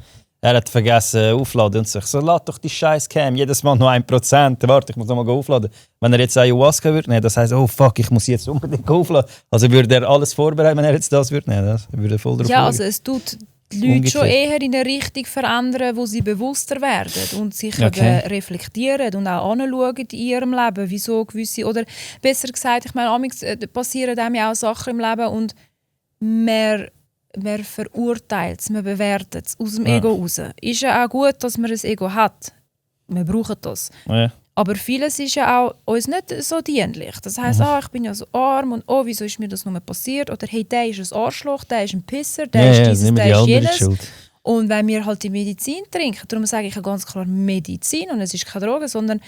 Er hat vergessen aufladen und so. Ich so, lad doch die scheiß Cam, jedes Mal noch 1%. Warte, ich muss noch mal aufladen. Wenn er jetzt Ayahuasca würde nehmen, das heisst, oh fuck, ich muss jetzt unbedingt aufladen. Also würde er alles vorbereiten, wenn er jetzt das würde nehmen. Das würde er voll drauf Ja, schauen. also es tut die Leute Umgekehrt. schon eher in eine Richtung verändern, wo sie bewusster werden und sich Okay. eben reflektieren und auch anschauen in ihrem Leben, wieso gewisse, oder besser gesagt, ich meine, amigs passieren einem ja auch Sachen im Leben und man verurteilt es, man bewertet es aus dem Ego raus. Ist ja auch gut, dass man ein Ego hat. Wir brauchen das. Ja. Aber vieles ist ja auch uns nicht so dienlich. Das heisst, ich bin ja so arm und wieso ist mir das nur passiert? Oder hey, der ist ein Arschloch, der ist ein Pisser, der ist dieses, nicht mehr die der ist andere jenes. Schuld. Und wenn wir halt die Medizin trinken, darum sage ich ja ganz klar Medizin und es ist keine Droge, sondern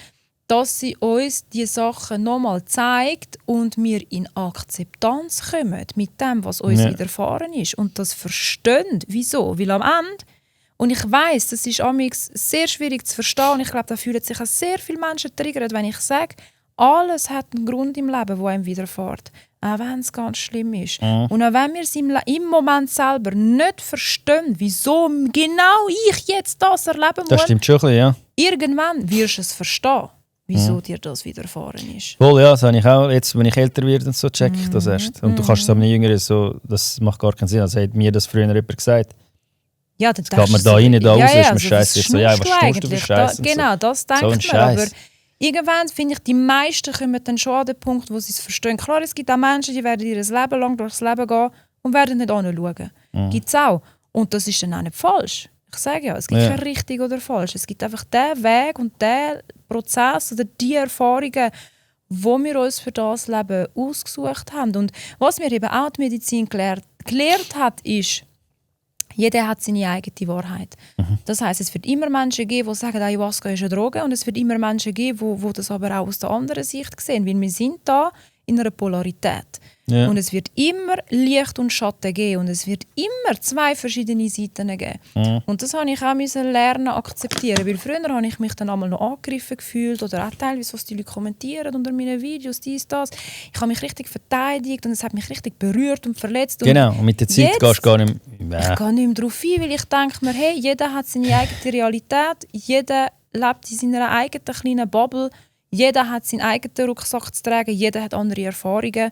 dass sie uns die Sachen nochmal zeigt und wir in Akzeptanz kommen mit dem, was uns widerfahren ist und das verstehen. Wieso? Weil am Ende, und ich weiss, das ist amigs sehr schwierig zu verstehen und ich glaube, da fühlen sich auch sehr viele Menschen triggert, wenn ich sage, alles hat einen Grund im Leben, wo einem widerfährt. Auch wenn es ganz schlimm ist. Und auch wenn wir es im Moment selber nicht verstehen, wieso genau ich jetzt das erleben Das muss, stimmt schon ein bisschen, ja. irgendwann wirst du es verstehen, wieso dir das widerfahren ist. Voll, ja, das habe ich auch. Jetzt, wenn ich älter werde und so, check ich das erst. Und du kannst es aber nicht jünger, so, das macht gar keinen Sinn. Also hat mir das früher jemand gesagt. Ja, dann Geht man da rein, da raus, ist man also, scheiße. Ich so, ja, was tust du für Scheiße? Genau, das denkt So ein man. Scheiß. Aber irgendwann finde ich, die meisten kommen dann schon an den Punkt, wo sie es verstehen. Klar, es gibt auch Menschen, die werden ihr Leben lang durchs Leben gehen und werden nicht hinschauen. Gibt es auch. Und das ist dann auch nicht falsch. Ich sage ja, es gibt kein richtig oder falsch. Es gibt einfach den Weg und den Prozess oder die Erfahrungen, wo wir uns für das Leben ausgesucht haben. Und was mir eben auch die Medizin gelehrt hat, ist, jeder hat seine eigene Wahrheit. Das heisst, es wird immer Menschen geben, die sagen, Ayahuasca ist eine Droge, und es wird immer Menschen geben, die das aber auch aus der anderen Sicht sehen, weil wir sind da in einer Polarität. Ja. Und es wird immer Licht und Schatten geben und es wird immer zwei verschiedene Seiten geben. Und das habe ich auch lernen akzeptieren, weil früher habe ich mich dann einmal noch angegriffen gefühlt oder auch teilweise, was die Leute kommentieren unter meinen Videos, dies, das. Ich habe mich richtig verteidigt und es hat mich richtig berührt und verletzt. Genau, und mit der Zeit jetzt- gehst du gar nicht Ich mehr. gehe nicht mehr darauf ein, weil ich denke mir, hey, jeder hat seine eigene Realität, jeder lebt in seiner eigenen kleinen Bubble, jeder hat seinen eigenen Rucksack zu tragen, jeder hat andere Erfahrungen,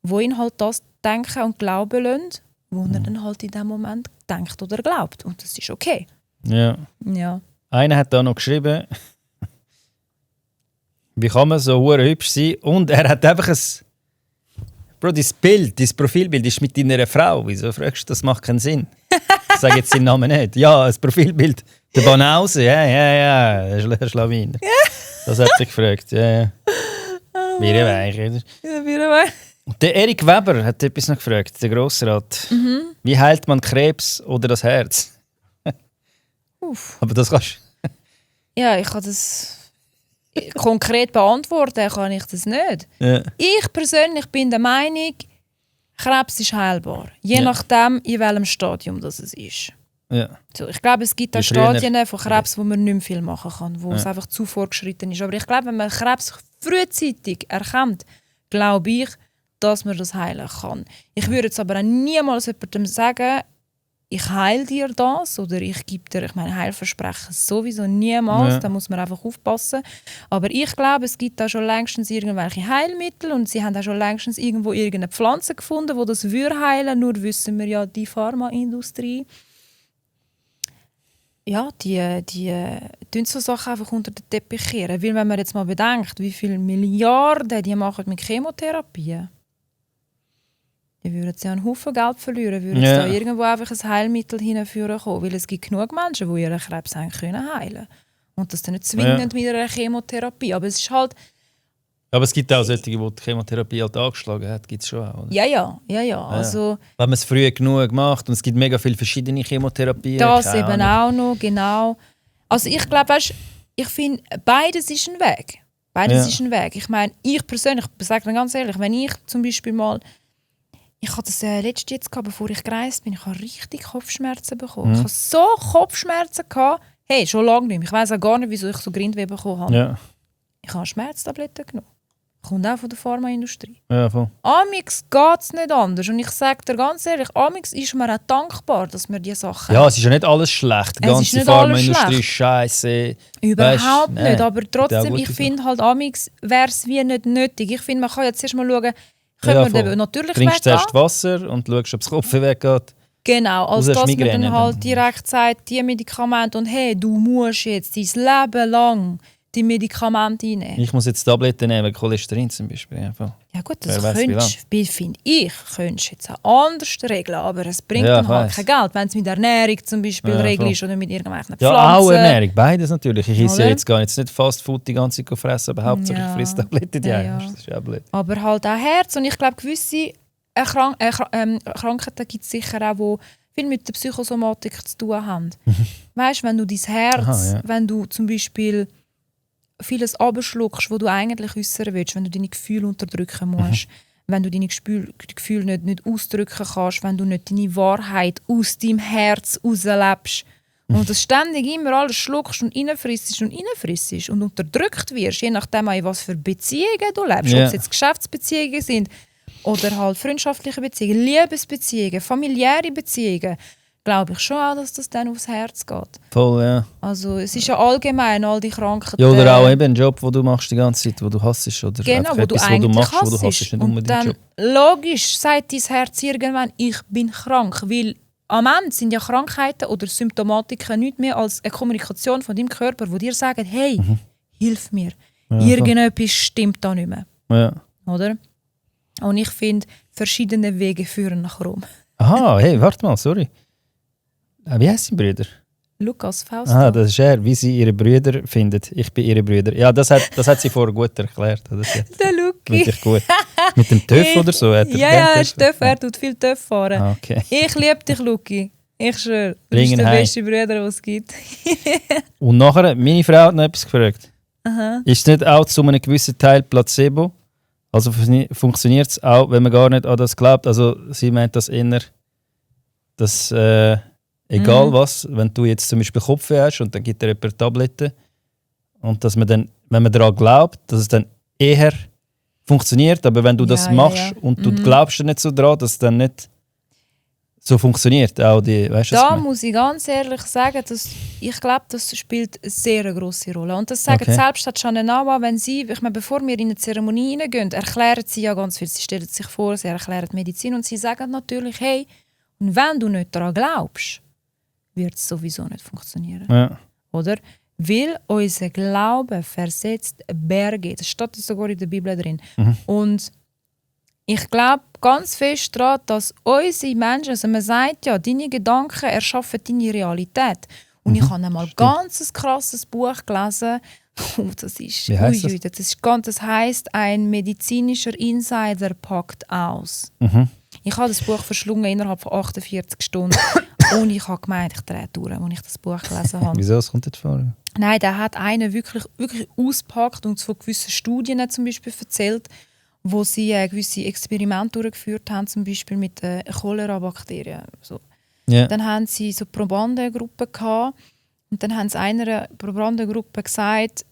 wo ihn halt das denken und glauben lassen, wo er dann halt in dem Moment denkt oder glaubt. Und das ist okay. Ja. Ja. Einer hat da noch geschrieben, wie kann man so hure hübsch sein? Und er hat einfach ein... Bro, dein Profilbild ist mit deiner Frau. Wieso fragst du, das macht keinen Sinn? Ich sage jetzt seinen Namen nicht. Ja, ein Profilbild. Der Banause, Herr Schlawiner. Das hat sich gefragt, ja. Wie weich, oder? Ja, wieder mal. Der Erik Weber hat etwas noch gefragt, der Grossrat. Wie heilt man Krebs oder das Herz? Aber das kannst Ja, ich kann das konkret beantworten, kann ich das nicht. Ja. Ich persönlich bin der Meinung, Krebs ist heilbar. Je nachdem, in welchem Stadium das es ist. Ja. So, ich glaube, es gibt auch Wie früher. Stadien von Krebs, wo man nicht mehr viel machen kann, wo es einfach zu fortgeschritten ist. Aber ich glaube, wenn man Krebs frühzeitig erkennt, glaube ich, dass man das heilen kann. Ich würde jetzt aber auch niemals jemandem sagen, ich heile dir das oder ich gebe dir, ich meine, Heilversprechen sowieso niemals, Ja. da muss man einfach aufpassen. Aber ich glaube, es gibt da schon längstens irgendwelche Heilmittel und sie haben auch schon längstens irgendwo irgendeine Pflanze gefunden, die das heilen. Nur wissen wir ja, die Pharmaindustrie, ja, die tun so Sachen einfach unter den Teppich kehren. Weil wenn man jetzt mal bedenkt, wie viele Milliarden die machen mit Chemotherapien, die würden sie einen Haufen Geld verlieren, würden sie da irgendwo einfach ein Heilmittel hinführen kommen. Weil es gibt genug Menschen, die ihren Krebs heilen können. Und das dann nicht zwingend mit einer Chemotherapie. Aber es ist halt... Aber es gibt auch solche, die die Chemotherapie halt angeschlagen hat, gibt es schon auch. Oder? Ja. Also, wenn man es früh genug macht und es gibt mega viele verschiedene Chemotherapien. das eben auch noch, genau. Also ich glaube, weißt, ich finde, beides ist ein Weg. Ist ein Weg. Ich meine, ich persönlich, ich sage dir ganz ehrlich, wenn ich zum Beispiel mal... Ich hatte das letztes jetzt gehabt, bevor ich gereist bin. Ich habe richtig Kopfschmerzen bekommen. Ich hatte so Kopfschmerzen gehabt. Hey, schon lange nicht mehr. Ich weiss auch gar nicht, wieso ich so Grindweh bekommen habe. Ja. Ich habe Schmerztabletten genommen. Kommt auch von der Pharmaindustrie. Ja, voll. Amix geht es nicht anders. Und ich sage dir ganz ehrlich, Amix ist mir auch dankbar, dass wir diese Sachen Ja, es ist ja nicht alles schlecht. Die Es ist ganze nicht Pharmaindustrie alles ist scheiße. Überhaupt Weisst, nicht, aber gibt auch trotzdem, gute ich finde halt, amix wäre es wie nicht nötig. Ich finde, man kann jetzt erst mal schauen, können wir voll. den natürlich Trinkst weggehen? zuerst Wasser und schaust, ob das Kopfweh weggeht. Genau, als Außer dass man Migräne dann dann. halt direkt sagt, die Medikamente und hey, du musst jetzt dein Leben lang die Medikamente einnehmen. Ich muss jetzt Tabletten nehmen, Cholesterin zum Beispiel. Einfach. Ja gut, das Wer weiss, wie finde ich, könntest du jetzt auch anders regeln, aber es bringt Ja, dann halt ich kein Geld, wenn es mit Ernährung zum Beispiel Ja, regelst oder mit irgendwelchen Ja, Pflanzen. auch Ernährung, beides natürlich. Ich esse ja Oder? jetzt gar nicht Fastfood die ganze Zeit fressen, aber hauptsächlich Ja. frisst Tabletten die Ja, ja. ja. Das ist ja blöd. Aber halt auch Herz. Und ich glaube, gewisse Krankheiten gibt es sicher auch, die viel mit der Psychosomatik zu tun haben. Weißt du, wenn du dein Herz, Aha, ja. wenn du zum Beispiel vieles abschluckst, was du eigentlich äußern willst, wenn du deine Gefühle unterdrücken musst, wenn du deine Gefühle nicht ausdrücken kannst, wenn du nicht deine Wahrheit aus deinem Herz rauslebst und das ständig immer alles schluckst und reinfrissst und unterdrückt wirst, je nachdem, in was für Beziehungen du lebst, ob es jetzt Geschäftsbeziehungen sind oder halt freundschaftliche Beziehungen, Liebesbeziehungen, familiäre Beziehungen, glaube ich schon auch, dass das dann aufs Herz geht. Voll, ja. Also es ist ja allgemein, all die Krankheiten. Ja, oder auch eben ein Job, den du machst die ganze Zeit, wo du hassest. Oder Genau, einfach wo du etwas, eigentlich machst, wo du hassest. hassest, nicht Und unbedingt dann, Job. logisch, sagt dein Herz irgendwann, ich bin krank. Weil am Ende sind ja Krankheiten oder Symptomatiken nicht mehr als eine Kommunikation von deinem Körper, wo dir sagt, hey, hilf mir. Ja, Irgendetwas stimmt da nicht mehr. Ja. Oder? Und ich finde, verschiedene Wege führen nach Rom. Aha, hey, warte mal, sorry. Wie heißt dein Bruder? Lukas Fausto. Ah, das ist er, wie sie ihre Brüder findet. Ich bin ihre Brüder. Ja, das hat sie vorher gut erklärt. Das Der Luki. wirklich gut. Mit dem TÜV oder so? Hat er Ja, gern er ist TÜV, er tut viel TÜV fahren. Ah, okay. Ich liebe dich, Luki. Ich schwöre. Du Bring bist ihn der heim. beste Bruder, den es gibt. Und nachher, meine Frau hat noch etwas gefragt. Aha. Ist es nicht auch zu einem gewissen Teil Placebo? Also funktioniert es auch, wenn man gar nicht an das glaubt? Also sie meint das eher, dass egal was, wenn du jetzt zum Beispiel Kopfweh hast und dann gibt dir jemand Tabletten und dass man dann, wenn man daran glaubt, dass es dann eher funktioniert, aber wenn du das machst und du glaubst nicht so daran, dass es dann nicht so funktioniert, auch die, weißt du, was ich Da meine? muss ich ganz ehrlich sagen, dass ich glaube, das spielt eine sehr grosse Rolle. Und das sagen Okay. selbst hat Shanawa, wenn sie, ich meine, bevor wir in eine Zeremonie hineingehen, erklären sie ja ganz viel. Sie stellen sich vor, sie erklären Medizin und sie sagen natürlich, hey, und wenn du nicht daran glaubst, wird es sowieso nicht funktionieren. Ja. Oder? Weil unser Glaube versetzt Berge. Das steht sogar in der Bibel drin. Und ich glaube ganz fest daran, dass unsere Menschen, also man sagt ja, deine Gedanken erschaffen deine Realität. Und ich habe einmal ganz ein krasses Buch gelesen. Das ist, Wie heisst das? das heisst, ein medizinischer Insider packt aus. Ich habe das Buch verschlungen innerhalb von 48 Stunden. Und ich habe gemeint, ich drehe durch, als ich das Buch gelesen habe. Wieso? Was kommt jetzt vor? Nein, da hat einer wirklich ausgepackt und von gewissen Studien zum Beispiel erzählt, wo sie gewisse Experimente durchgeführt haben, zum Beispiel mit Cholera-Bakterien. So. Ja. Dann haben sie so Probandengruppen gehabt und dann haben sie einer Probandengruppe gesagt,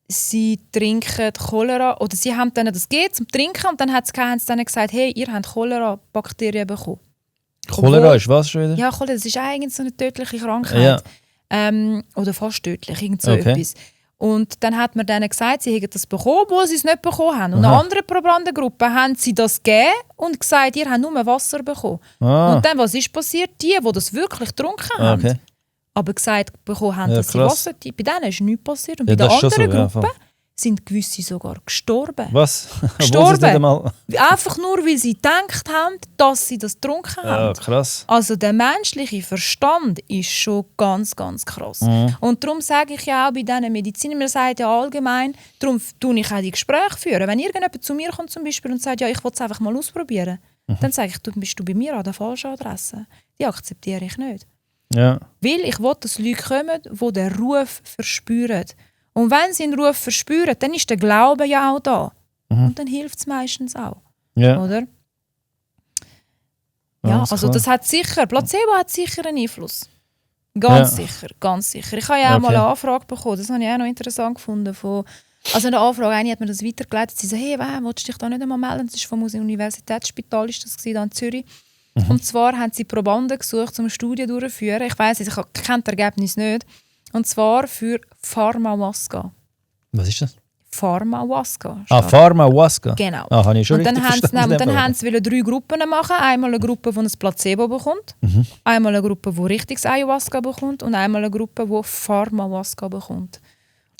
sie trinken Cholera, oder sie haben denen das gegeben zum Trinken und dann haben sie denen gesagt, hey, ihr habt Cholera-Bakterien bekommen. Cholera ist was schon wieder? Ja, Cholera, das ist eigentlich so eine tödliche Krankheit. Ja. Oder fast tödlich, irgend so Okay. etwas. Und dann hat man denen gesagt, sie hätten das bekommen, obwohl sie es nicht bekommen haben. Und Aha. eine andere Probandengruppe haben sie das gegeben und gesagt, ihr habt nur Wasser bekommen. Ah, Und dann, was ist passiert? Die das wirklich getrunken haben, okay. aber gesagt bekommen haben, Ja, dass sie krass. Wasser... Bei denen ist nichts passiert. Und Ja, bei den das ist schon anderen so, ja, Gruppen voll. sind gewisse sogar gestorben. Was? Obwohl sie es Gestorben. nicht einmal... Einfach nur, weil sie gedacht haben, dass sie das getrunken Ja, haben. krass. Also der menschliche Verstand ist schon ganz, ganz krass. Und darum sage ich ja auch bei diesen Medizinern, man sagt ja allgemein, darum tue ich auch die Gespräche führen. Wenn irgendjemand zu mir kommt zum Beispiel und sagt, ja, ich will es einfach mal ausprobieren, dann sage ich, du bist du bei mir an der falschen Adresse. Die akzeptiere ich nicht. Ja. Weil ich will, dass Leute kommen, die den Ruf verspüren. Und wenn sie den Ruf verspüren, dann ist der Glaube ja auch da. Und dann hilft es meistens auch. Ja. Oder? Ja, Alles also klar. das hat sicher, Placebo hat sicher einen Einfluss. Ganz sicher, ganz sicher. Ich habe ja auch mal Okay. eine Anfrage bekommen, das habe ich auch noch interessant gefunden. Also eine Anfrage, eine hat mir das weitergeleitet, sie so, hey, willst du dich da nicht einmal melden? Das ist vom Universitätsspital, ist das gewesen, da in Zürich. Und zwar haben sie Probanden gesucht, um eine Studie durchzuführen. Ich weiss, ich kenne das Ergebnis nicht. Und zwar für Pharmahuasca. Was ist das? Pharmahuasca. Ah, Pharmahuasca. Genau. Ah, habe ich schon Und dann richtig haben sie, verstanden. und dann haben sie 3 Gruppen machen. Einmal eine Gruppe, die ein Placebo bekommt. Einmal eine Gruppe, die richtiges Ayahuasca bekommt. Und einmal eine Gruppe, die Pharmahuasca bekommt.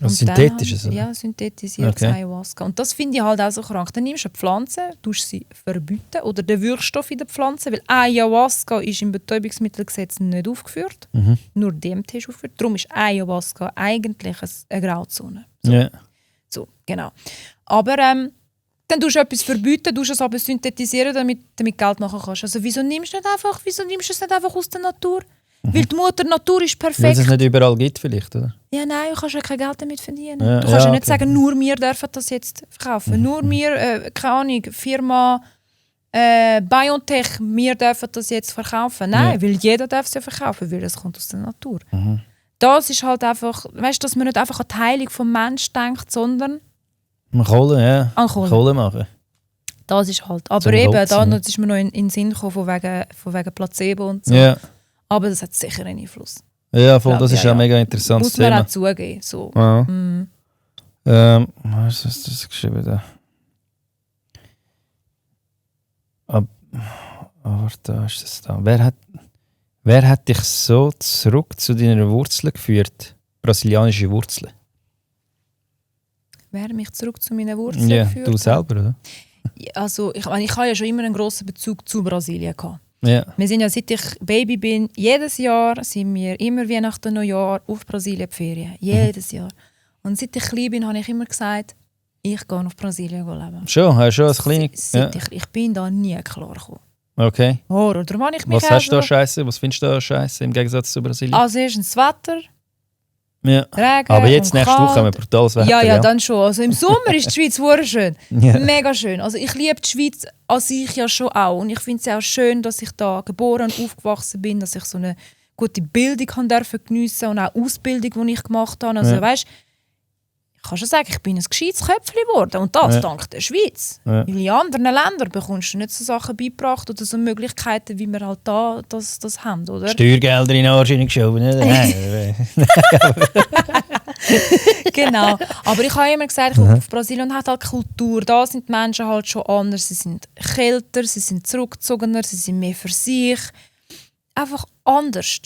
Also Und dann synthetisches, haben- oder? Ja, synthetisiertes Okay. Ayahuasca. Und das finde ich halt auch so krank. Dann nimmst du eine Pflanze, tust sie verbieten oder den Wirkstoff in der Pflanze, weil Ayahuasca ist im Betäubungsmittelgesetz nicht aufgeführt. Nur DMT ist aufgeführt. Darum ist Ayahuasca eigentlich eine Grauzone. Ja. So, genau. Aber dann tust du etwas verbieten, tust es aber synthetisieren, damit Geld machen kannst. Also wieso nimmst du es nicht einfach aus der Natur? Weil die Mutter Natur ist Weil es perfekt. es nicht überall gibt vielleicht, oder? Ja, nein, du kannst ja kein Geld damit verdienen. Ja, du kannst ja ja, nicht okay. sagen, nur wir dürfen das jetzt verkaufen. Nur wir, keine Ahnung, Firma BioNTech, wir dürfen das jetzt verkaufen. Nein, weil jeder darf es ja verkaufen, weil es kommt aus der Natur. Das ist halt einfach, weißt du, dass man nicht einfach an die Heilung vom Menschen denkt, sondern Man Kohle, ja. an Kohle. Kohle machen. Das ist halt. Aber Zum eben, Nutzen, da ist mir noch in den Sinn gekommen, von wegen Placebo und so. Ja. Aber das hat sicher einen Einfluss. Ja, voll, Glaub, das ist ja, ja ein ja. mega interessantes Muss man Thema. auch zugeben. So. Ja. Was ist das geschrieben da? Warte, da ist das da. Wer hat dich so zurück zu deiner Wurzeln geführt? Brasilianische Wurzeln. Wer mich zurück zu meinen Wurzeln Ja, geführt du hat? selber, oder? Also, ich habe ja schon immer einen grossen Bezug zu Brasilien gehabt. Ja. Wir sind ja, seit ich Baby bin, jedes Jahr sind wir immer Weihnachten, Neujahr auf Brasilien die Ferien. Jedes Jahr. Und seit ich klein bin, habe ich immer gesagt, ich gehe auf Brasilien leben. Schon, hast du schon als Kleine? Ja. Seit ich bin da nie klar gekommen. Okay. Horror, darum habe ich mich Was hast du da also- Scheiße? Was findest du da Scheiße im Gegensatz zu Brasilien? Also erstens das Wetter, Ja. Regen Aber jetzt und nächste kalt. Woche haben wir brutales Wetter. Ja, ja, dann schon. Also im Sommer ist die Schweiz hure schön. Ja. Mega schön. Also ich liebe die Schweiz an sich ja schon auch. Und ich finde es auch schön, dass ich da geboren und aufgewachsen bin, dass ich so eine gute Bildung geniessen und auch Ausbildung, die ich gemacht habe. Also Ja. weißt, ich kann schon sagen, ich bin ein gescheites Köpfchen geworden. Und das Ja. dank der Schweiz. Ja. Weil in anderen Ländern bekommst du nicht so Sachen beigebracht oder so Möglichkeiten, wie wir halt da das haben, oder? Steuergelder in den Arsch geschoben. Nein. Genau. Aber ich habe immer gesagt, ich gucke auf Brasilien und hat halt Kultur. Da sind die Menschen halt schon anders. Sie sind kälter, sie sind zurückgezogener, sie sind mehr für sich. Einfach anders.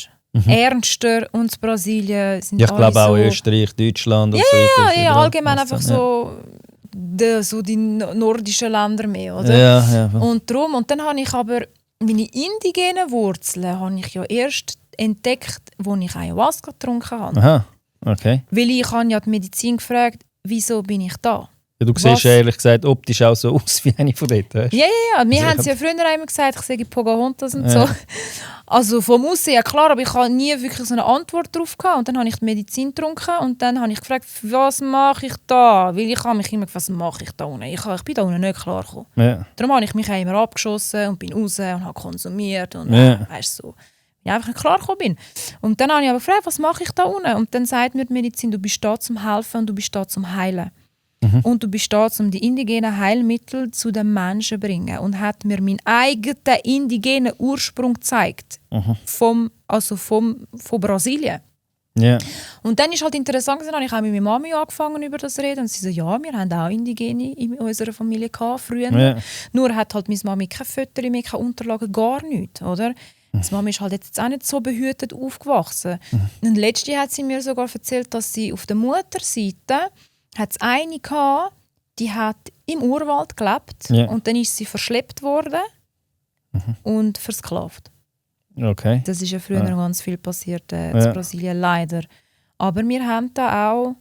Ernster. Und in Brasilien sind Ja, ich alle glaube auch so... Österreich, Deutschland und so weiter. Ja, Überall allgemein passt einfach ja. so die nordischen Länder mehr, oder? Ja, ja. Und darum, und dann habe ich aber meine indigenen Wurzeln habe ich ja erst entdeckt, als ich Ayahuasca getrunken habe. Aha, okay. Weil ich habe ja die Medizin gefragt, wieso bin ich da? Ja, du siehst ehrlich gesagt optisch auch so aus wie eine von dort. Weißt? Ja. Wir haben es ja früher immer gesagt, ich sage Pocahontas und so. Also vom Aussehen, ja klar, aber ich habe nie wirklich so eine Antwort darauf gehabt. Und dann habe ich die Medizin getrunken und dann habe ich gefragt, was mache ich da? Weil ich habe mich immer gefragt, was mache ich da unten? Ich bin da unten nicht klar gekommen. Ja. Darum habe ich mich auch immer abgeschossen und bin raus und habe konsumiert und weißt so. Ich einfach nicht klar gekommen bin. Und dann habe ich aber gefragt, was mache ich da unten? Und dann sagt mir die Medizin, du bist da zum Helfen und du bist da zum Heilen. Und du bist da, um die indigenen Heilmittel zu den Menschen zu bringen. Und hat mir meinen eigenen indigenen Ursprung gezeigt. Von Brasilien. Yeah. Und dann ist halt interessant, dass ich auch mit meiner Mami angefangen über das zu reden. Und sie so, ja, wir haben auch Indigene in unserer Familie gehabt, früher. Yeah. Nur hat halt meine Mami keine Fotos mehr, keine Unterlagen, gar nichts, oder? Die Mami ist halt jetzt auch nicht so behütet aufgewachsen. Und letztens hat sie mir sogar erzählt, dass sie auf der Mutterseite hat es eine gehabt, die hat im Urwald gelebt und dann ist sie verschleppt worden und versklavt. Okay. Das ist ja früher ganz viel passiert in Brasilien, leider. Aber wir haben da auch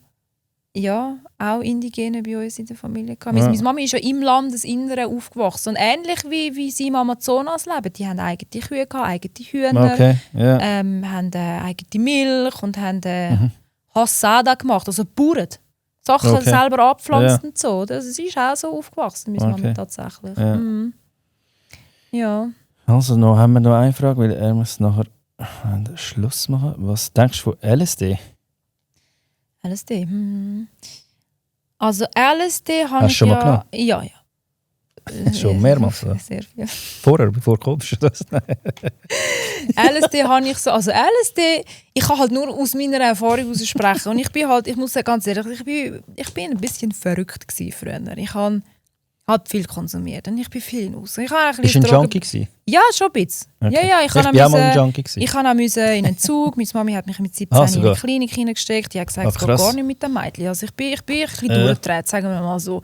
Indigene bei uns in der Familie gehabt. Meine Mama ist ja im Landesinneren aufgewachsen und ähnlich wie sie im Amazonas leben. Die haben eigene Kühe gehabt, eigene Hühner, haben eigene Milch und haben Hassada gemacht, also Bauern. Sachen selber abpflanzt und so. Das ist auch so aufgewachsen, meine Mama tatsächlich. Ja. Also haben wir noch eine Frage, weil er muss nachher Schluss machen. Was denkst du von LSD? LSD? Also LSD habe ich schon mal genommen? Ja. Schon mehrmals? Sehr viel. Vorher, bevor du kommst? LSD habe ich so, also LSD, ich kann halt nur aus meiner Erfahrung heraus sprechen. Und ich muss ganz ehrlich, ich bin ein bisschen verrückt gewesen früher. Ich habe viel konsumiert und ich bin viel raus. Bist du ein Junkie gewesen? Ja, schon ein bisschen. Okay. Ja, ich bin auch mal ein Junkie gewesen. Ich musste in einen Zug. Meine Mami hat mich mit 17 in eine Klinik hineingesteckt. Die hat gesagt, es geht gar nicht mit dem Mädchen. Also ich bin ein bisschen durchgedreht, sagen wir mal so.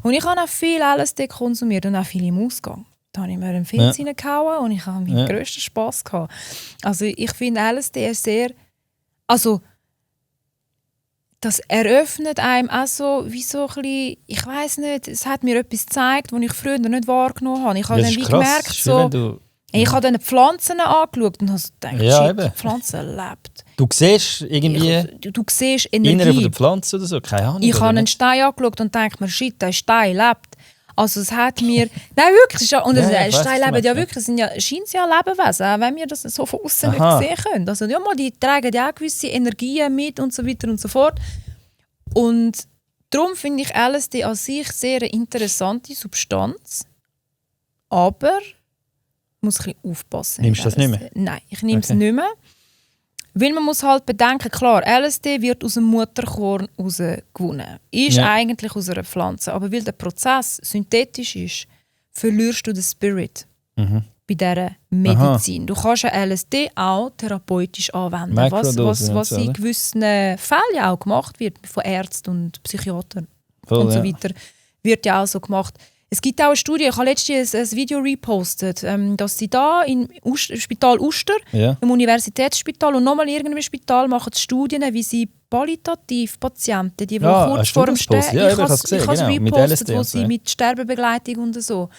Und ich habe auch viel LSD konsumiert und auch viel im Ausgang. Da habe ich mir einen Film reingehauen und ich habe meinen grössten Spass gehabt. Also ich finde LSD sehr... Also das eröffnet einem auch so, wie so ein bisschen, ich weiss nicht, es hat mir etwas gezeigt, was ich früher nicht wahrgenommen habe. Ich habe dann gemerkt, so, ich habe dann die Pflanzen angeschaut und habe so gedacht, die Pflanze lebt. Du siehst irgendwie du siehst Energie. Innere von der Pflanze oder so, keine Ahnung. Ich habe einen Stein angeschaut und denke mir, shit, der Stein lebt. Also es hat mir... Nein, wirklich. Und Steine leben ja wirklich, scheint ja Lebewesen, auch wenn wir das so von außen nicht sehen können. Also die tragen ja auch gewisse Energien mit und so weiter und so fort. Und darum finde ich LSD an sich sehr eine interessante Substanz. Aber ich muss ein bisschen aufpassen. Nimmst du das nicht mehr? Nein, ich nehme es nicht mehr. Weil man muss halt bedenken, klar, LSD wird aus dem Mutterkorn gewonnen. Ist eigentlich aus einer Pflanze. Aber weil der Prozess synthetisch ist, verlierst du den Spirit bei dieser Medizin. Du kannst ja LSD auch therapeutisch anwenden. Was in gewissen Fällen auch gemacht wird, von Ärzten und Psychiatern und so weiter, wird ja auch so gemacht. Es gibt auch eine Studie, ich habe letztens ein Video repostet, dass sie da im Spital Uster, im Universitätsspital und nochmal in irgendeinem Spital machen Studien, wie sie Palliativ-Patienten, die kurz vor dem Sterben, ich habe es repostet, wo sie mit Sterbebegleitung und so.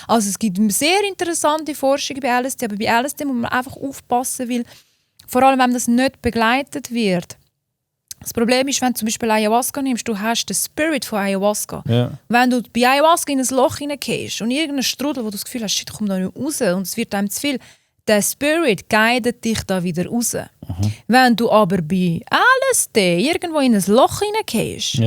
Also es gibt sehr interessante Forschung bei LSD, aber bei LSD muss man einfach aufpassen, weil vor allem, wenn das nicht begleitet wird. Das Problem ist, wenn du zum Beispiel Ayahuasca nimmst, du hast den Spirit von Ayahuasca. Ja. Wenn du bei Ayahuasca in ein Loch hineingehst und irgendeinen Strudel, wo du das Gefühl hast, shit, komm da nicht raus und es wird einem zu viel, der Spirit guidet dich da wieder raus. Wenn du aber bei LSD irgendwo in ein Loch hineingehst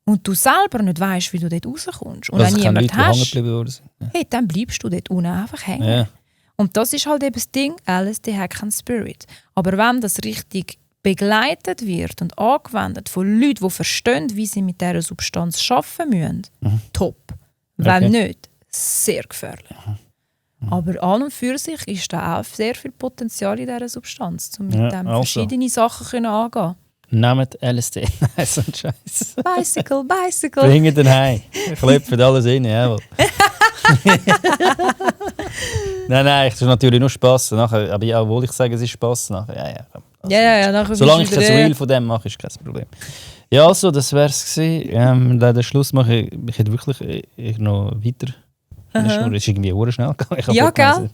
und du selber nicht weißt, wie du dort rauskommst und wenn niemand hast, hey, dann bleibst du dort unten einfach hängen. Ja. Und das ist halt eben das Ding, LSD hat keinen Spirit. Aber wenn das richtig begleitet wird und angewendet von Leuten, die verstehen, wie sie mit dieser Substanz arbeiten müssen, top. Wenn nicht, sehr gefährlich. Aber an und für sich ist da auch sehr viel Potenzial in dieser Substanz, um mit dem verschiedene Sachen angehen. Nehmt LSD. Nein, so ein Scheiß. Bicycle. Bringen den heim. Klopfen alles rein, jawohl. Nein, ich tue natürlich nur Spass. Nachher, aber obwohl ich sage, es ist Spass. Nachher, Ja, nachher solange ich das Real von dem mache, ist kein Problem. Ja, also, das wäre es gewesen. Leider Schluss machen. Ich hätte wirklich noch weiter. Es ist irgendwie schnell gegangen. Ich hab Ja, Bock gehabt.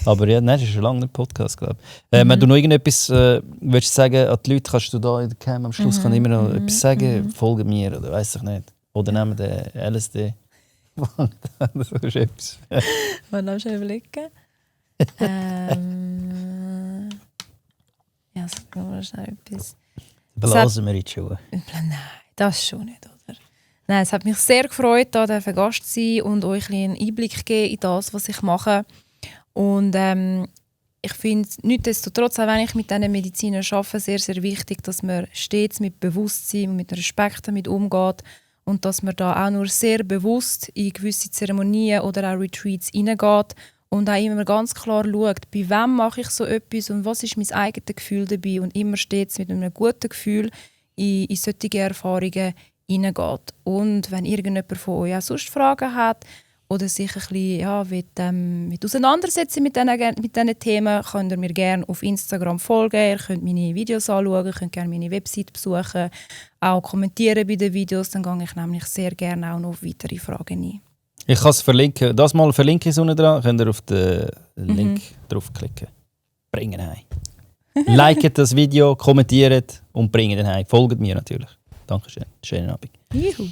Aber ja, nein, das ist schon lange ein Podcast, glaube ich. Wenn du noch irgendetwas willst sagen an die Leute, kannst du da in der Cam am Schluss kann immer noch etwas sagen, folgen mir oder weiß ich nicht. Oder nehmen den LSD. Das ist etwas. Mal noch schnell überlegen. Ja, sag mal schnell etwas. Blasen wir in die Schuhe. Nein, das schon nicht, oder? Nein, es hat mich sehr gefreut, hier Gast zu sein und euch einen Einblick geben in das, was ich mache. Und ich finde nichtsdestotrotz, auch wenn ich mit diesen Medizinern arbeite, sehr, sehr wichtig, dass man stets mit Bewusstsein und mit Respekt damit umgeht und dass man da auch nur sehr bewusst in gewisse Zeremonien oder auch Retreats hineingeht und auch immer ganz klar schaut, bei wem mache ich so etwas und was ist mein eigenes Gefühl dabei und immer stets mit einem guten Gefühl in solche Erfahrungen hineingeht. Und wenn irgendjemand von euch auch sonst Fragen hat oder sich ein bisschen mit auseinandersetzen mit diesen Themen, könnt ihr mir gerne auf Instagram folgen. Ihr könnt meine Videos anschauen, ihr könnt gerne meine Website besuchen, auch kommentieren bei den Videos, dann gehe ich nämlich sehr gerne auch noch auf weitere Fragen ein. Ich kann es verlinken. Das mal verlinke ich unten dran. Könnt ihr auf den Link draufklicken. Bringen heim. Liket das Video, kommentiert und bringen den heim. Folgt mir natürlich. Dankeschön. Schönen Abend. Juhu.